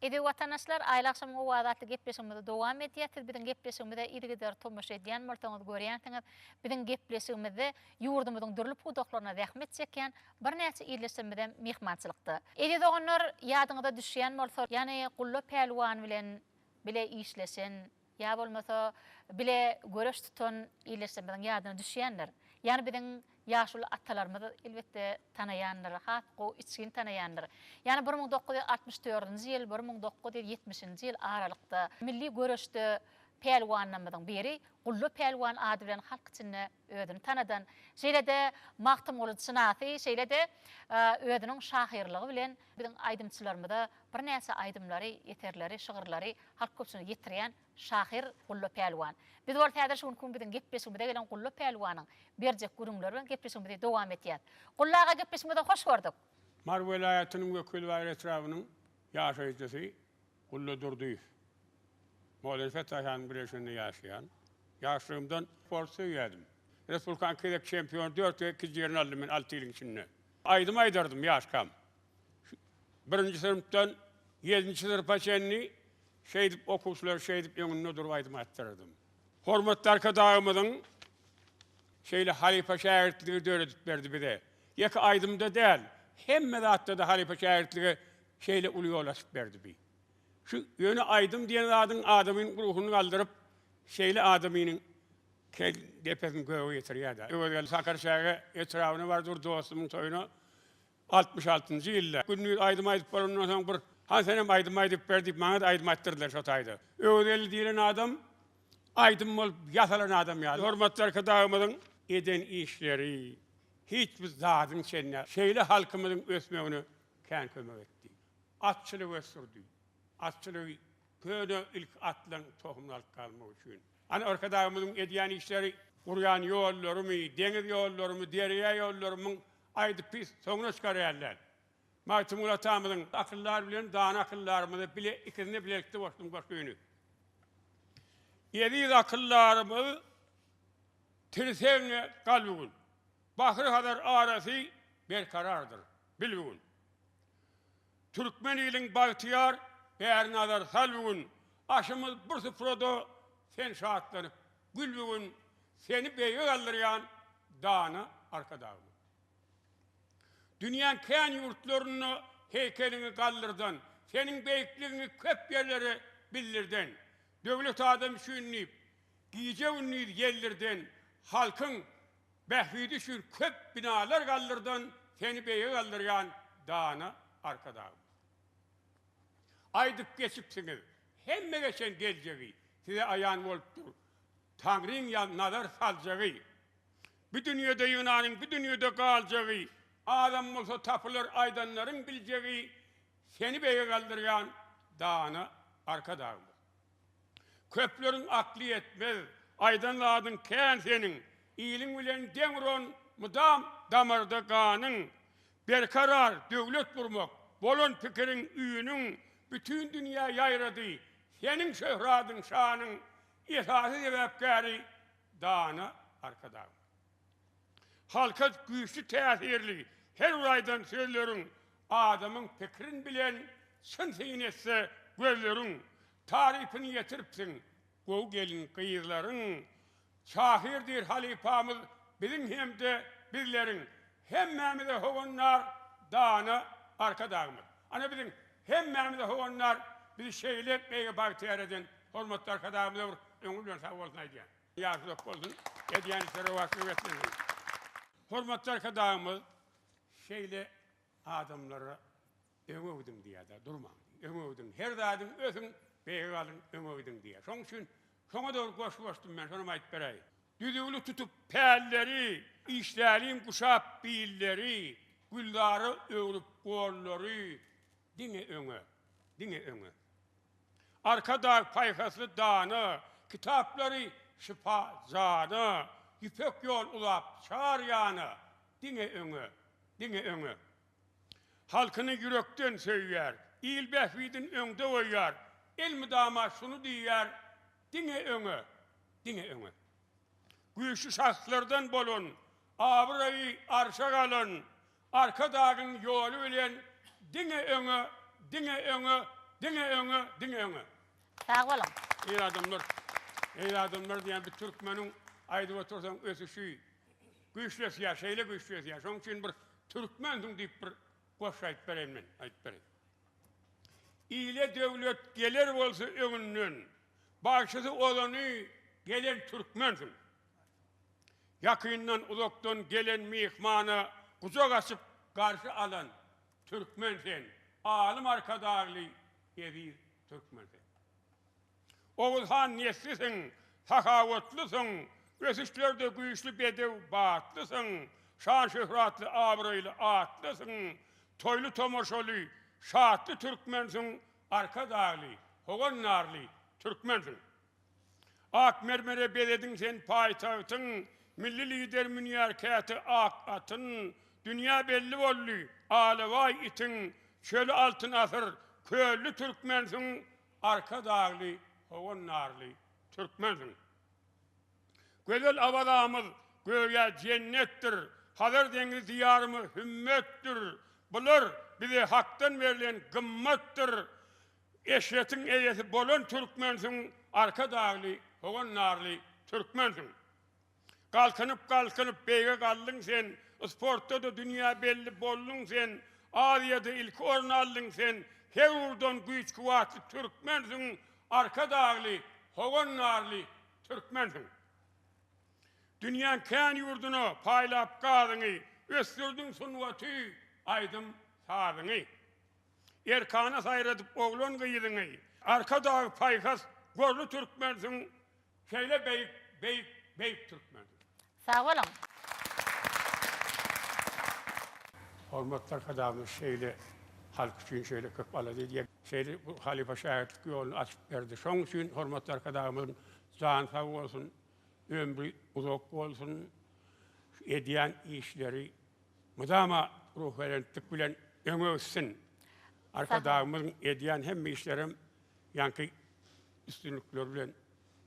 Eziz watandaşlar, Aýly agşamyň owazy atly gepleşigimizi dowam edýäs. Siz biziň gepleşigimize yzygider tomaşa edýän bolsaňyz görýänsiňiz, biziň gepleşigimizde ýurdumyzyň dürli pudaklarynda zähmet çekýän birnäçe ildeşlerimizem myhmançylykda. Eziz doganlar, ýadyňyza düşýän bolsa, ýany Gulla pälwan bilen bile işleşen, Ýa bolmasa bile göreş tutan ildeşlerimiziň ýadyna düşýändir. Ýagny biziň ýaşuly atalarymyz elbetde tanaýandyr, has gowy içgin tanaýandyr. Ýagny 1964-nji ýyl, 1970-nji ýyl aralykda milli göreşde pälwanlarymyzyň biri Gulla pälwan ady bilen halk içinde özüni tanadan, şeýle-de Magtymguly çynasy, şeýle-de özüniň şahyrlygy bilen biziň aýdymçylarymyza birnäçe aýdymlary, eserleri, şygyrlary halk köpçüligine ýetirýän şahyr Gulla Pälwan. Biz bolsa häzir şu günki gün biziň gepleşigimize gelen Gulla Pälwanyň berjek gürrüňleri bilen gepleşigimizi dowam etýäs. Gulla aga gepleşigimizde hoş gördük. Mary welaýatynyň Wekilbaýyr etrabynyň ýaşaýjysy Gulla Durdyýew. Modenfet daýhanyň birleşiginde ýaşaýan. Ýaşlygymdan sport söýýärdim. Respublikanyň iki gezek çempiony, dört gezek ikinji ýerini aldym men alty ýylyň içinde. Aýdym aýdardym ýaşkam. Birinji synpdan ýedinji synpa çenli şeýdip okuwçylary şeýdip öňünde durup aýdym aýtdyrardym. Hormatly Arkadagymyzyň şeýle halypa-şägirtligi döredip berdi bize. Ýeke aýdymda däl, hemme zatda-da halypa-şägirtlige şeýle uly ýol açyp berdi bi. Şu ýöne aýdym diýen zadyň adamyň ruhuny galdyryp, şeýle adamynyň kel depesini göge ýetirýär-dä. Öwezgeldi Sakarçäge etrabyna bardy bir dostumyň toýuna 66-njy ýylda. Gündiz aýdym aýdyp bolandan soň bir, Hany senem aýdym aýdyp ber diýip, maňa-da aýdym aýtdyrdylar şo taýda. Öwezgeldi diýlen adam aýdym bolup ýasalan adam ýaly. Hormatly Arkadagymyzyň. eden işleri hiç bir zadyň çenine şeýle halkymyzyň ösmegine kän kömek etdi. Atçylygy ösdürdi. Atçylygy köne ilki atlaryň tohumyny alyp galmak üçin. Ana Arkadagymyzyň edýän işleri gurýan ýollarymy, deňiz ýollarymy, derýa ýollarymyň aýdyp pis soňuna çykarýan däl. Magtymguly atamyzyň akyldar bilen dana akyldarymyzy bile ikisini bilelikde goşdum goşgyny. Eziz akyldarymyz tirsegiňe gal bu gün. Bahry Hazar arasy berkarardyr, bil bu gün. Türkmen iliň bagtyýar bäri nazar sal bu gün. Aşymyz bir suprada sen şatlanyp gül bu gün. Seni beýge galdyrýan dana Arkadagymyz. Dünýäň kän ýurtlarynda heýkeliňi galdyrdan, seniň beýikligiňi köp ýerlere bildirden, döwlet adam üçin diýip, gije-gündiz ýeldirden, halkyň bähbidi üçin köp binalar galdyrdan seni beýige galdyrýan dana Arkadagymyz. Aýdyp geçipsiňiz, hemme geçen geljegi size aýan bolupdyr, Taňryň ýa nazar saljagy. Bu dünýede ýygnanyň bu dünýede galjagy, azam bolsa tapylar aýdanlaryň biljegi, seni beýge galdyrýan dana Arkadagymyz. Köpleriň akly ýetmez, aýdan zadyň kän seniň, iliň bilen deň uran mydam damarda ganyň, berkarar döwlet gurmak bolan pikiriň üýnüň bütin dünýä ýaýrady, seniň şöhradyň şanyň esasy sebäpkäri Dana Arkadagymyz. Halka güýçli täsirli her bir aýdan sözleriň adamyň pikirin bilen çyn syn etse gözleriň tarypyny ýetiripsiň gowy gelin gyzlaryň şahyr diýr halypamyz biziň hemde bizleriň hemmämize howandar dana Arkadagymyz. Ana biziň hemmämize howandar bizi şeýle beýge bagtyýar eden hormatly Arkadagymyza bir öňi bilen sag bolsun aýdýan. Ýaşy uzak bolsun, edýän işleri rowaçlyga beslensin. Hormatly Arkadagymyz şeýle adamlara öňe gidiň diýýär-de, durmaň diýýär. Öňe gidiň, her zadyň ösüň, beýige galyň, öňe gidiň diýýär. Şonuň üçin şoňa dogry goşgy goşdum men, şonam aýdyp beräýin. Düzüwli tutup pälleri, işläliň guşap billeri, gülzara öwrüp gollary, diňe öňe, diňe öňe. Arkadag paýhasly dana, kitaplary şypa jana, Ýüpek ýol uzap çar ýana, diňe öňe, diňe öňe. Halkyny ýürekden söýýär, il bähbidin öňde goýýar, elmydama şuny diýýär, diňe öňe, diňe öňe. Güýçli şahslardan bolan, abraýy arşa galan, Arkadagyň ýoly bilen diňe öňe diňe öňe diňe öňe diňe öňe. Sag boluň. Eý adamlar eý adamlar diýen bir türkmeniň aýdyp otursaň ösüşi güýçli ösýär şeýle güýçli ösýär şoň üçin bir türkmensiň diýip bir goşgy aýdyp bereýin men aýdyp bereýin. Ile döwlet geler bolsa öňünden bagşysy ozany gelen türkmensiň. Ýakyndan uzakdan gelen myhmana gujak açyp garşy alan türkmen sen, alym Arkadagly eziz türkmen sen. Oguz han neslisiň, sahawatlysyň, ösüşlerde güýçli bedew batlysyň, şan-şöhratly abraýly atlysyň, toýly-tomaşaly şatly türkmensiň, Arkadagly, howandarly türkmensiň. Ak mermere bezediň sen paýtagtyň, Milli Lider münýär käte ak atyn, Dünýä belli boldy alabaý itiň, Çöli Altyn asyr, kölli türkmensiň, Arkadagly, howandarly türkmensiň. Gözel Awazamyz göýä jennetdir, Hazar deňizi Diýarymyz hümmetdir, Bular bize Hakdan berlen gymmatdyr, Eşretiň eýesi bolan türkmensiň, Arkadagly, howandarly türkmensiň. Galkynyp-galkynyp beýge galdyň sen, Sportda-da dünýä belli bolduň sen, Aziýada ilki orun aldyň sen, Her ugurdan güýç-kuwwatly türkmensiň, Arkadagly, howandarly türkmensiň. Dünýäň kän ýurduna paýlap gazyňy, Ösdürdiň sungaty, aýdym-sazyňy. Erkana saýradyp oglan-gyzyňy, Arkadag paýhas gorly türkmensiň, Şeýle beýik, beýik, beýik türkmensiň. Sag boluň! Hormatly Arkadagymyz şeýle halk üçin şeýle köp alada edýär. Şeýle bu halypa şägirtlik ýoluny açyp berdi. Şonuň üçin hormatly Arkadagymyzyň jany sag bolsun, ömri uzak bolsun, şu edýän işleri mydama ruhubelentlik bilen öňe gitsin. Arkadagymyzyň edýän hemme işlerem ýaňky üstünlikler bilen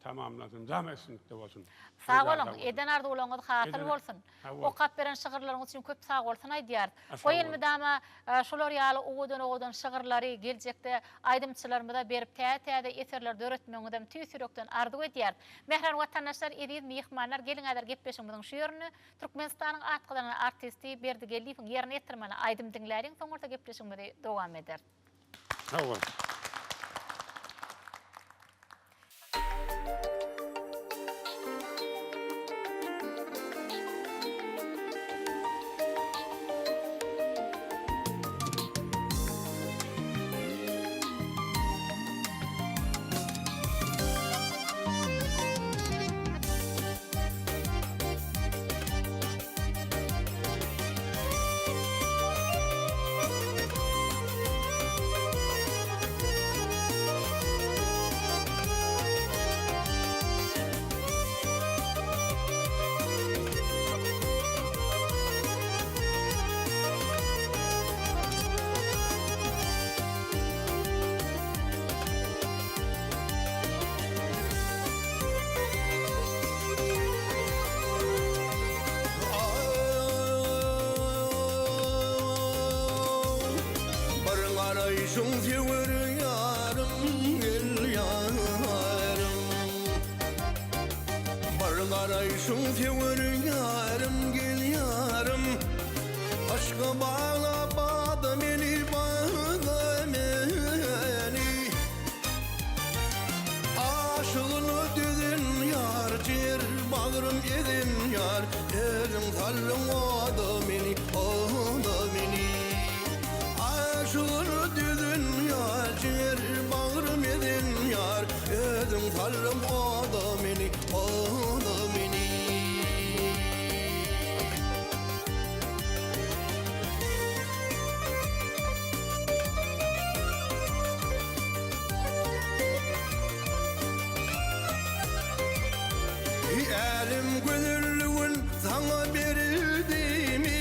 tamamlansyn, mydama üstünlikde bolsun. Sag boluň, eden arzuwlaryňyz hasyl bolsun. Okap beren şygyrlaryňyz üçin köp sag bolsun aýdýarys. Goý elmydama şular ýaly owadan-owadan şygyrlary geljekde aýdymçylarymyza berip täze-täze eserler döretmegiňizem tüýs ýürekden arzuw edýäris. Mähriban watandaşlar, eziz myhmanlar, geliň häzir gepleşigimiziň şu ýerinde Türkmenistanyň at gazanan artisti Berdi Geldiýewiň ýerine ýetirmeginde aýdym diňläliň, soň bolsa gepleşigimizi dowam ederis. Sag bol. Bir garaýşyň söwer ýarym gel ýarym Bir garaýşyň söwer ýarym gel ýarym Yşka bagla bada meni bada meni Aşygyny düzen ýar jer bagrym ezen ýar Özüň saldyň oda meni oda meni Aşygyny düzen ýar jer bagrym ezen ýar Özüň saldyň oda meni oda meni. Älem gözelligin saňa berildimi?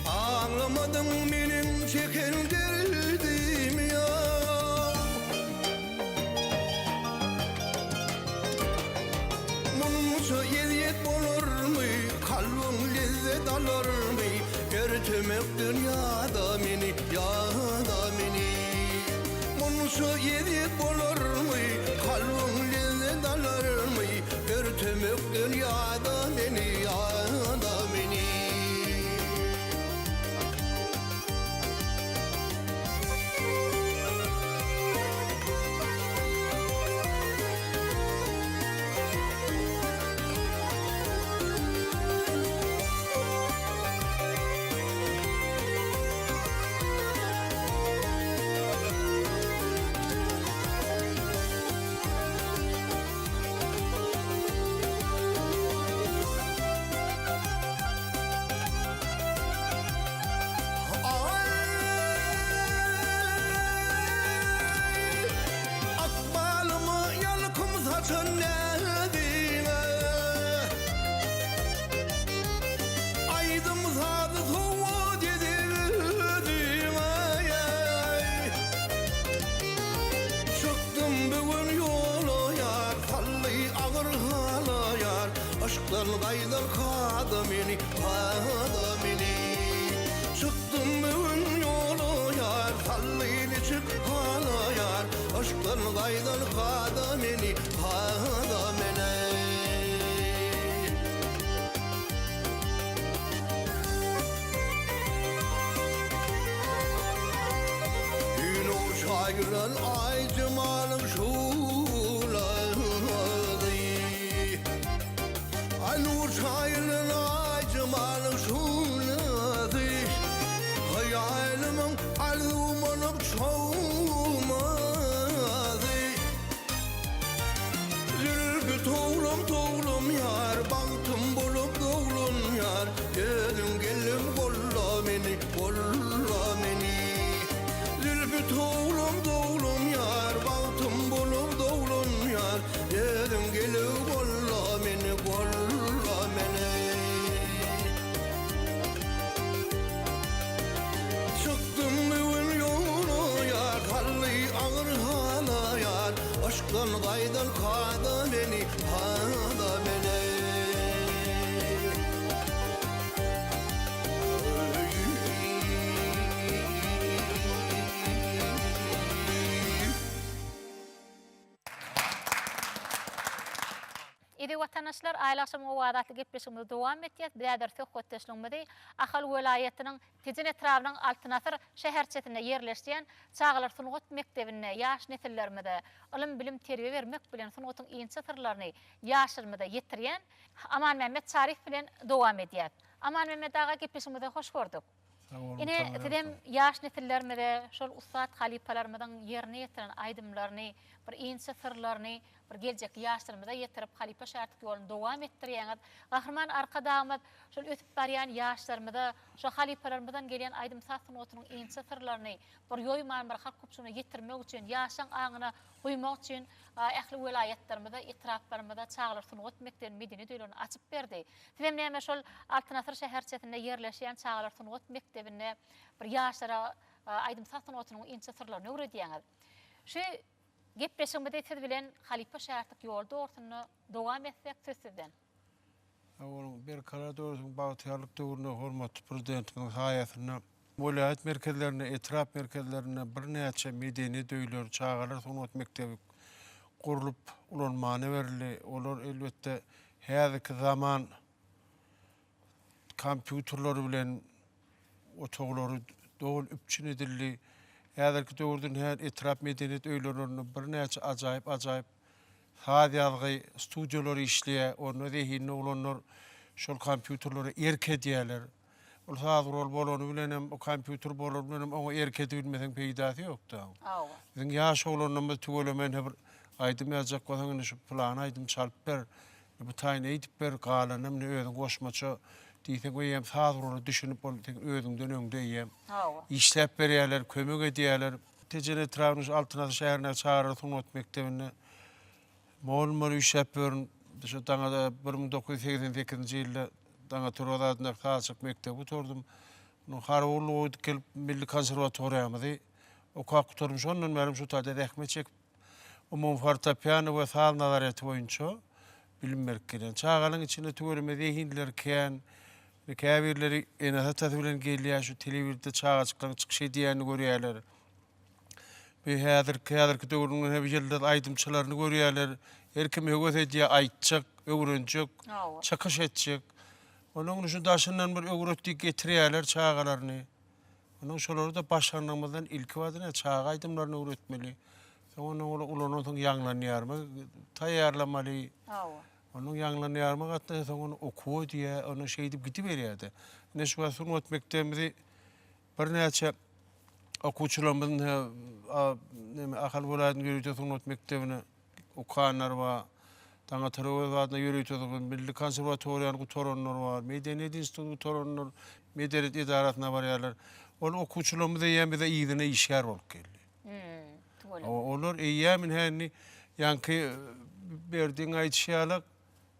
Aňlamadyň meniň çeken derdimi ýa? Munça ezýet bolarmy, kalbyň lezzet alarmy? Ertemekden ýada meni, ýada meni. Munça ezýet bolarmy, kalbyň lezzet alarmy? Ertemekden ýada meni, ýada meni. Ykbalyma ýalkym saçan näziňe Aýdym-sazy sowgat edip özüňe Çykdym bu gün ýola ýar, Saldy agyr hala ýar, Yşkdan gaýdar kada meni, kada meni. Çykdym bu gün ýola ýar, Saldy niçik hala ýar, Yşkdan gaýdar kada meni, kada meni. Nur çaýylan aý jemalyň şuglasy Aý nur çaýylan aý jemalyň şuglasy Hyýalymyň arzuwmanyň çogmasy Zülpi towlam towlam ýar bagtym bolup. Ol kada meni, kada meni. Eziz watandaşlar, Aýly agşamyň owazy atly gepleşigimizi dowam etýäs. Biz häzir söhbetdeşligimizi Ahal welaýatynyň Tejen etrabynyň Altyn asyr şäherçesinde ýerleşýän çagalar sungat mekdebinde ýaş nesillerimize ylym-bilim, terbiýe bermek bilen sungatyň inçe syrlaryny ýaşlarymyza ýetirýän Amanmämmet Çaryýew bilen dowam edýäs. Amanmämmet aga gepleşigimize hoş gördük. Sag boluň, Ine, Taňryýalkasyn. sizem ýaş nesillerimize şol ussat halypalarymyzyň ýerine ýetiren aýdymlaryny, bir inçe syrlaryny bir geljekki ýaşlarymyza ýetirip, halypa-şägirtlik ýoluny dowam etdirýäňiz. Gahryman Arkadagymyz şol ösüp barýan ýaşlarymyza şo halypalarymyzdan gelýän aýdym-saz sungatynyň inçe syrlaryny bir ýoýman bir halk köpçüligine ýetirmek üçin, ýaşlaň aňyna guýmak üçin ähli welaýatlarymyzda, etraplarymyzda çagalar sungat mekdebini, medeniýet öýlerini açyp berdi. Sizem näme şol Altyn asyr şäherçesinde ýerleşýän çagalar sungat mekdebinde bir ýaşlara aýdym-saz sungatynyň inçe syrlaryny öwredýäňiz. Şu gepleşigimizi siz bilen halypa-şägirtlik ýoly dogrusynda dowam etsek söz sizden. Sag boluň. Berkarar döwletiň bagtyýarlyk döwründe hormatly Prezidentimiziň saýasynda welaýat merkezlerinde, etrap merkezlerinde birnäçe medeniýet öýleri, çagalar sungat mekdebi gurlup ulanmana berildi. Olar elbetde häzirki zaman kompýuterleri bilen otaglary doly üpjün edildi. Häzirki döwürde ine etrap medeniýet öýlerinde birnäçe ajaýyp-ajaýyp saz ýazgy studiýalary işleýär. Onda zehinli oglanlar şol kompýuterlere erk edýärler. Ol saz guraly bolany bilenem, o kompýuter bolany bilenem oňa erk edibilmeseň peýdasy ýok-da. Biziň ýaş oglanlarymyz tüweleme ine bir aýdym ýazjak bolsaň ine şu pylany aýdym çalyp ber, bu taýyny eýdip ber, galanyny ine özüň goşmaça diýseň eýýäm saz gurala düşünip ol seň özüňden öňde eýýäm işläp berýärler, kömek edýärler. Tejen etrabynyň şu Altyn asyr şäherindäki çagalar sungat mekdebinde mugallym bolup işläp ýörün. Şu Daňada 1988-nji ýylda Daňatar Öwez adyndaky sazçylyk mekdebi gutardym. Ondan harby gulluga gidip gelip milli konserwatoriýamyzy okap gutardym. Şondan bäri şu taýda zähmet çekip, umumy fortepiano we saz nazaryýeti boýunça bilim berip gelýän. Çagalaryň içinde tüweleme zehinliler kän. Käbirleri enesi-atasy bilen gelýär, şu telewizorda çagajyklaryň çykyş edýänini görýärler. Bu häzirki häzirki döwrüň hem ýyldyz aýdymçylaryny görýärler. Her kim höwes edýär, aýtjak, öwrenjek, çykyş etjek. Onuň şu daşyndan bir öwret diýip getirýärler çagalaryny. Onuň şolary-da başarnygymyzdan ilkibada çaga aýdymlaryny öwretmeli. Soň ondan olar ulanansoň ýaňlanýarmy taýýarlamaly. Onuň ýaňlanýarmy gatnaşsa soň ony okuwa diýýär, ony şeýdip gidiberýär-de. Ine şu wagt sungat mekdebimizi birnäçe okuwçylarymyzyň neme Ahal welaýatynyň ýörite sungat mekdebine okanlar bar. Daňatar Öwezow adynda ýörite milli konserwatoriýany gutaranlar bar, medeniýet institutyny gutaranlar medeniýet edarasyna barýarlar. Ol okuwçylarymyz eýýäm bize yzyna işgär bolup geldi. Olar eýýäm ine indi ýaňky Berdiň aýdyşy ýaly,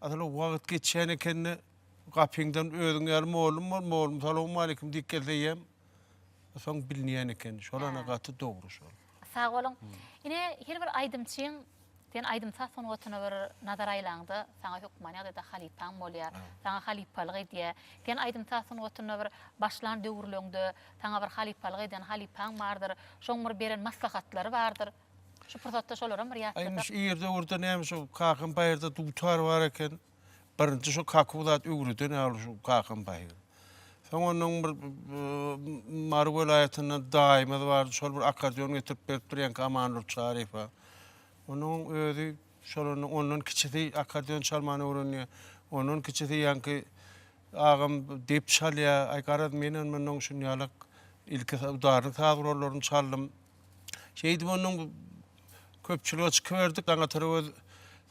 asyl wagt geçýän ekende gapyňdan özüň ýaly mollum bor, mollum salowmaleýkim diýip gelse eýýäm soň bilinýän eken. Şol ana gaty dogry şol. Sag boluň. Ine her bir aýdymçyň Sen aýdym-saz sungatyna bir nazar aýlaňda, saňa hökman ýagdaýda halypaň bolýar. Saňa halypalyk edýär. Sen aýdym-saz sungatynda bir başlan döwürleňde saňa bir halypalyk eden halypaň bardyr. Şoň bir beren maslahatlary bardyr. Şu pursatda şolaram bir Aý ýatlasak. şu ir döwürde näme şu kakam baýyrda dutar bar eken. Birinji şu kakuw zat öwreden ýaly şu kakam baýyr. Soň ondan bir Mary welaýatyndan daýymyz bardy, şol bir akkordeon getirip beripdir ýaňky Amandur Çaryýewe. Onuň özi şol ondan kiçisi akkordeon çalmany öwrenýär. Ondan kiçisi ýaňky agam dep çalýar. Aý garaz menem mundan şunýalak ilki udarnyk saz gurallaryny çaldym. Şeýdip onuň köpçülige çykyberdik. Daňatar Öwez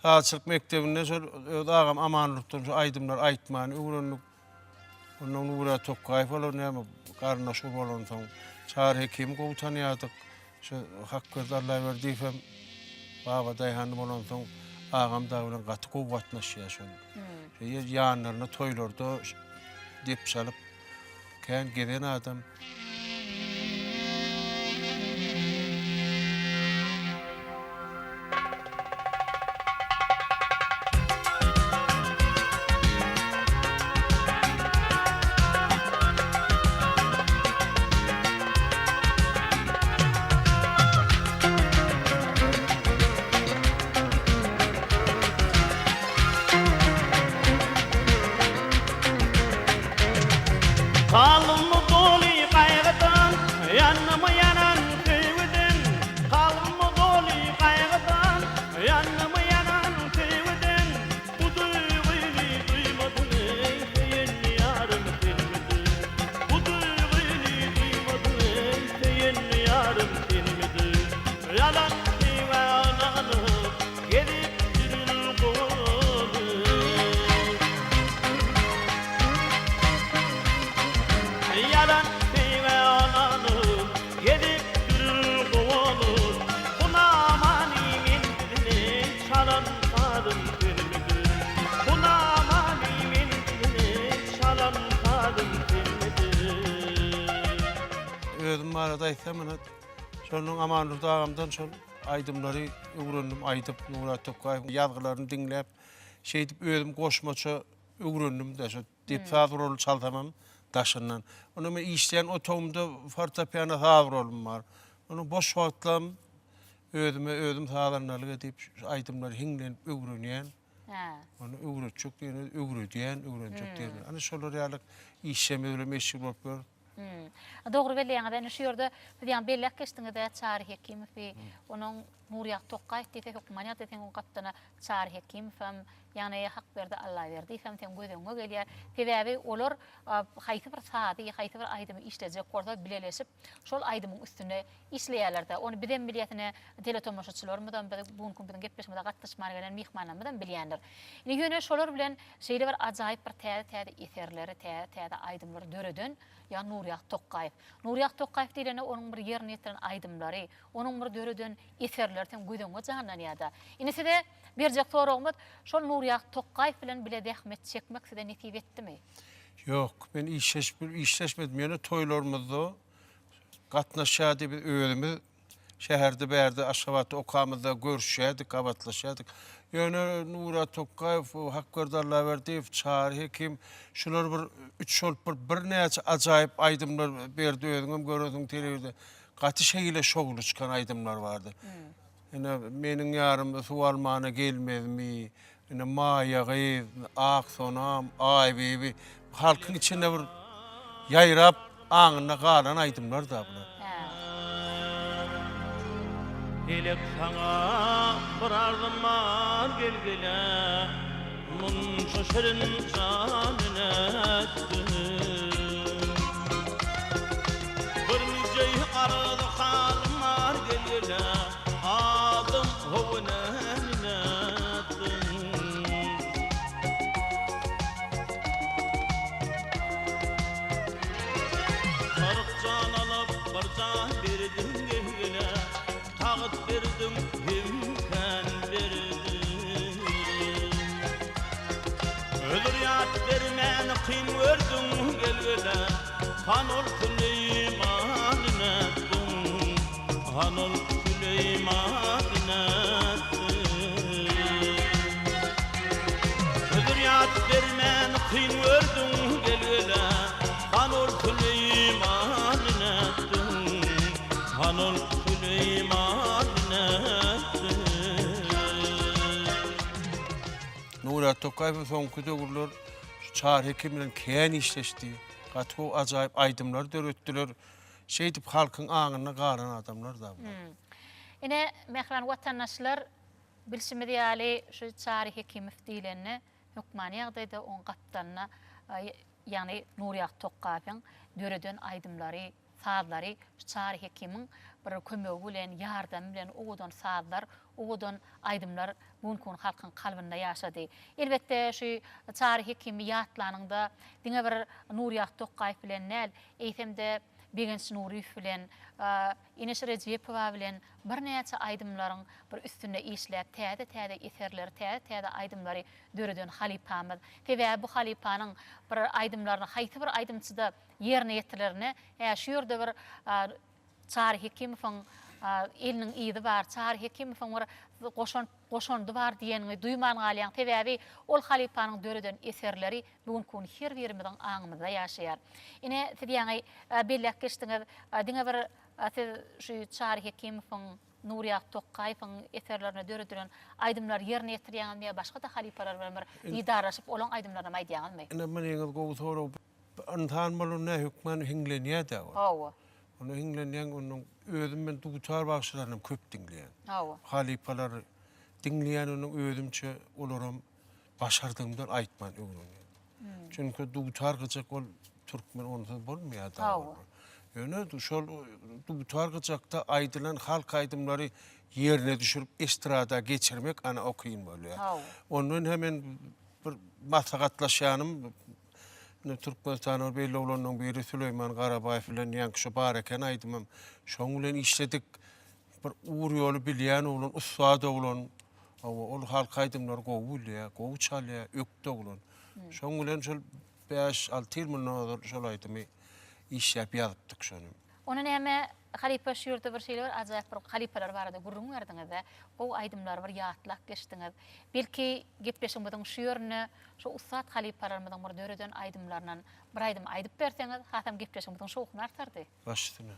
sazçylyk mekdebinde şol öz agam Amanurtdan şu aýdymlary aýtmany öwrendik. Ondan Nura Tokgaýew olar näme garyndaş bolansoň Çary Hekimi gowy tanýardyk. Şu Hakberdi Allaberdiýew hem Baba daýhanly bolansoň agam dagy bilen gaty gowy gatnaşýar şol. Şeýle ýanlarynda toýlarda dep çalyp Kän gezen adam. Kalbym doly gaýgydan, Ýandymy ýanan söýgüden. Kalbym doly gaýgydan, Ýandymy ýanan söýgüden. Bu duýgyny duýmadyň eý, söýen ýarym senmidiň? Bu duýgyny duýmadyň eý, söýen ýarym senmidiň? Ýalan söýgä ynanyp, gezip ýörün gowuly. Ýalan söýgä ynanyp, gezip ýörün gowuly. Bu namany men bilen çalan sazym senmidiň? Bu namany men bilen çalan sazym senmidiň? Özüm barada aýtsam, ine, Şondan Amandurdy agamdan şol aýdymlary öwrendim aýdyp, Nurat Tokgaýewiň ýazgylaryny diňläp, şeýdip özüm goşmaça öwrendim-de, şo dep saz guraly çalsamam daşyndan. Onda men işleýän otagymda fortepiano saz guralym bar. Onda boş wagtlarym özüme özüm sazandalyk edip, şu aýdymlary hiňlenip öwrenýän. Ony öwretjek diýene öwredýän, öwrenjek diýene. Ana şolar ýaly işlerimiz bilen meşgul bolup ýörüs. Dogry belleýäňiz. Ine şu ýerde siz ýaňy belläp geçdiňiz-ä Çary Hekimowy, onuň Nurýagdy Tokgaýew diýse hökman ýagdaý seň gapdana Çary Hekimowam, ýagny Hakberdi Allaberdiýewem seň göz öňüňe gelýär. Sebäbi olar haýsy bir sazy, haýsy bir aýdymy işlejek bolsa bileleşip şol aýdymyň üstünde işleýärler-de. Ony bizem bilýäs ine teletomaşaçylarymyzam biz bu günki biziň gepleşigimize gatnaşmana gelen myhmanlarymyzam bilýändir. Ine ýöne şolar bilen şeýle bir ajaýyp bir täze-täze eserleri, täze-täze aýdymlary döreden ýa Nurýagdy Tokgaýew. Nurýagdy Tokgaýew diýlende onuň bir ýerine ýetiren aýdymlary, onuň bir döreden eserleri seň göz öňüňe janlanýar-da. Indi size berjek soragymyz, şol Nurýagdy Tokgaýew bilen bile zähmet çekmek size nesip etdimi? Ýok, men işleşip işleşmedim. Ýöne toýlarymyzda gatnaşýardy biz özümiz Şäherde bärde Aşgabatda okamyzda görüşýärdik, gabatlaşýardyk. Ýöne Nurat Tokgaýew, Hakberdi Allaberdiýew, Çary Hekim şular bir üç bolup bir birnäçe ajaýyp aýdymlar berdi özüňem görensiň telewizorda. Gaty şeýle şowly çykan aýdymlar bardy. Ine meniň ýarym suw almana gelmezmi, Ine Maýa gyz, Ak sonam, Aýbibi halkyň içinde bir ýaýrap aňynda galan aýdymlar-da bular. Pelek saňa bir arzym bar gel gele Munça şirin jany nätdiň Bir nijeý arzy halym bar gel gele Adym howuny 40 jan alyp, bir jan berdiň gelgine, Tagt berdiň, hemkän berdiň. Zürýat bermän kyn gördüň gelgile, Han ol Süleýmany nätdiň? Han ol Süleýmany nätdiň? Zürýat bermän kyn gördüň gel-gele, Han ol Süleýmany nätdiň? Han ol Süleýmany nätdiň? Nuryýat Tokaýew soňky döwürler şu Çary Hekim bilen kän işleşdi. Gaty gowy ajaýyp aýdymlar döretdiler. Şeýdip halkyň aňynda galan adamlar da bular. Ine, mähriban watandaşlar, bilşimiz ýaly, şu Çary Hekimow diýlende, hökmany ýagdaýda oň gapdalyna, ýagny Nurýagdy Tokgaýewiň döreden aýdymlary, sazlary şu Çary Hekimiň bir kömegi bilen, ýardamy bilen owadan sazlar, owadan aýdymlar bu günki gün halkyň kalbynda ýaşady. Elbetde, şu Çary Hekimi ýatlanyňda diňe bir Nurýagdy Tokgaýew bilen däl, eýsem-de Begenç Nuryýew bilen, Eneş Rejepowa bilen birnäçe aýdymlaryň bir üstünde işläp, täze-täze eserleri, täze-täze aýdymlary döreden halypamyz. Sebäbi bu halypanyň bir aýdymlaryny haýsy bir aýdymçyda ýerine ýetirilerine, hä, şu ýerde bir Çary Hekimowyň eliniň yzy bar, Çary Hekimowyň bir goşant, goşandy bar diýeniňi duýman galýaň. Sebäbi ol halypanyň döreden eserleri bu günki gün her birimiziň aňymyzda ýaşaýar. Ine, siz ýaňy belläp geçdiňiz, diňe bir siz şu Çary Hekimowyň, Nurýagdy Tokgaýewiň eserlerine döredilen aýdymlary ýerine ýetirýäňizmi ýa başga-da halypalar bilen bir didarlaşyp, olaň aýdymlarynam aýdýaňyzmy? Ine, munyňyz gowy sorag. Ynsan bolanda hökman hiňlenýär-dä ol. Hawa. Onda hiňlenýäň, ondan özüm men dutar bagşylaryny hem köp diňleýän. Hawa. Halypalary diňleýän, ondan özümçe olaram başardygymdan aýtman öwrenýän. Çünki dutar gyjak ol türkmen onsuz bolmaýar da. Hawa. Ýöne şol dutar gyjakda aýdylan halk aýdymlary ýerine düşürip estrada geçirmek ana o kyn bolýar. Hawa. Ondan hem men bir maslahatlaşýanym indi Türkmenistanyň belli oglanlaryň biri Süleýman Garabaýew bilen ýaňky şu bar eken aýdymym şoň bilen işledik. Bir ugur ýoly bilýän oglan, ussat oglan. Hawa, ol halk aýdymlary gowy bilýär, gowy çalýar, ökde oglan. Şoň bilen şol bäş-alty ýyl mundan ozal şol aýdymy işläp ýazypdyk şony. Ony näme halypa şu ýerde bir şeýle bir ajaýyp bir halypalar barada gürrüň berdiňiz-de, gowy aýdymlary bir ýatlap geçdiňiz. Belki gepleşigimiziň şu ýerinde şu ussat halypalarymyzyň bir döreden aýdymlaryndan bir aýdym aýdyp berseňiz, hasam gepleşigimiziň şowhuny artardy. Baş üstüne.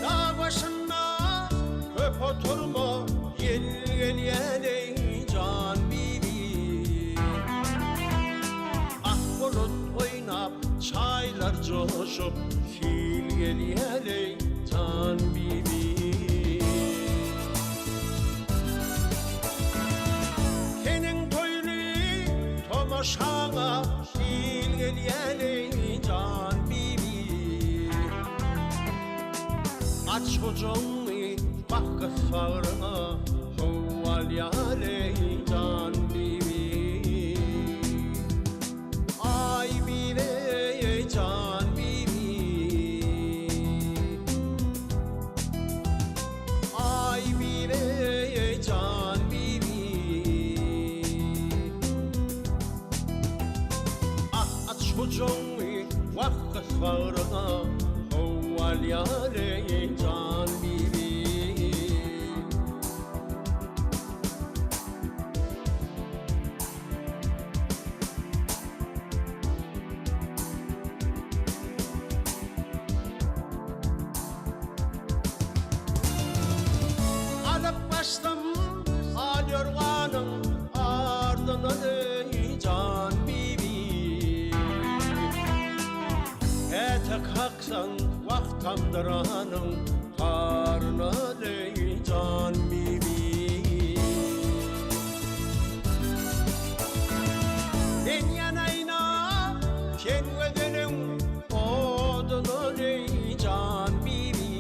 Dag başynda köp oturma, ýel gelýän-eý, jan bibi. Ak bulut oýnap, çaýlar joşup, sil gelýär-eý, jan bibi. Seniň toýly tomaşaňa il gelýär-eý, jan bibi. Aç gujagyňy, bak gys bagryňa, how alýar-eý, jan bibi. Aý bibi, jan bibi. Aý bibi, jan bibi. Ah, aç gujagyňy, wah gys bagryňa, how alýar-eý, jan bibi. Alyp gaçdym al ýorganyň ardyndan eý jan bibi. Käte kaksaň wah tamdyranyň garyndan eý jan bibi. Men ýanaýyn-a sen gözeliň oduna eý jan bibi.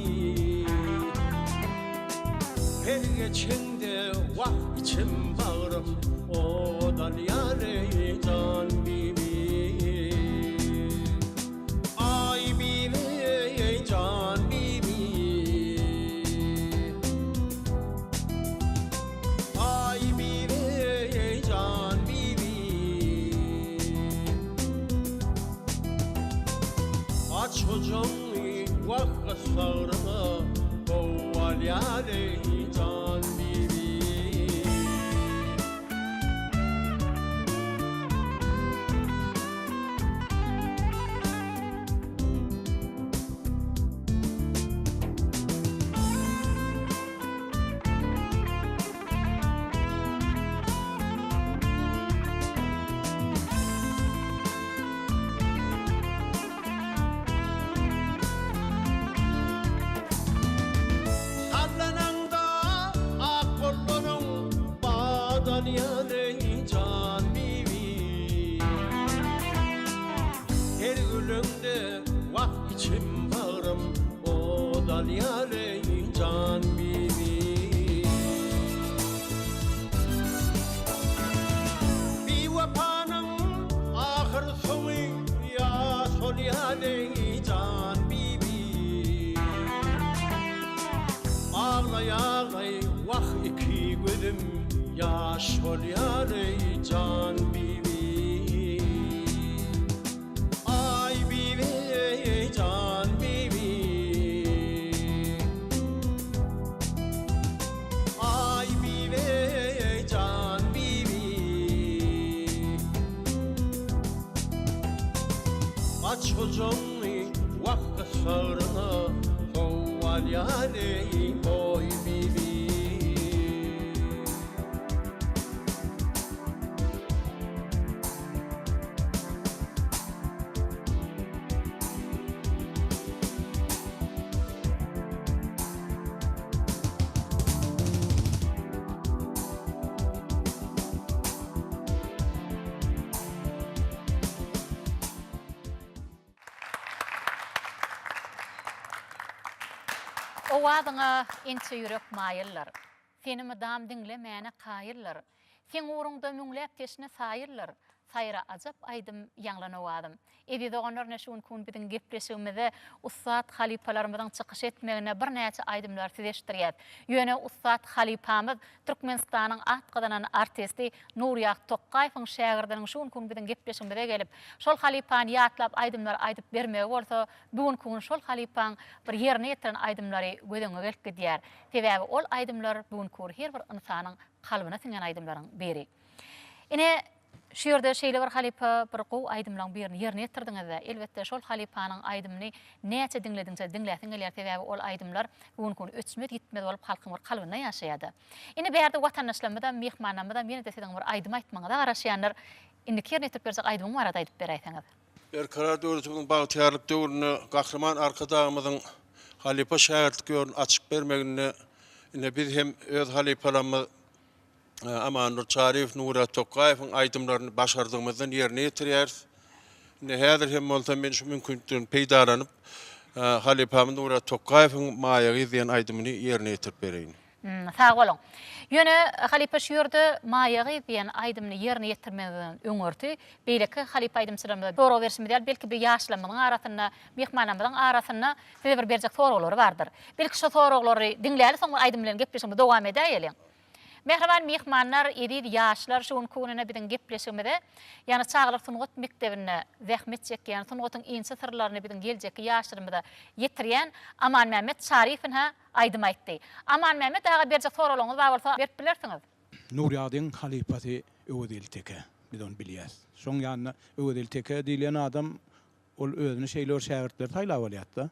Her geçeňde wah içim bagrym ot alýar eý jan bibi. Aý bibi eý jan bibi. Aý bibi eý jan bibi. Aç gujagyňy wah gys bagryňa how alýar eý jan bibi. Sallanaňda ak gollaryň bat alýan eý jan bibi. Her gülüňde wah içim bagrym ot alýar eý jan bibi. Biwepanyň ahyr soňy ýa. Gözüm ýaş bolýar eý jan bibi. Aý bibi eý jan bibi. Aý bibi eý jan bibi. Aç gujagyňy wah gysagryňa sowalýan eý boý bibi. Owazyňa inçe ýürek maýyldyr. Seni mydam diňlemäne kaýyldyr. Seň ugruňda müňläp teşne saýyldyr. Saýra ajap aýdym ýaňlan owazym. Eziz doganlar ine şu günki gün biziň gepleşigimizde ussat halypalarymyzyň çykyş etmeginde birnäçe aýdymlary size eşitdirýäs. Ýöne ussat halypamyz Türkmenistanyň at gazanan artisti Nurýagt Tokgaýewiň şägirdiniň şu günki gün biziň gepleşigimize gelip, şol halypany ýatlap aýdymlar aýdyp bermegi bolsa bu günki gün şol halypaň bir ýerine ýetiren aýdymlary göz öňüňe gelip gidýär. Sebäbi ol aýdymlar bu günki gün her bir ynsanyň kalbyna siňen aýdymlaryň biri. Ine, şu ýerde şeýle bir halypa bir gowy aýdymlaň birini ýerine ýetirdiňiz-dä. Elbetde, şol halypanyň aýdymyny näçe diňlediňçe diňläsiň gelýär, sebäbi ol aýdymlar bu günki gün öçmez-ýitmez bolup halkyň bir kalbynda ýaşaýar-da. Indi bärde watandaşlarymyzam, myhmanlarymyzam ýene-de siziň bir aýdym aýtmagyňyza garaşýandyr. Indiki ýerine ýetirip berjek aýdymyň barada aýdyp beräýseňiz. Berkarar döwletimiziň bagtyýarlyk döwründe Gahryman Arkadagymyzyň halypa-şägirtlik ýoluny açyp bermeginde ine biz hem öz halypalarymyz Amandur Çaryýew, Nurat Tokgaýewiň aýdymlaryny başardygymyzdan ýerine ýetirýäris. Indi häzir hem bolsa men şu mümkinçilikden peýdalanyp, halypamyz Nurat Tokgaýewiň Maýa gyz diýen aýdymyny ýerine ýetirip bereýin. Sag boluň. Ýöne halypa şu ýerde Maýa gyz diýen aýdymyny ýerine ýetirmezden öňürti beýleki halypa aýdymçylarymyza sorag berşimiz ýaly belki bir ýaşlarymyzyň arasynda, myhmanlarymyzyň arasynda size bir berjek soraglary bardyr. Belki şo soraglary diňläli soň bir aýdym bilen gepleşigimizi dowam edäýeliň. Mähriban myhmanlar, eziz ýaşlar, şu günki gününe biziň gepleşigimize, ýagny çagalar sungat mekdebinde zähmet çekýän, sungatyň inçe syrlaryny biziň geljekki ýaşlarymyza ýetirýän Amanmämmet Çaryýew ynha aýdym aýtdy. Amanmämmet aga berjek soraglaryňyz bar bolsa berip bilersiňiz. Nurýagdyň halypasy Öwezgeldi Teke. Biz ony bilýäs. Şoň ýanynda Öwezgeldi Teke diýilýän adam ol özüne şeýle bir şägirtleri saýlap alýardy-da.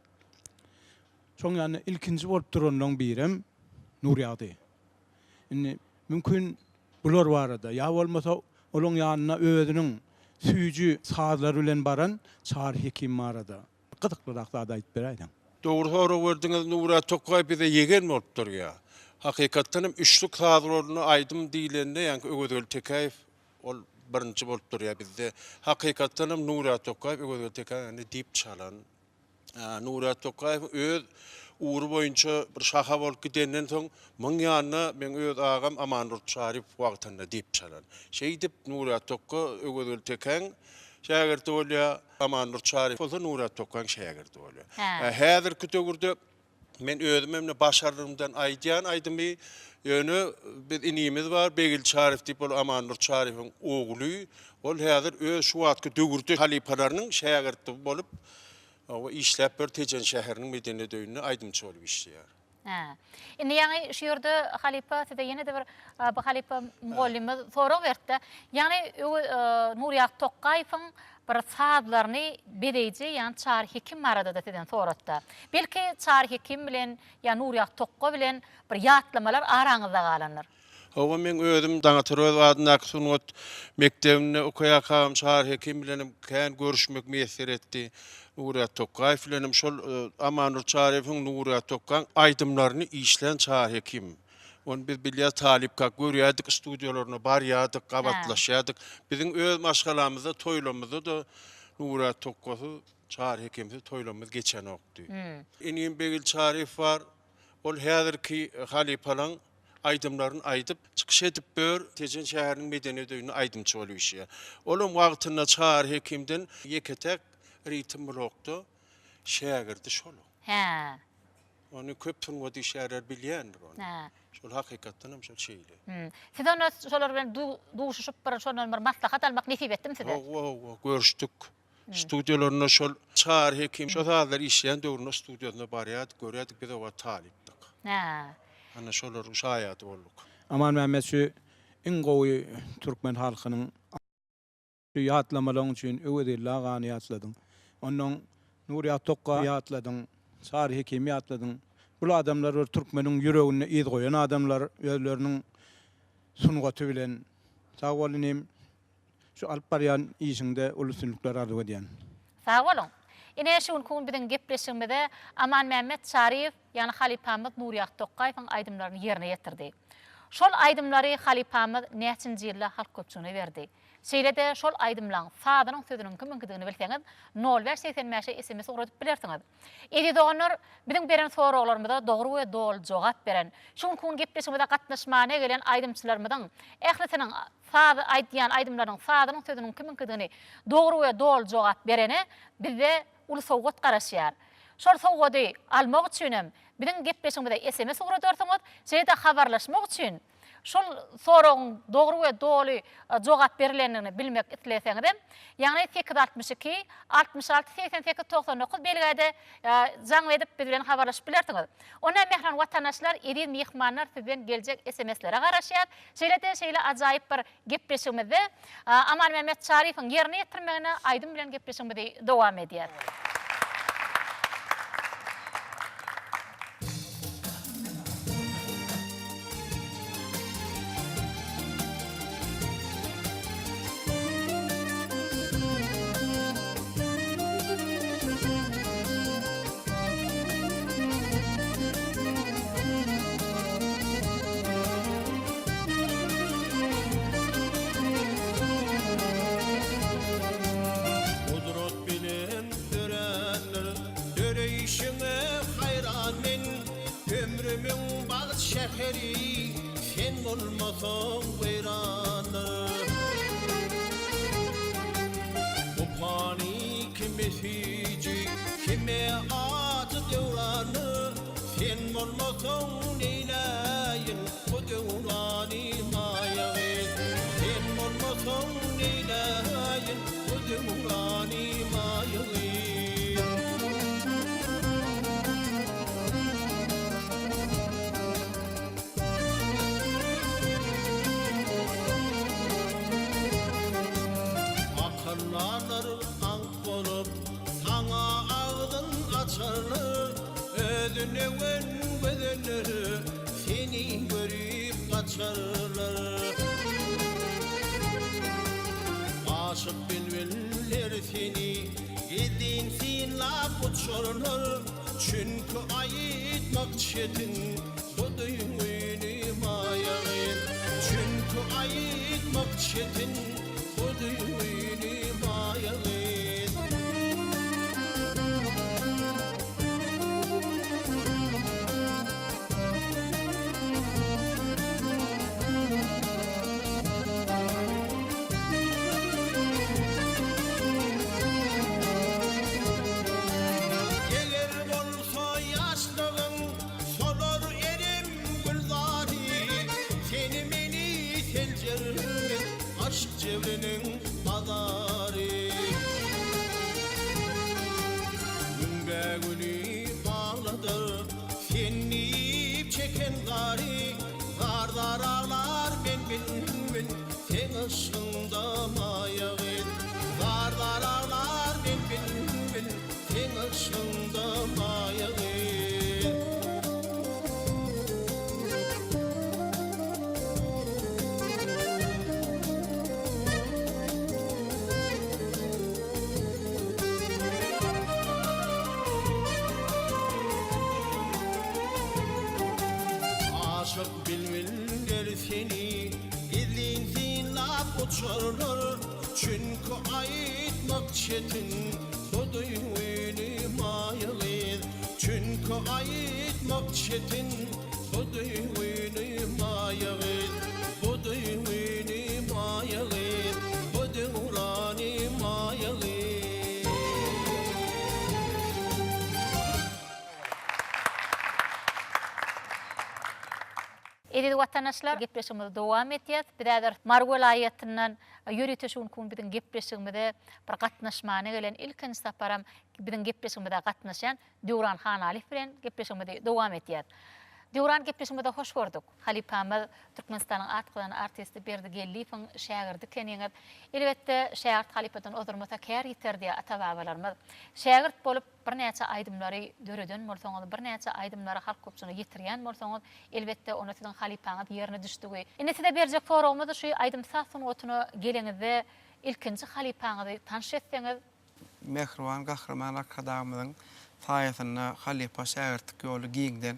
Şoň ýanynda ilkinji bolup duranlaryň birem Nurýagdy. Indi mümkin bular barada ýa bolmasa olaň ýanyna özüniň süýji sazlary bilen baran Çary Hekim barada gyzyklyrak zat aýdyp beräýseň. Dogry sorag berdiňiz Nura Tokaý bize ýegen bolup durýar. Hakykatdan hem üçlük saz guralynda aýdym diýlende ýaňky Öwezgeldi Tekäýew ol birinji bolup durýar bizde. Hakykatdan hem Nura Tokaýew Öwezgeldi Tekäýew diýip çalan. Nurat Tokaýew öz ugry boýunça bir şaha bolup gidenden soň, muň ýanyna meň öz agam Amandurdy Çaryýew wagtynda dep çalan. Şeýdip, Nurat Tokga Öwezgeldi Tekäň şägirdi bolýar, Amandurdy Çaryýew bolsa Nurat Tokgaň şägirdi bolýar. Häzirki döwürde Men özüm hem başardygymdan aýdýan aýdymy, ýöne biz inimiz bar, Begil Çaryýew diýip, ol Amannur Çaryýewiň ogly. Ol häzir öz şu wagtky döwürde halypalarynyň şägirdi bolup, işläp bir Tejen şäheriniň medeniýet öýünde aýdymçy bolup işleýär. Hä. Indi ýaňy şu ýerde halypa size ýene-de bir bu halypa mugallymymyz sorag berdi-de. Ýagny Nurýagt Tokgaýewiň Bir sazlaryny bezeýji ýagny Çary Hekim barada-da sizden soratda. Belki Çary Hekim bilen ýa Nurýagt Tokga bilen bir ýatlamalar araňyzda galandyr. Hawa meň özüm Daňatar Öwezow adyndaky sungat mekdebinde okaýarkam Çary Hekim bilenem kän görüşmek miýesser etdi. Nurýagt Tokgaýew bilenem şol Amanur Çaryýewiň Nurýagt Tokgaň aýdymlaryny işlän Çary Hekim. Ony biz bilýäs talypkak görýärdik studiýalaryna barýardyk gabatlaşýardyk. Biziň öz maşgalamyzda toýlamyzda-da Nurat Tokgasyz, Çary Hekimsiz toýlamyz geçenokdy. Inim Begil Çaryýew bar. Ol häzirki halypalaň aýdymlaryny aýdyp, çykyş edip ýör. Tejen şäheriniň medeniýet öýünde aýdymçy bolup işleýär. Olam wagtynda Çary Hekimden ýeke-täk ritm blokda şägirdi şol. Hä. Ony köp sungat işgärleri bilýändir ony. Hä. Şol hakykatdan hem şol şeýle. Siz onda şolar bilen duşuşyp bir şondan bir maslahat almak nesip etdimi size? Hawa, hawa, görüşdik. Studiýalarynda şol Çary Hekim şo sazlary işleýän döwründe studiýasyna barýardyk, görýärdik, biz o wagt talypdyk. Hä. Ana şolaryň şaýady bolduk. Amanmämmet şu iň gowy türkmen halkynyň Şu ýatlamalaň üçin Öwezgeldi agany ýatladyň. Onnoň Nurýag Tokga ýatladyň, Çary Hekimi ýatladyň. Bul adamlar bir türkmeniň ýüreginde yz goýan adamlar özleriniň sungaty bilen. Sag bol inim. Şu alyp barýan işiňde uly üstünlikler arzuw edýän. Sag boluň. Ine şu günki gün biziň gepleşigimize Amanmämmet Çaryýew, ýagny halypamyz Nurýag Tokgaýewiň aýdymlaryny ýerine ýetirdi. Şol aýdymlary halypamyz näçinji ýylda halk köpçüligine berdi? Şeýle-de şol aýdymlaň sazynyň sözüniň kimiňkidigini bilseňiz, nol bäş 85-e sms ugradyp bilersiňiz. Eziz doganlar, biziň beren soraglarymyza dogry we doly jogap beren, şu günki gün gepleşigimize gatnaşmana gelen aýdymçylarymyzyň ählisiniň saz aýdýan aýdymlarynyň sazynyň sözüniň kimiňkidigini dogry we doly jogap berene bizde uly sowgat garaşýar. Şol sowgady almak üçinem biziň gepleşigimize sms ugradarsyňyz, şeýle-de habarlaşmak üçin Şol soragyň dogry we doly jogap berilendigini bilmek isleseňizem, ýagny 862 66 88 99 belgäde jaň edip biz bilen habarlaşyp bilersiňiz. Onda mähriban watandaşlar, eziz myhmanlar sizden geljek SMS-lere garaşýas. Şeýle-de şeýle ajaýyp bir Gepleşigimizde Amanmämmet Çaryýewiň ýerine ýetirmeginde aýdym bilen gepleşigimizi dowam edýäs. Gudrat bilen dörändir, döreýşiňe haýran men, Ömrümiň bagt şäheri, sen bolmasaň weýrandyr. Bu pany kime süýji, kime ajy döwrandyr, Sen bolmasaň neýläýin bu döwrany maýa gyz Sen bolmasaň neýläýin bu döwrany maýa gyz. Akyldarlar aňk bolup saňa agzyn açarlar. Özüne öwen gözeller seni görüp gaçarlar. Aşyk bilbiller seni gizlin synlap uçarlar. Çünki aýtmak çetin bu duýgyny maýa gyz. Çünki aýtmak çetin bu duýgyny maýa gyz. Eger bolsa ýaşlygyň solar erem gülzary, Seni meni seljermez aşk jebriniň azary. Müňbä güli agladyr sen diýip çeken zary, Zar-zar aglar men bilbil seň yşgyňda maýa gyz. Zar-zar aglar men bilbil seň yşgyňda maýa gyz. Aşyk bilbiller seni gizlin synlap uçarlar, Çünki aýtmak çetin bu duýgyny maýa gyz, Çünki aýtmak çetin bu duýgyny maýa gyz, Bu duýgyny maýa gyz, bu döwrany maýa gyz. Eziz watandaşlar, gepleşigimizi dowam edýäs. Biz häzir Mary welaýatyndan ýörite şu günki gün biziň gepleşigimize bir gatnaşmana gelen ilkinji saparam biziň gepleşigimize gatnaşýan Döwran Hanalyýew bilen gepleşigimizi dowam edýäs. Döwran gepleşigimize hoş gördük. Halypamyz Türkmenistanyň at gazanan artisti Berdi Geldiýewiň şägirdi ekeniňiz. Elbetde, şägirt halypadan ozdurmasa kär ýiter diýýär ata-babalarymyz. Şägirt bolup birnäçe aýdymlary döreden bolsaňyz, birnäçe aýdymlary halk köpçüligine ýetirýän bolsaňyz, elbetde, onda siziň halypaňyz ýerine düşdügi. Indi size berjek soragymyz şu aýdym-saz sungatyna geleňizde ilkinji halypaňyzy tanyş etseňiz, Mähriban Gahryman Arkadagymyzyň saýasynda halypa-şägirtlik ýoly giňden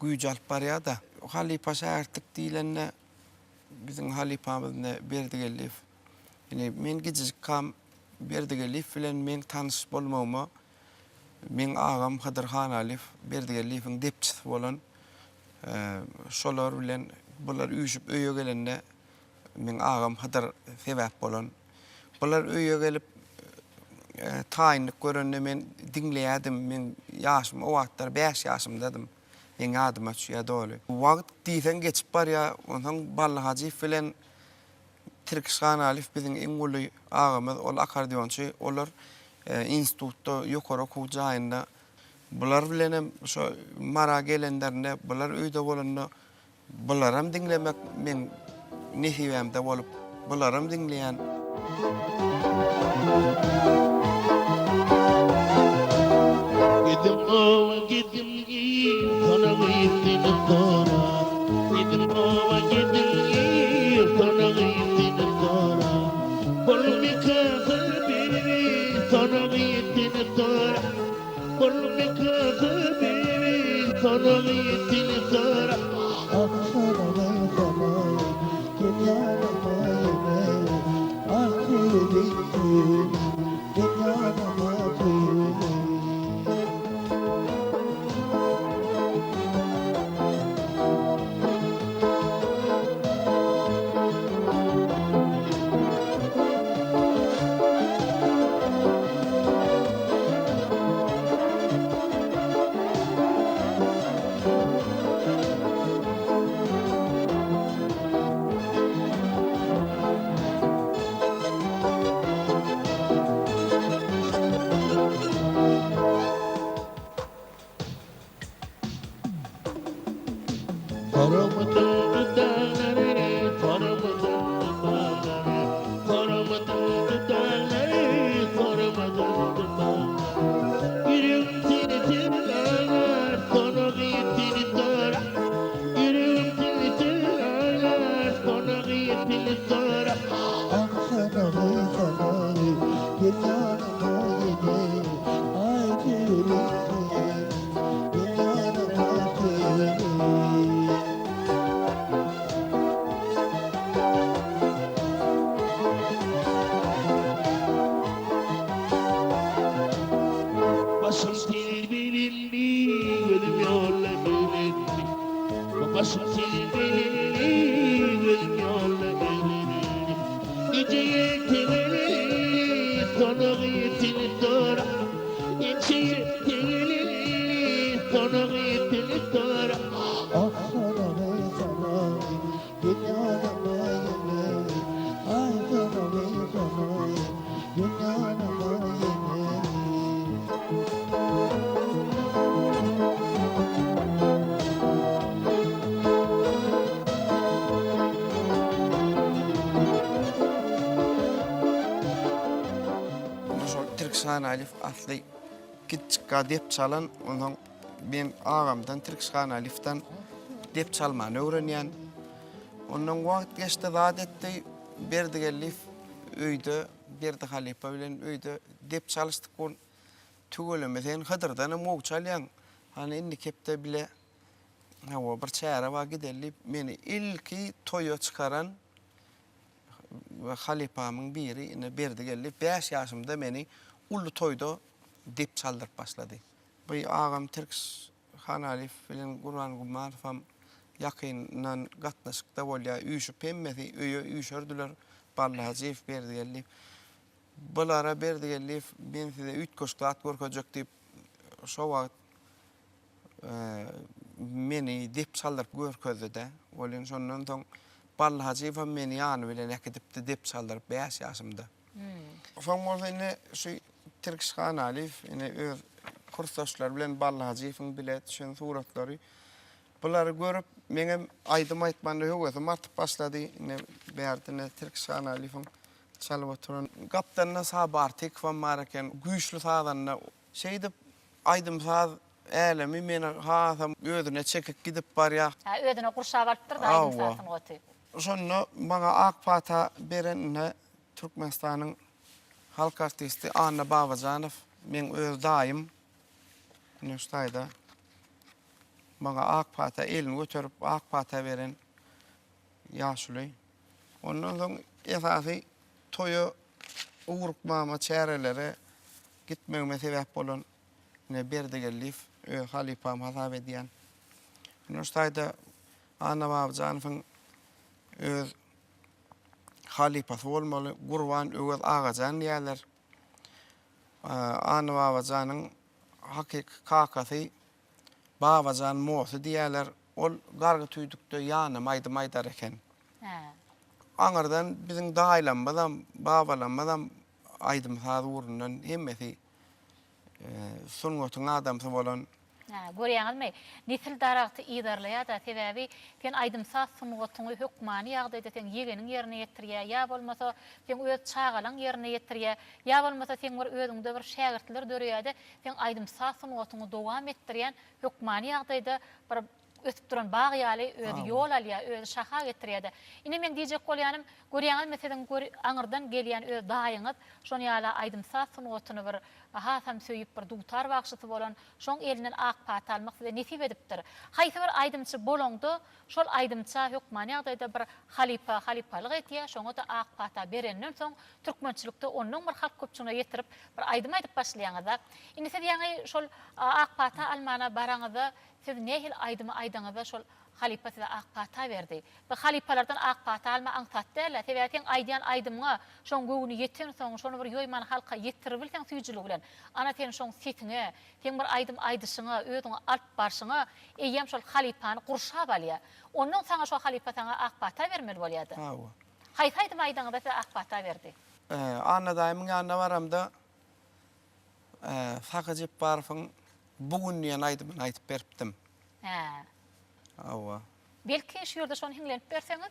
güýç alyp barýar-da. Halypa-şägirtlik diýlende, biziň halypamyz ine Berdi Geldiýew. Ine, men gijijikkäm Berdi Geldiýew bilen meň tanyş bolmagyma meň agam Hydyr Hanalyýew, Berdi Geldiýewiň depçisi bolan, şolar bilen bular üýşüp öýe gelende meň agam Hydyr sebäp bolan. Bular öýe gelip taýynlyk görende men diňleýärdim. Men ýaşym o wagtlar 5 ýaşymdadym. Meň ýadyma düşýär doly. Wagt diýseň geçip barýar. Onsoň Bally Hajyýew bilen Tirkiş Ganalyýew biziň iň uly agamyz, ol akkordeonçy. Olar institutda, ýokary okuw jaýynda. Bular bilenem şo Mara gelenlerinde, bular öýde bolanda Bularam diňlemek meň nesibämde bolup, bularam diňleýän. Gidiň oba gidiň il sona gyz seni sorar Gidiň oba gidiň il sona gyz seni sorar Bolmyka bibi sona gyz seni sorar Bolmyka bibi sona gyz seni sorar Ah sona gyz sona gel ýanyma ýene Ah söýeýin seni gel ýanyma söýeýin. Başym telbelenli, gözüm ýolda eglendi. Başym telbelenli, gözüm ýolda eglendi. Gije tegeleli, sonagy seni sora. Gije tegeleli, sonagy seni sora. Ah sonagy, sonagy, gel ýanyma ýene. Aý sonagy, sonagy, gel ýanyma ýene. Şol Tirkiş Hanalyýew asly kiçjikka dep çalan, onsoň men agamdan Tirkiş Hanalyýewden dep çalmany öwrenýän. Ondan wagt geçdi, zat etdi, Berdi Geldiýew öýde, Berdi halypa bilen öýde dep çalyşdyk. Ol tüweleme sen Hydyrdanam gowy çalýaň. Hany indiki hepde bile hawa bir çäre bar gideli diýip, meni ilki toýa çykaran halypamyň biri ine Berdi geldi. 5 ýaşymda meni uly toýda dep çaldyryp başlady. Bu agam Tirkiş Hanalyýew bilen Gurban Gumanowam ýakyndan gatnaşykda bolýar. Üýşüp hemmesi öýe üýşerdiler. Bally Hajyýew, Berdi Geldiýew. Bulara Berdi Geldiýew men size üýtgeşik zat görkezjek diýip şo wagt. meni dep çaldyryp görkezdi-de. Welin şondan soň Bally Hajyýewem meni ýany bilen äkidipdi dep çaldyryp bäş ýaşymda. Soň bolsa indi şu Tirkiş Hanalyýew ine öz kursdaşlary bilen Bally Hajyýewiň bile düşen suratlary. Bulary görüp meňem aýdym aýtmanda höwesim artyp başlady. Ine bärde ine Tirkiş Hanalyýewiň çalyp oturan. Gapdalynda Saba Artykowam bar eken, güýçli sazanda. Şeýdip aýdym-saz älemi meni hasam özüne çekip gidip barýar. Hä, özüne gurşap alypdyr-da aýdym-saz sungaty. Şonda maňa ak pata beren ine Türkmenistanyň halk artisti Anna Babajanow, meň öz daýym. Ine şu taýda maňa ak pata elini göterip ak pata beren ýaşuly. Ondan soň esasy toýa ugrukmama, çärelere gitmegime sebäp bolan ine Berdi Geldiýew, öz halypam hasap edýän. Ine şu taýda Anna Babajanowyň öz halypasy bolmaly, Gurban Öwez Agajan diýýärler. Anna Babajanyň hakyky kakasy Babajan Mosy diýýärler. Ol gargy tüýdükde ýanam aýdym aýdar eken. Aňyrdan biziň daýylarymyzam, babalarymyzam aýdym-saz ugrundan hemmesi sungatyň adamsy bolan. Hä, görýäňizmi, nesil daragty yzarlaýar-da, sebäbi sen aýdym-saz sungatyňy hökmany ýagdaýda seň ýegeniň ýerine ýetirýär, ýa bolmasa seň öz çagalaň ýerine ýetirýär, ýa bolmasa seň bir özüňde bir şägirtler döreýär-de, seň aýdym-saz sungatyňy dowam etdirýän hökmany ýagdaýda bir ösüp duran bag ýaly özi ýol alýar, özi şaha getirýär-de. Ine meň diýjek bolýanym, görýäňizmi siziň gör aňyrdan gelýän öz daýyňyz şon ýaly aýdym-saz sungatyny bir hasam söýüp bir dutar bagşysy bolan, şoň elinden ak pata almak size nesip edipdir. Haýsy bir aýdymçy bolaňda şol aýdymça hökmany ýagdaýda bir halypa halypalyk edýär, şoňa-da ak pata berenden soň türkmençilikde onnoň bir halk köpçüligine ýetirip bir aýdym aýdyp başlaýaňyzda. Indi siz ýaňy şol ak pata almana baraňyzda Siz nähili aýdymy aýdaňyzda şol halypa size ak pata berdi. Bu halypalardan ak pata alma aňsat dälä. Sebäbi seň aýdýan aýdymyňa şoň göwni ýetensoň, şony bir ýoýman halka ýetiribilseň süýjüligi bilen, ana sen şoň sesiňe, seň bir aýdym aýdyşyňa, özüňi alyp barşyňa eýýäm şol halypany gurşap alýa. Onnoň saňa şo halypa saňa ak pata bermeli bolýada. Hawa. Haýsy aýdymy aýdaňyzda size ak pata berdi? Anna daýymyň ýanyna baramda Sahy Jepbarowyň Bu gün diýen aýdymyny aýdyp beripdim. Hä. Hawa. Belki şu ýerde şony hiňlenip berseňiz?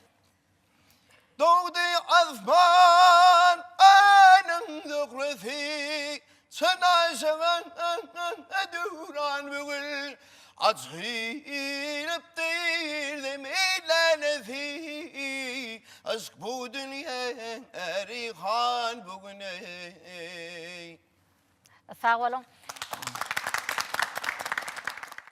Dogdy asman Aýynyň zöhresi, Çyn aşygyň döwran bu gün. Açylypdyr zemin lälesi, Yşk bu dünýä rihan bu gün eý. Sag boluň.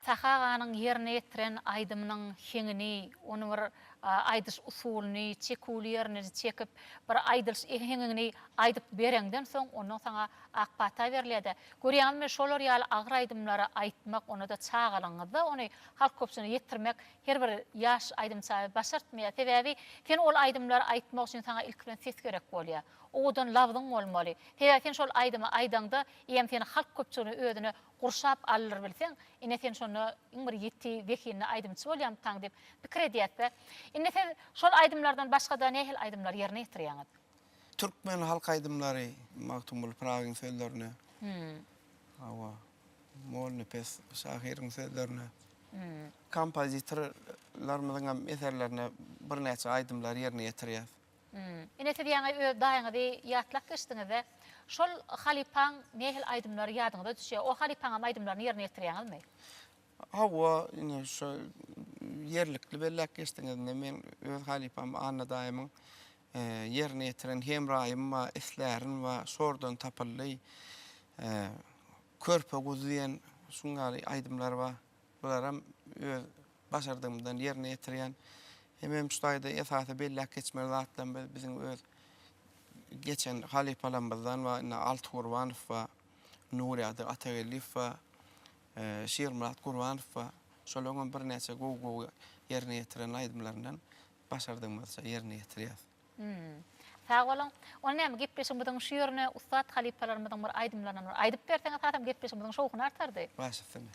Sahy aganyň ýerine ýetiren aýdymynyň heňini, ony bir aýdyş usulyny, çeküwli ýerini çekip, bir aýdylyş heňini aýdyp bereňden soň, ondan saňa ak pata berilýär-de. Görýäňizmi, şolar ýaly agyr aýdymlary aýtmak, onda-da çagalygyňyzda ony halk köpçüligine ýetirmek her bir ýaş aýdymça başartmaýar. Sebäbi sen ol aýdymlary aýtmak üçin saňa ilki bilen ses gerek bolýar. Owadan labzyň bolmaly. Sebäbi sen şol aýdymy aýdaňda, eýýäm seni halk köpçüligini özüne gurşap aldyrybilseň, ine sen şonda iň bir ýiti, zehinli aýdymçy bolýarmykaň diýip pikir edýäs-de. Indi siz şol aýdymlardan başga-da nähili aýdymlary ýerine ýetirýäňiz? Türkmen halk aýdymlary Magtymguly Pyragyň sözlerine. Hawa. Mollanepes şahyryň sözlerine. Kompozitorlarymyzyň hem eserlerine birnäçe aýdymlary ýerine ýetirýäs. Ine siz ýaňy öz daýyňyzy ýatlap geçdiňizde, şol halypaň nähili aýdymlary ýadyňyza düşýär? O halypaňam aýdymlaryny ýerine ýetirýäňizmi? Hawa, ine şo ýerlikli belläp geçdiňiz. Ine men öz halypam Anna daýymyň ýerine ýetiren Hemraýym bar, Islärin bar, Şordan tapyldy, Körpe guzy diýen şuň ýaly aýdymlar bar. Bularam öz başardygymdan ýerine ýetirýän. Hemem şu taýda esasy belläp geçmeli zatlarymyz biziň öz geçen halypalarymyzdan bar, indi Alty Gurbanow bar, Nurýagdy Atageldiýew bar, Şirmyrat Gurbanow bar. Şolaryň hem birnäçe gowy-gowy ýerine ýetiren aýdymlaryndan başardygymyzça ýerine ýetirýäs. Sag boluň. Onda näme gepleşigimiziň şu ýerine ussat halypalarymyzyň bir aýdymlaryndan bir aýdyp berseňiz hasam gepleşigimiziň şowhuny artardy. Baş üstüne.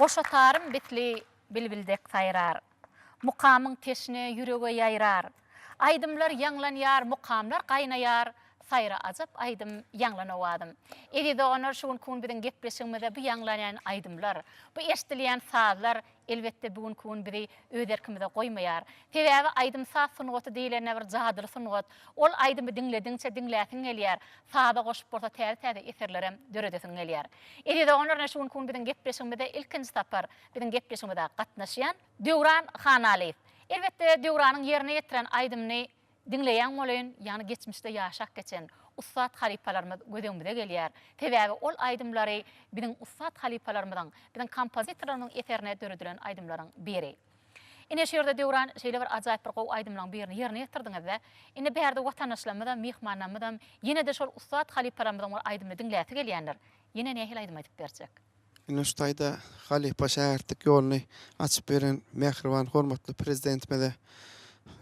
Goşa tarym bitli bilbil dek saýrar. Mukamyň teşne ýürege ýaýrar. Aýdymlar ýaňlanýar, mukamlar gaýnaýar, Saýra ajap aýdym, ýaňlan owazym. Eziz doganlar şu günki gün biziň gepleşigimizde bu ýaňlanýan aýdymlar, bu eşdilýän sazlar elbetde bu günki gün bizi öz erkimize goýmaýar. Sebäbi aýdym-saz sungaty diýlende bir jadyly sungat. Ol aýdymy diňlediňçe diňläsiň gelýär. Saza goşup bolsa täze-täze eserlerem döredesiň gelýär. Eziz doganlar ine şu günki gün biziň gepleşigimizde ilkinji sapar biziň gepleşigimize gatnaşýan Döwran Hanalyýew. Elbetde Döwranyň ýerine ýetiren aýdymyny Diňleýäň welin, ýagny geçmişde ýaşap geçen ussat halypalarymyz göz öňümize gelýär. Sebäbi ol aýdymlary biziň ussat halypalarymyzyň, biziň kompozitorlarymyzyň eserine döredilen aýdymlaryň biri. Ine şu ýerde Döwran şeýle bir ajaýyp bir gowy aýdymlaryň birini ýerine ýetirdiňiz-de. Indi bärde watandaşlarymyzam, myhmanlarymyzam ýene-de şol ussat halypalarymyzyň bir aýdymyny diňläsi gelýändir. Ýene nähili aýdym aýdyp berjek? Ine şu taýda halypa-şägirtlik ýoluny açyp beren mähriban hormatly Prezidentimize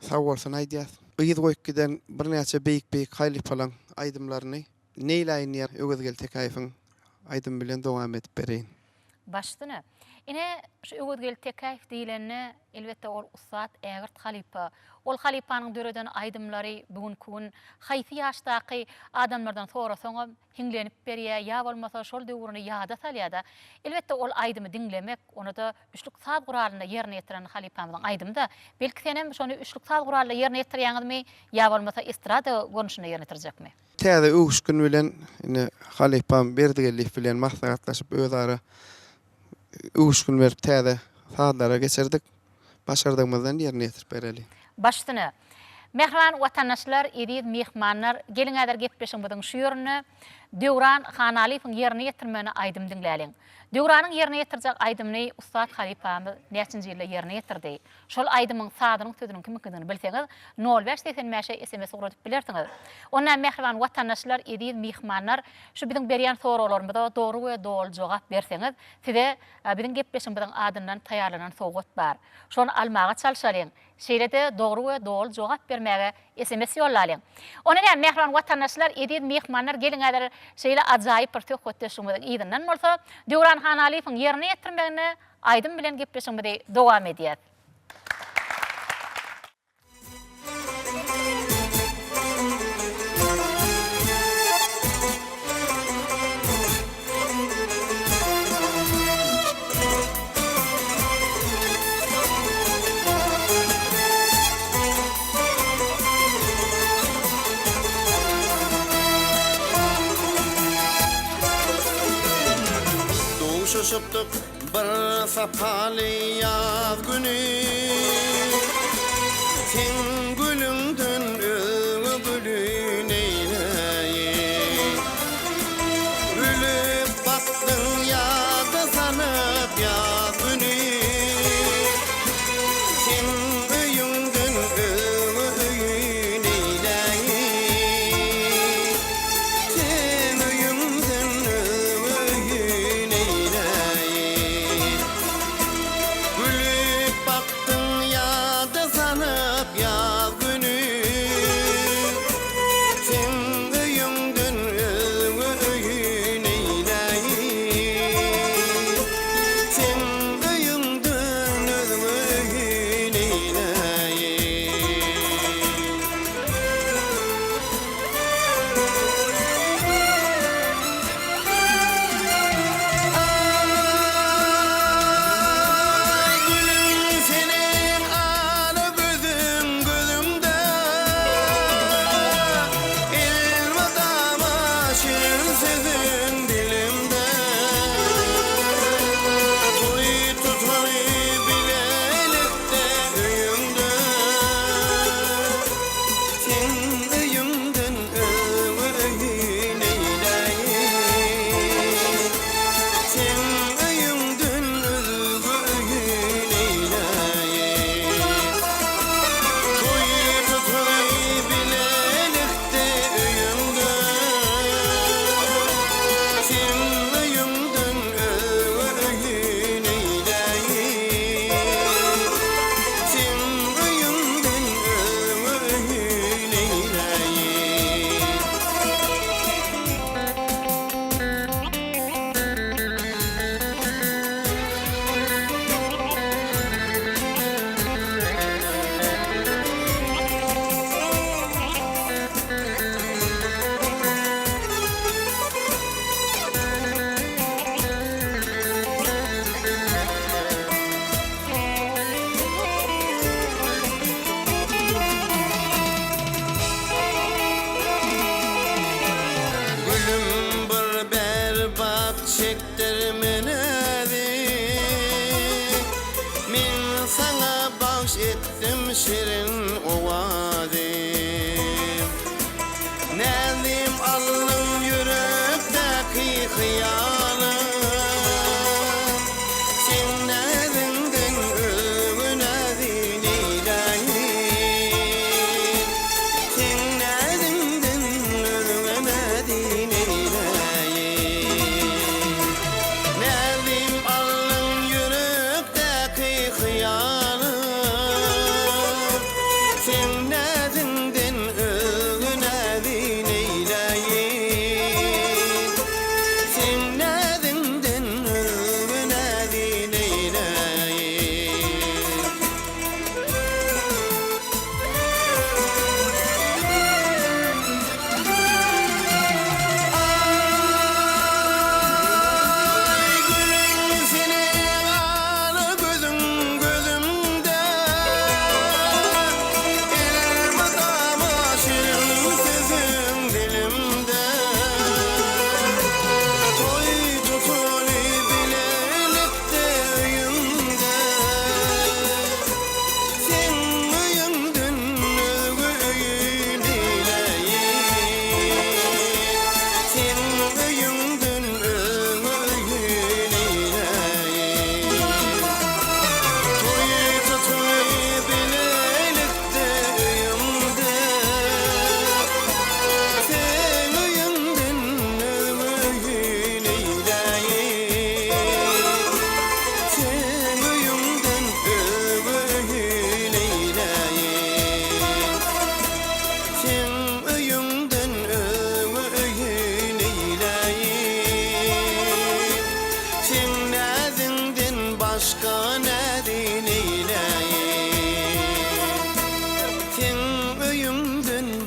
sag bolsun aýdýas. Yz goýup giden birnäçe beýik-beýik halypalaň aýdymlaryny Neýläýin diýen Öwezgeldi Tekäýewiň aýdymy bilen dowam edip bereýin. Baş üstüne. Ine, şu Öwezgeldi Tekäýew diýlende, elbetde, ol ussat, ägirt halypa. Ol halypanyň döreden aýdymlary bu günki gün haýsy ýaşdaky adamlardan sorasaňam, hiňlenip berýär, ýa bolmasa şol döwrüni ýada salýar-da. Elbetde, ol aýdymy diňlemek, ony-da üçlük saz guralynda ýerine ýetiren halypamyzyň aýdymy-da. Belki senem şony üçlük saz guralynda ýerine ýetirýäňizmi, ýa bolmasa estrada görnüşinde ýerine ýetirjekmi? Täze öwüşgin bilen indi halypam Berdi Geldiýew bilen maslahatlaşyp özara öwüşgin berip täze sazlara geçirdik. Başardygymyzdan ýerine ýetirip bereli. Baş üstüne. Mähriban watandaşlar, eziz myhmanlar, geliň häzir gepleşigimiziň şu ýerinde Döwran Hanalyýewiň ýerine ýetirmeginde aýdym diňläliň. Döwranyň ýerine ýetirjek aýdymyny ussat halypamyz näçinji ýylda ýerine ýetirdi? Şol aýdymyň sazynyň sözüniň kimiňkidigini bilseňiz, nol bäş 85-e sms ugradyp bilersiňiz. Onda mähriban watandaşlar, eziz myhmanlar, şu biziň berýän soraglarymyza dogry we doly jogap berseňiz, size biziň gepleşigimiziň adyndan taýýarlanan sowgat bar. Şony almaga çalşalyň. Şeýle-de dogry we doly jogap bermäge sms ýollalyň. Onda näme, mähriban watandaşlar, eziz myhmanlar, geliň häzir şeýle ajaýyp bir söhbetdeşligimiziň yzyndan bolsa, Döwran Hanalyýewiň ýerine ýetirmeginde aýdym bilen gepleşigimizi dowam edýäs. Duşuşypdyk bir sapaly ýaz güni Seň gülüňden özge güli neýläýin Gülüp bakdyň ýada salyp ýaz güni Seň öýüňden özge öýi neýläýin Seň öýüňden özge öýi neýläýin Gülüp bakdyň ýada salyp ýaz güni.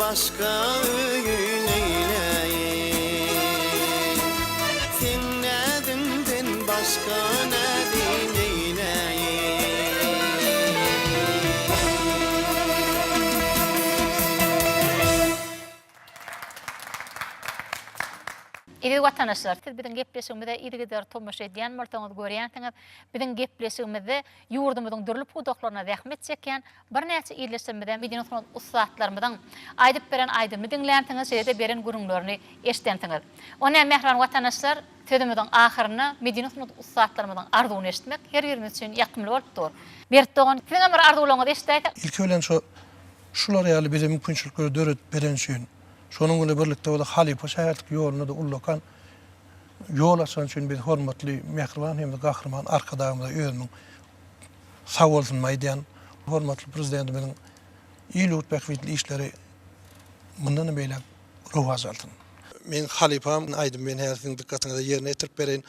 başga öýi neýläýin Seň näziňden başga näzi neýläýin. Eziz watandaşlar, siz biziň gepleşigimize yzygider tomaşa edýän bolsaňyz görýänsiňiz, biziň gepleşigimizde ýurdumyzyň dürli pudaklarynda zähmet çekýän birnäçe ildeşlerimize medeni sungat ussatlarymyzyň aýdyp beren aýdymyny diňlänsiňiz, şeýle-de beren gürrüňlerini eşidensiňiz. Onda mähriban watandaşlar, sözümiziň ahyrynda medeni sungat ussatlarymyzyň arzuwyny eşitmek her birimiz üçin ýakymly bolup dur. Bert dogan, siziňem bir arzuwlaryňyzy eşidäýsek. Ilki bilen şo şular ýaly bize mümkinçilikleri döredip bereni üçin, şonuň bilen birlikde bolsa halypa-şägirtlik ýolunda-da ullakan ýol açany üçin biz hormatly mähriban hem-de Gahryman Arkadagymyza özümiň sag bolsunymy aýdýan. Hormatly Prezidentimiziň il-ýurt bähbitli işleri mundan beýläk rowaç alsyn. Meň halypam aýdymy men häzir siziň dykgatyňyza ýerine ýetirip bereýin.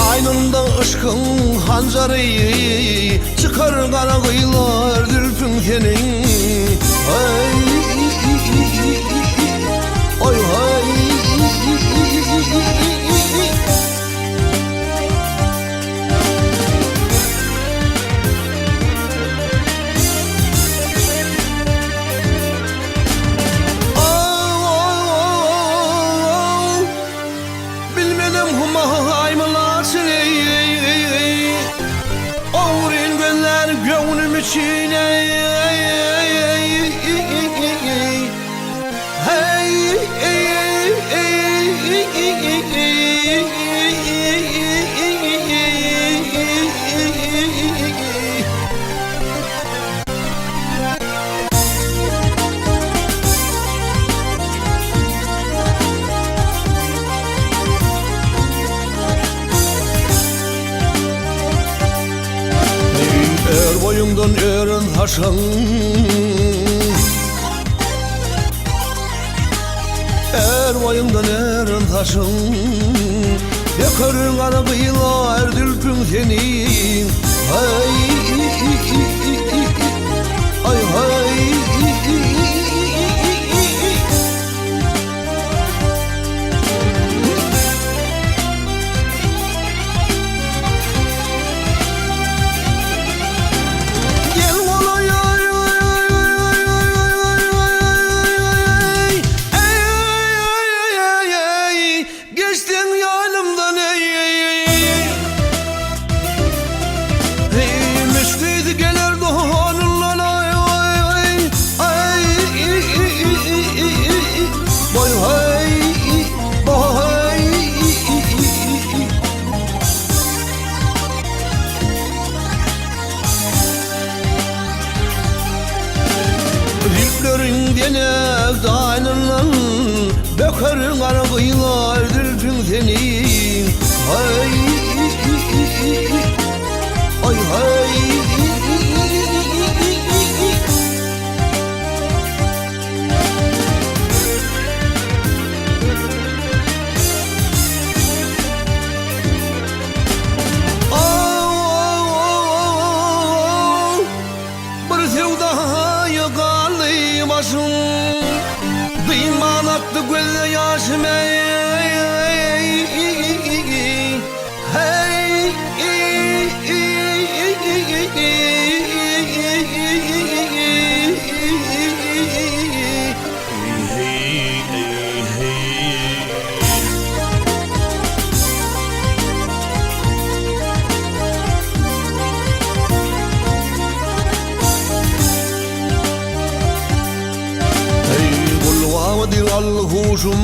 Aýnynda yşkyň hanjary Çykar gara gyýlar zülpüň seniň Heý Oý heý Bilmedim humaýmy laçyn eý Ogryn gözler göwnüm üçin eý Heý Ör boýuňdan ören saçyň Ör boýuňdan ören saçyň Dökerin gara gyýlar zülpüň seniň Heý Aý heý Gel golaý Eý Geçseň ýanymdan eý Eý müşgüzi geler donundan aý aý aý Boý haý boý Zülpleriň denek daýnyndan Böker gara gyýlar zülpüň seniň Haý Aý haý Bir söwdaýa galdy başym Dynman akdy gözde ýaşym eý Heý. babady aldy huşum.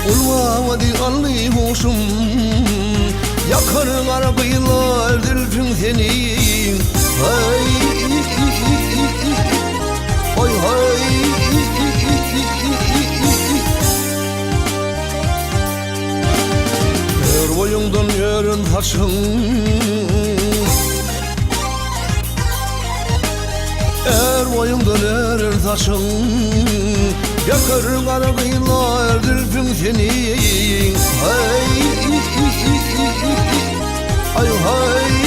Ol babady aldy huşum. Ýakar gara gyzlar zülpüň seniň. Haý, haý, haý. Ör boýuňdan ören saçyň Ör boýuňdan ören saçyň Ýakar gara gyzlar zülpüň seniň Haý Aý haý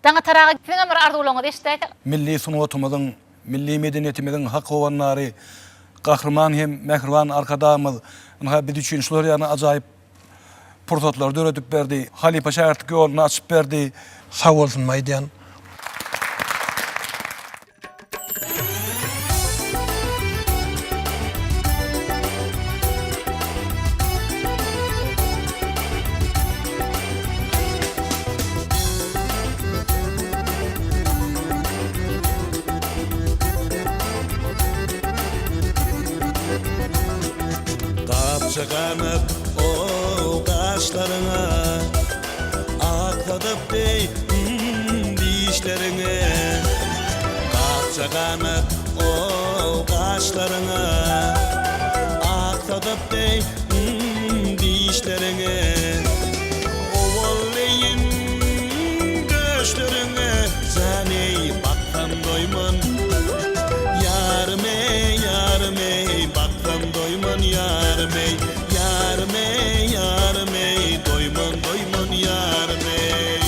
Daňatar aga siziňem bir arzuwlaryňyzy eşidäýsek. Milli sungatymyzyň, milli medeniýetimiziň hak howandary Gahryman hem mähriban Arkadagymyz ynha biz üçin şular ýaly ajaýyp pursatlary döredip berdi. Halypa-şägirtlik ýoluny açyp berdi. Sag bolsun aýdýan. Gapja ganat o gaşlaryňa Ak sadap deý dişleriňe Gapja ganat o gaşlaryňa Ak sadap deý dişleriňe Owal deýin döşleriňe Jan eý baksam doýman Ýarym eý ýarym eý baksam doýman ýarym eý Ýarym eý ýarym eý doýman doýman ýarym eý.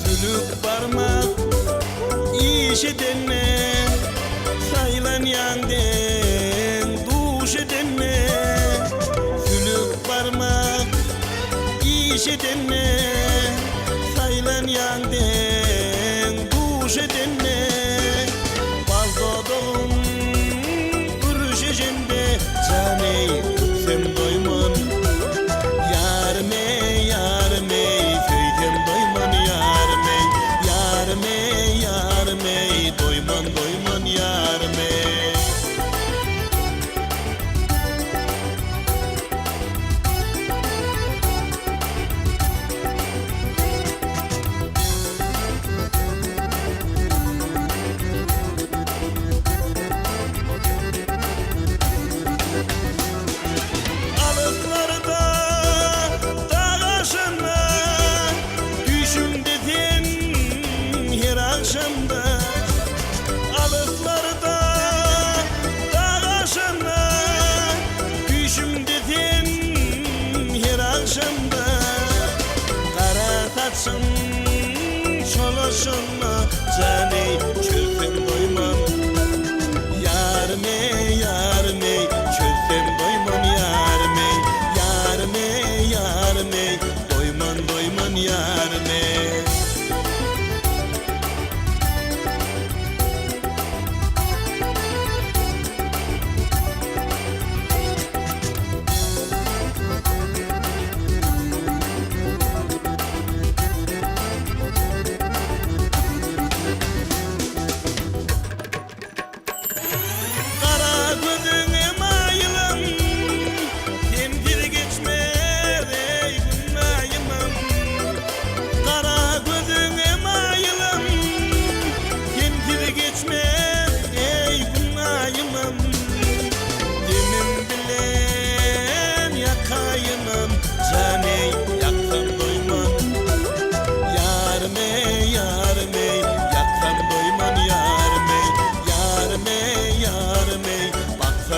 Sülük barmak iş edende, Saýlanýaň deň duş edende. Sülük barmak iş edende, Saýlanýaň deň duş edende. Bal dodagyň ürüşejende, Jan eý, öpsem doýman. Ýarym eý, ýarym eý, söýsem doýman ýarym eý, Ýarym eý, ýarym eý, doýman, doýman ýarym eý.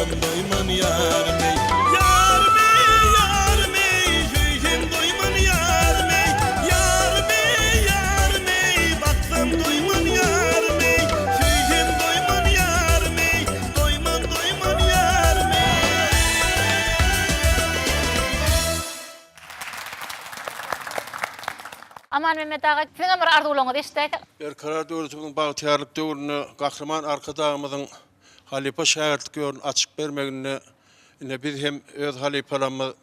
Baksam doýman ýarym eý. Ýarym eý, ýarym eý, söýsem doýman ýarym eý. Ýarym eý, ýarym eý, baksam doýman ýarym eý. Söýsem doýman ýarym eý, doýman, doýman ýarym eý. Amanmämmet aga, siziňem bir arzuwlaryňyzy eşidäýsek. Berkarar döwletimiziň bagtyýarlyk döwründe Gahryman Arkadagymyzyň halypa-şägirtlik ýoluny açyp bermeginde ine biz hem öz halypalarymyz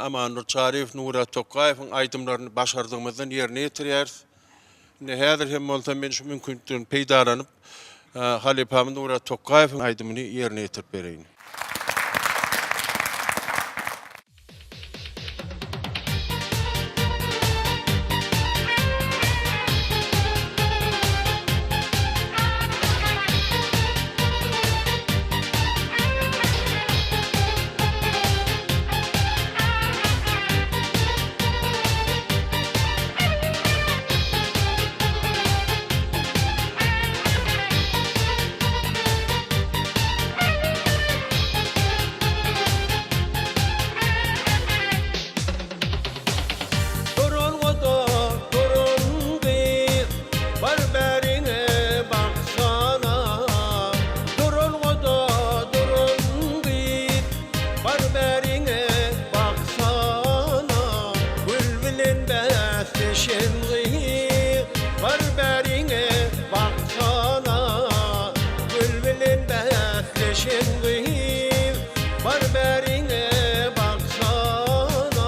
Amandur Çaryýew, Nura Tokgaýewiň aýdymlaryny başardygymyzdan ýerine ýetirýäris. Indi häzir hem bolsa men şu mümkinçilikden peýdalanyp, halypamyz Nura Tokgaýewiň aýdymyny ýerine ýetirip bereýin. Duralgada duran gyz, bar bäriňe baksana. Duralgada duran gyz, bar bäriňe baksana. Gül bilen bäsleşen gyz, bar bäriňe baksana. Gül bilen bäsleşen gyz, bar bäriňe baksana.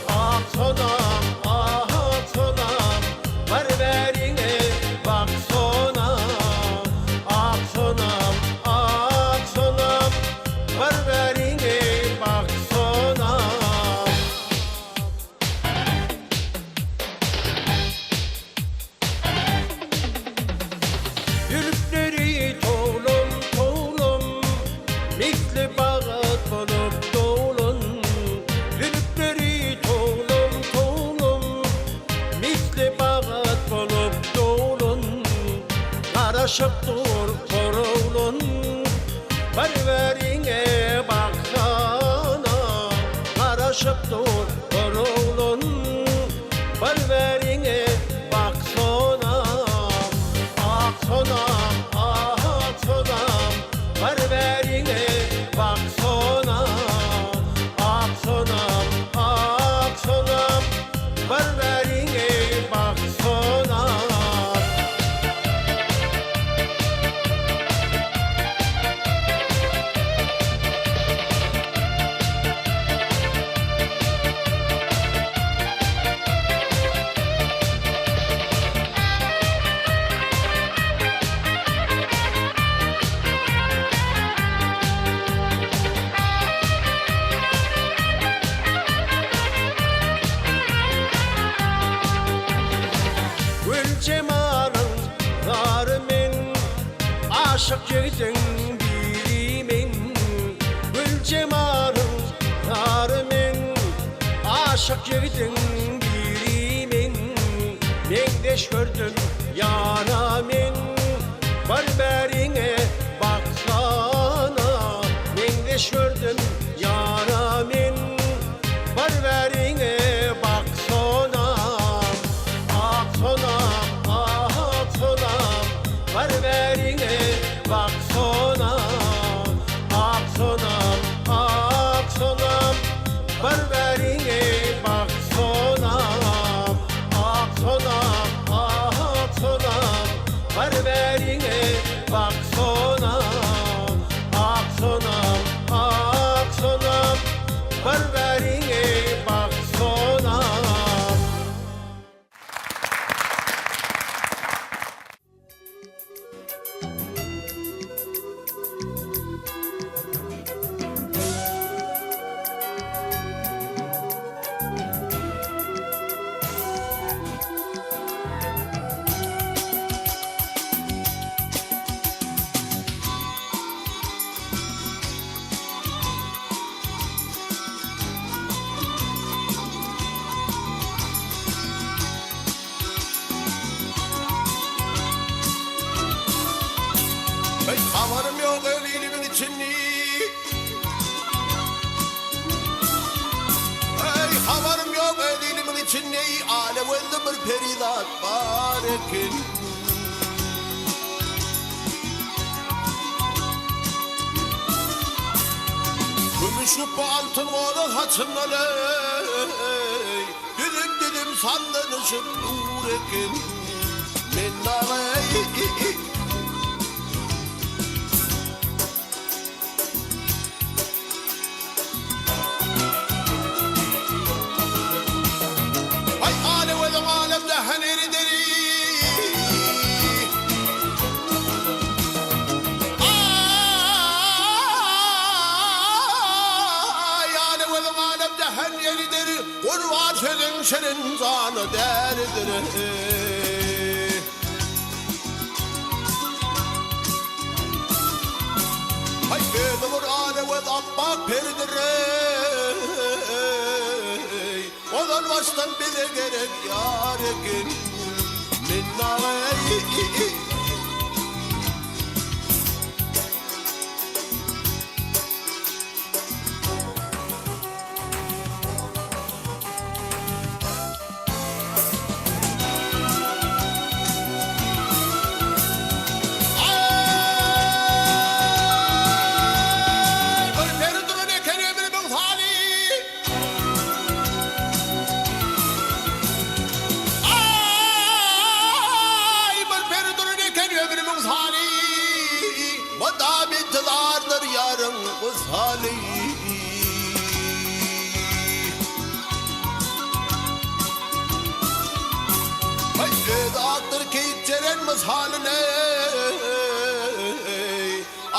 Ak sonam, ak sonam, bar bäriňe baksana. Ak sonam, ak sonam, bar bäriňe baksana. Zülpleri towlam-towlam, misli bagat bolup dolan. Zülpleri towlam-towlam, misli bagat bolup dolan. Garaşyp dur horowlan, bir bäriňe baksana. Garaşyp dur horowlan, bir bäriňe baksana. Ak sonam, ak sonam, bir bäriňe baksana. Ak sonam, ak sonam, bir bäriňe baksana. Güljemalyň zary men, Aşyk ýigidiň biri men. Güljemalyň zary men, Aşyk ýigidiň biri men. Meňzeş gördüm ýana men, Bar bäriňe baksana. Meňzeş gördüm ýana men, Bar bäriňe baksana. Ak sonam, ak sonam, Bar bäriňe baksana. Ak sonam, ak sonam, Bar bäriňe baksana. Ak sonam, ak sonam, Bar bäriňe baksana. zat bar eken. Kümüş güpbe altyn goza saçyndan eý, Düzüm-düzüm sallanyşyp dur eken. Men dagy. Aý aleweliň alemde heneri deri. Aý aleweliň alemde heneri deri. Gurban sözüň şirin jana däridir. Haý özi bir alewez apbak peridir-eý, Ozal başdan bize gerek ýar eken. Men dagy-eý. Aý, bir peri duran eken ömrümiň saly. Aý, bir peri duran eken ömrümiň saly. Mydam intizardyr ýaryň wysaly. Haý, özi akdyr keýik jeren mysalyny,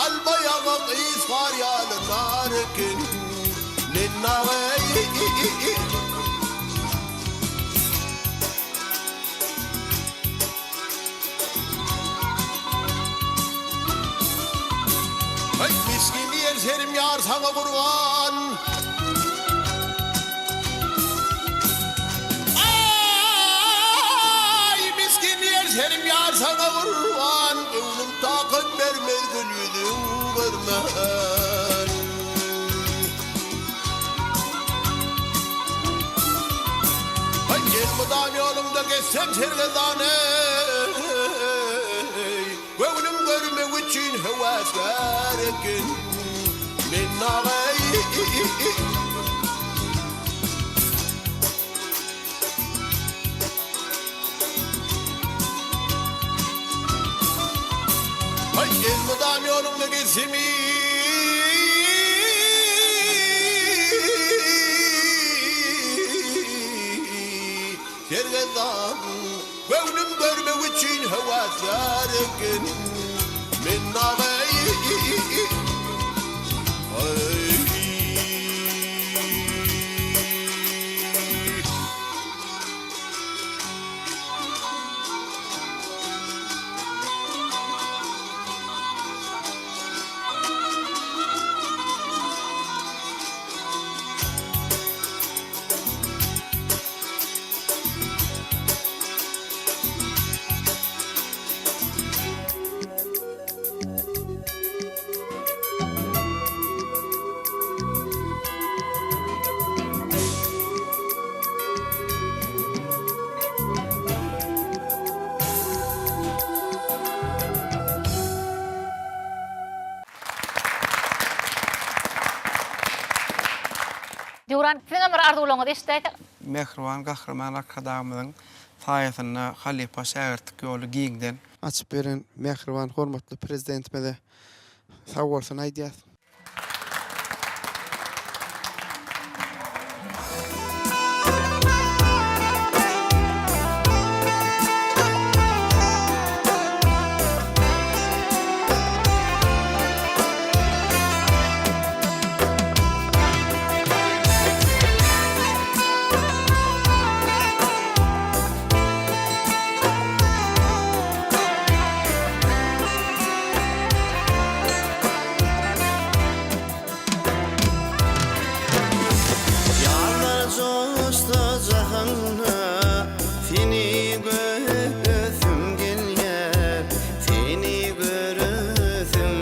Alma ýaňak ysgar ýaly nar eken. Men nageý. Haý, misgin diýen serim ýar saňa gurban. Aý, misgin diýen serim ýar saňa gurban. Göwnüm takat bermez gül ýüzüň görmän. Haý, elmydam ýoluňda gezsem sergezdan eý, Göwnüm görmek üçin höwesgär eken. Men nageý. Haý, elmydam ýoluňda gezsem Sergezdan, göwnüm görmek üçin höwesgär eken. Men nageý. Aý. Döwran, siziňem bir arzuwlaryňyzy eşidäýsek. Mähriban Gahryman Arkadagymyzyň saýasynda halypa-şägirtlik ýoly giňden. Açyp beren mähriban hormatly Prezidentimize sag bolsun aýdýas. Ýazlar joşsa jahanda, Seni göresim gelýär, Seni göresim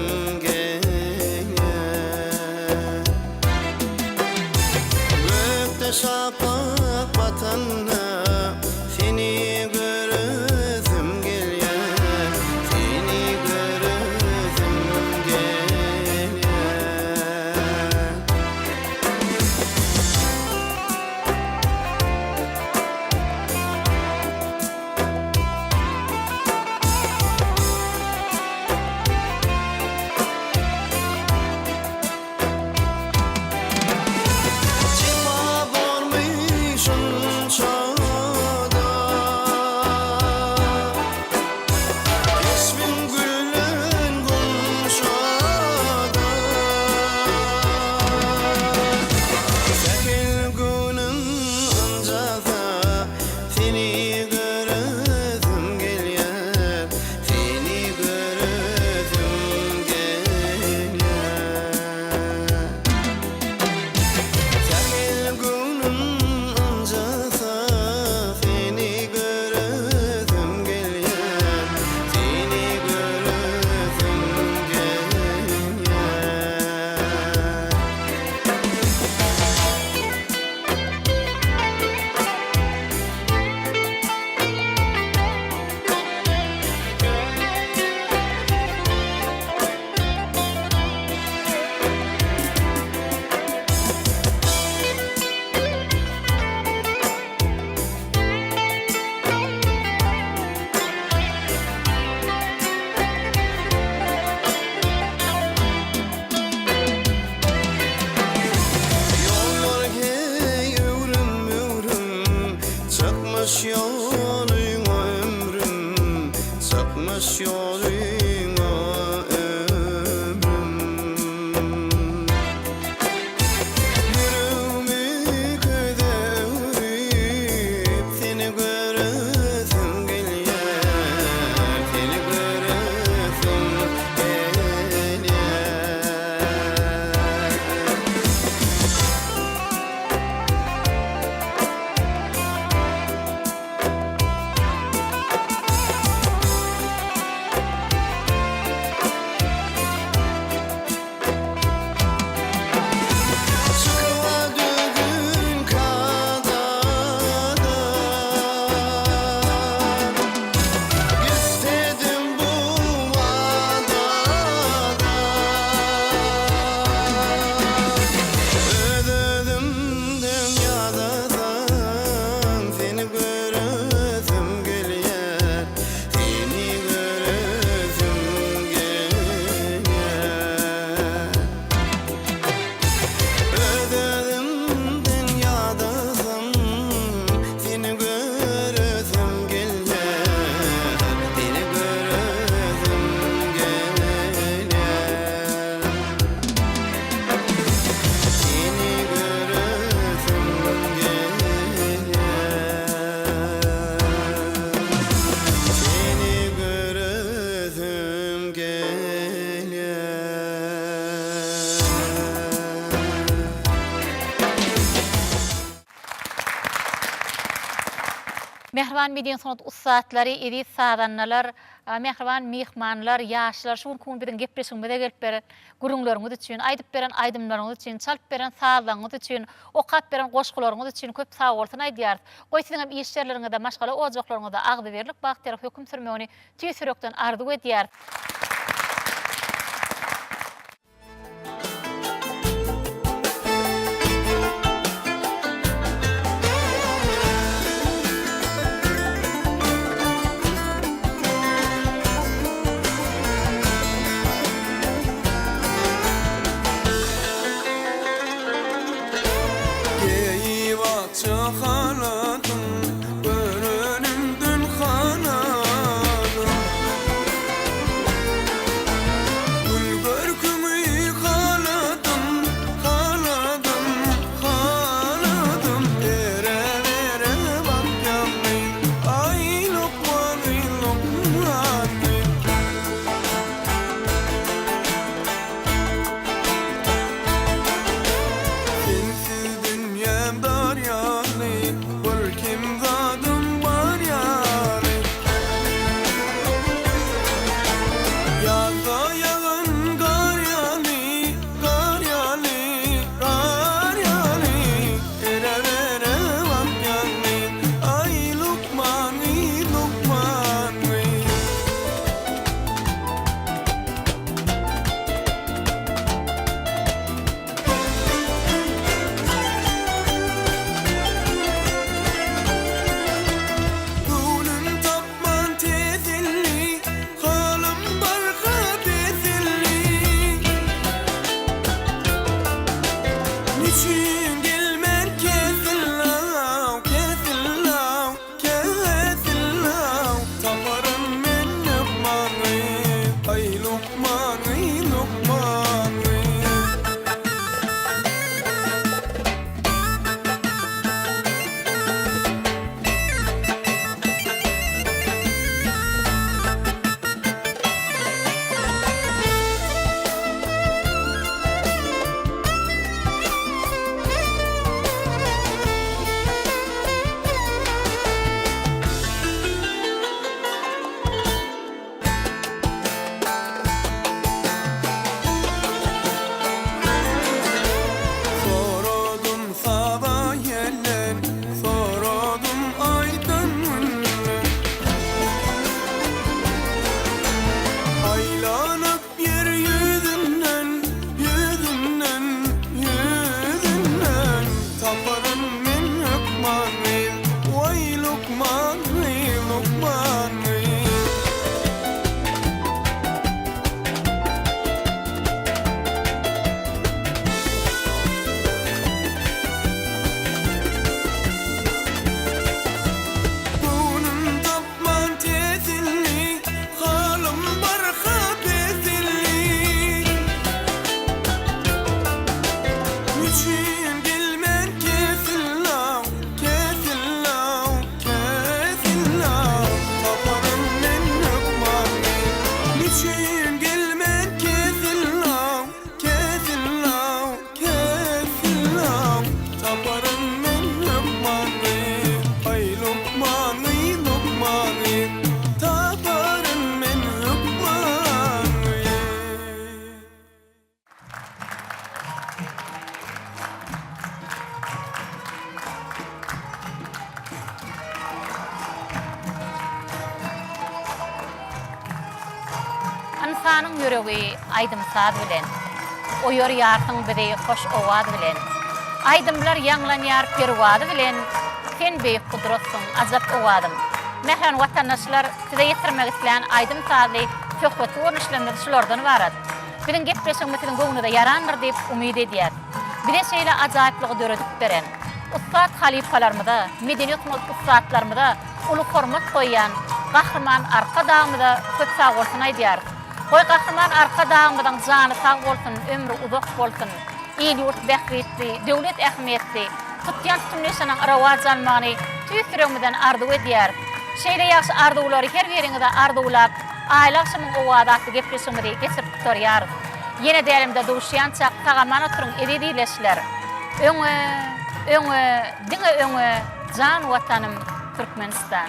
gelýär. Gökde şapak batanda, Seni göresim. Mähriban medeni-sungat ussatlary, eziz sazandalar, mähriban myhmanlar, ýaşlar, şu günki gün biziň gepleşigimize gelip beren gürrüňleriňiz üçin, aýdyp beren aýdymlaryňyz üçin, çalyp beren sazlaryňyz üçin, okap beren goşgularyňyz üçin köp sagbolsun aýdýarys. Goý, siziňem iş ýerleriňizde, maşgala ojaklaryňyzda agzybirlik, bagtyýarlyk höküm sürmegini tüýs ýürekden arzuw edýäris. Geýip akja halatyň, görenimden haladym. Gül görküňi haladym, haladym, haladym. Ere-bere bakýan gyz, aý lukmany, lukmany. Sensiz dünýäm dar ýaly, bir kem zadym bar ýaly. Ýazda ýagan gar ýaly, gar ýaly, gar ýaly. Ere-bere bakýan gyz, aý lukmany, lukmany. Göwnüm tapman teselli, Halym barka beselli. Niçin gelmän kesellaw, kesellaw, kesellaw. Taparyn men lukmany, aý lukmany, lukmany. Soradym saba ýelden, soradym aýdan günden. Aýlanyp ýer ýüzünden, ýüzünden, ýüzünden. Taparyn men hökman gyz, waý lukman gyz, lukman gyz. Göwnüm tapman teselli, halym barha beselli. Niçin gelmän kesellaw, kesellaw, kesellaw. Taparyn men hökman Niçin gelmän kesellaw, kesellaw, kesellaw. Taparyn men hökman Aý lukmany, lukmany. Taparyn men hökmany. Ynsanyň ýüregi aýdym-saz bilen, Oýarýarsyň bizi hoş owaz bilen. Aýdymlar ýaňlanýar perwazy bilen, Sen beýik gudratsyň, ajap owazym. Mähriban watandaşlar, size ýetirmek islän aýdym-sazly söhbetli görnüşlerimiz şulardan ybarat. Biziň gepleşigimiz siziň göwnüňize ýarandyr diýip umyt edýäs. Bize şeýle ajaýyplygy döredip beren, ussat halypalarymyza, medeniýet-sungat ussatlarymyza uly hormat goýýan Gahryman Arkadagymyza köp sagbolsun aýdýarys. Goý Gahryman Arkadagymyzyň jany sag bolsun, ömri uzak bolsun! Il-ýurt bähbitli, döwlet ähmiýetli, tutýan tutum-nyşanyň rowaç almagyny tüýs ýüregimizden arzuw edýäris. Şeýle ýagşy arzuwlary her biriňize arzuwlap, Aýly agşamyň owazy atly gepleşigimizi geçirip gutarýarys. Ýene dälimde duşýançak sag-aman oturyň eziz ildeşler! Öňe, öňe, diňe öňe, jan Watanym! Türkmenistan.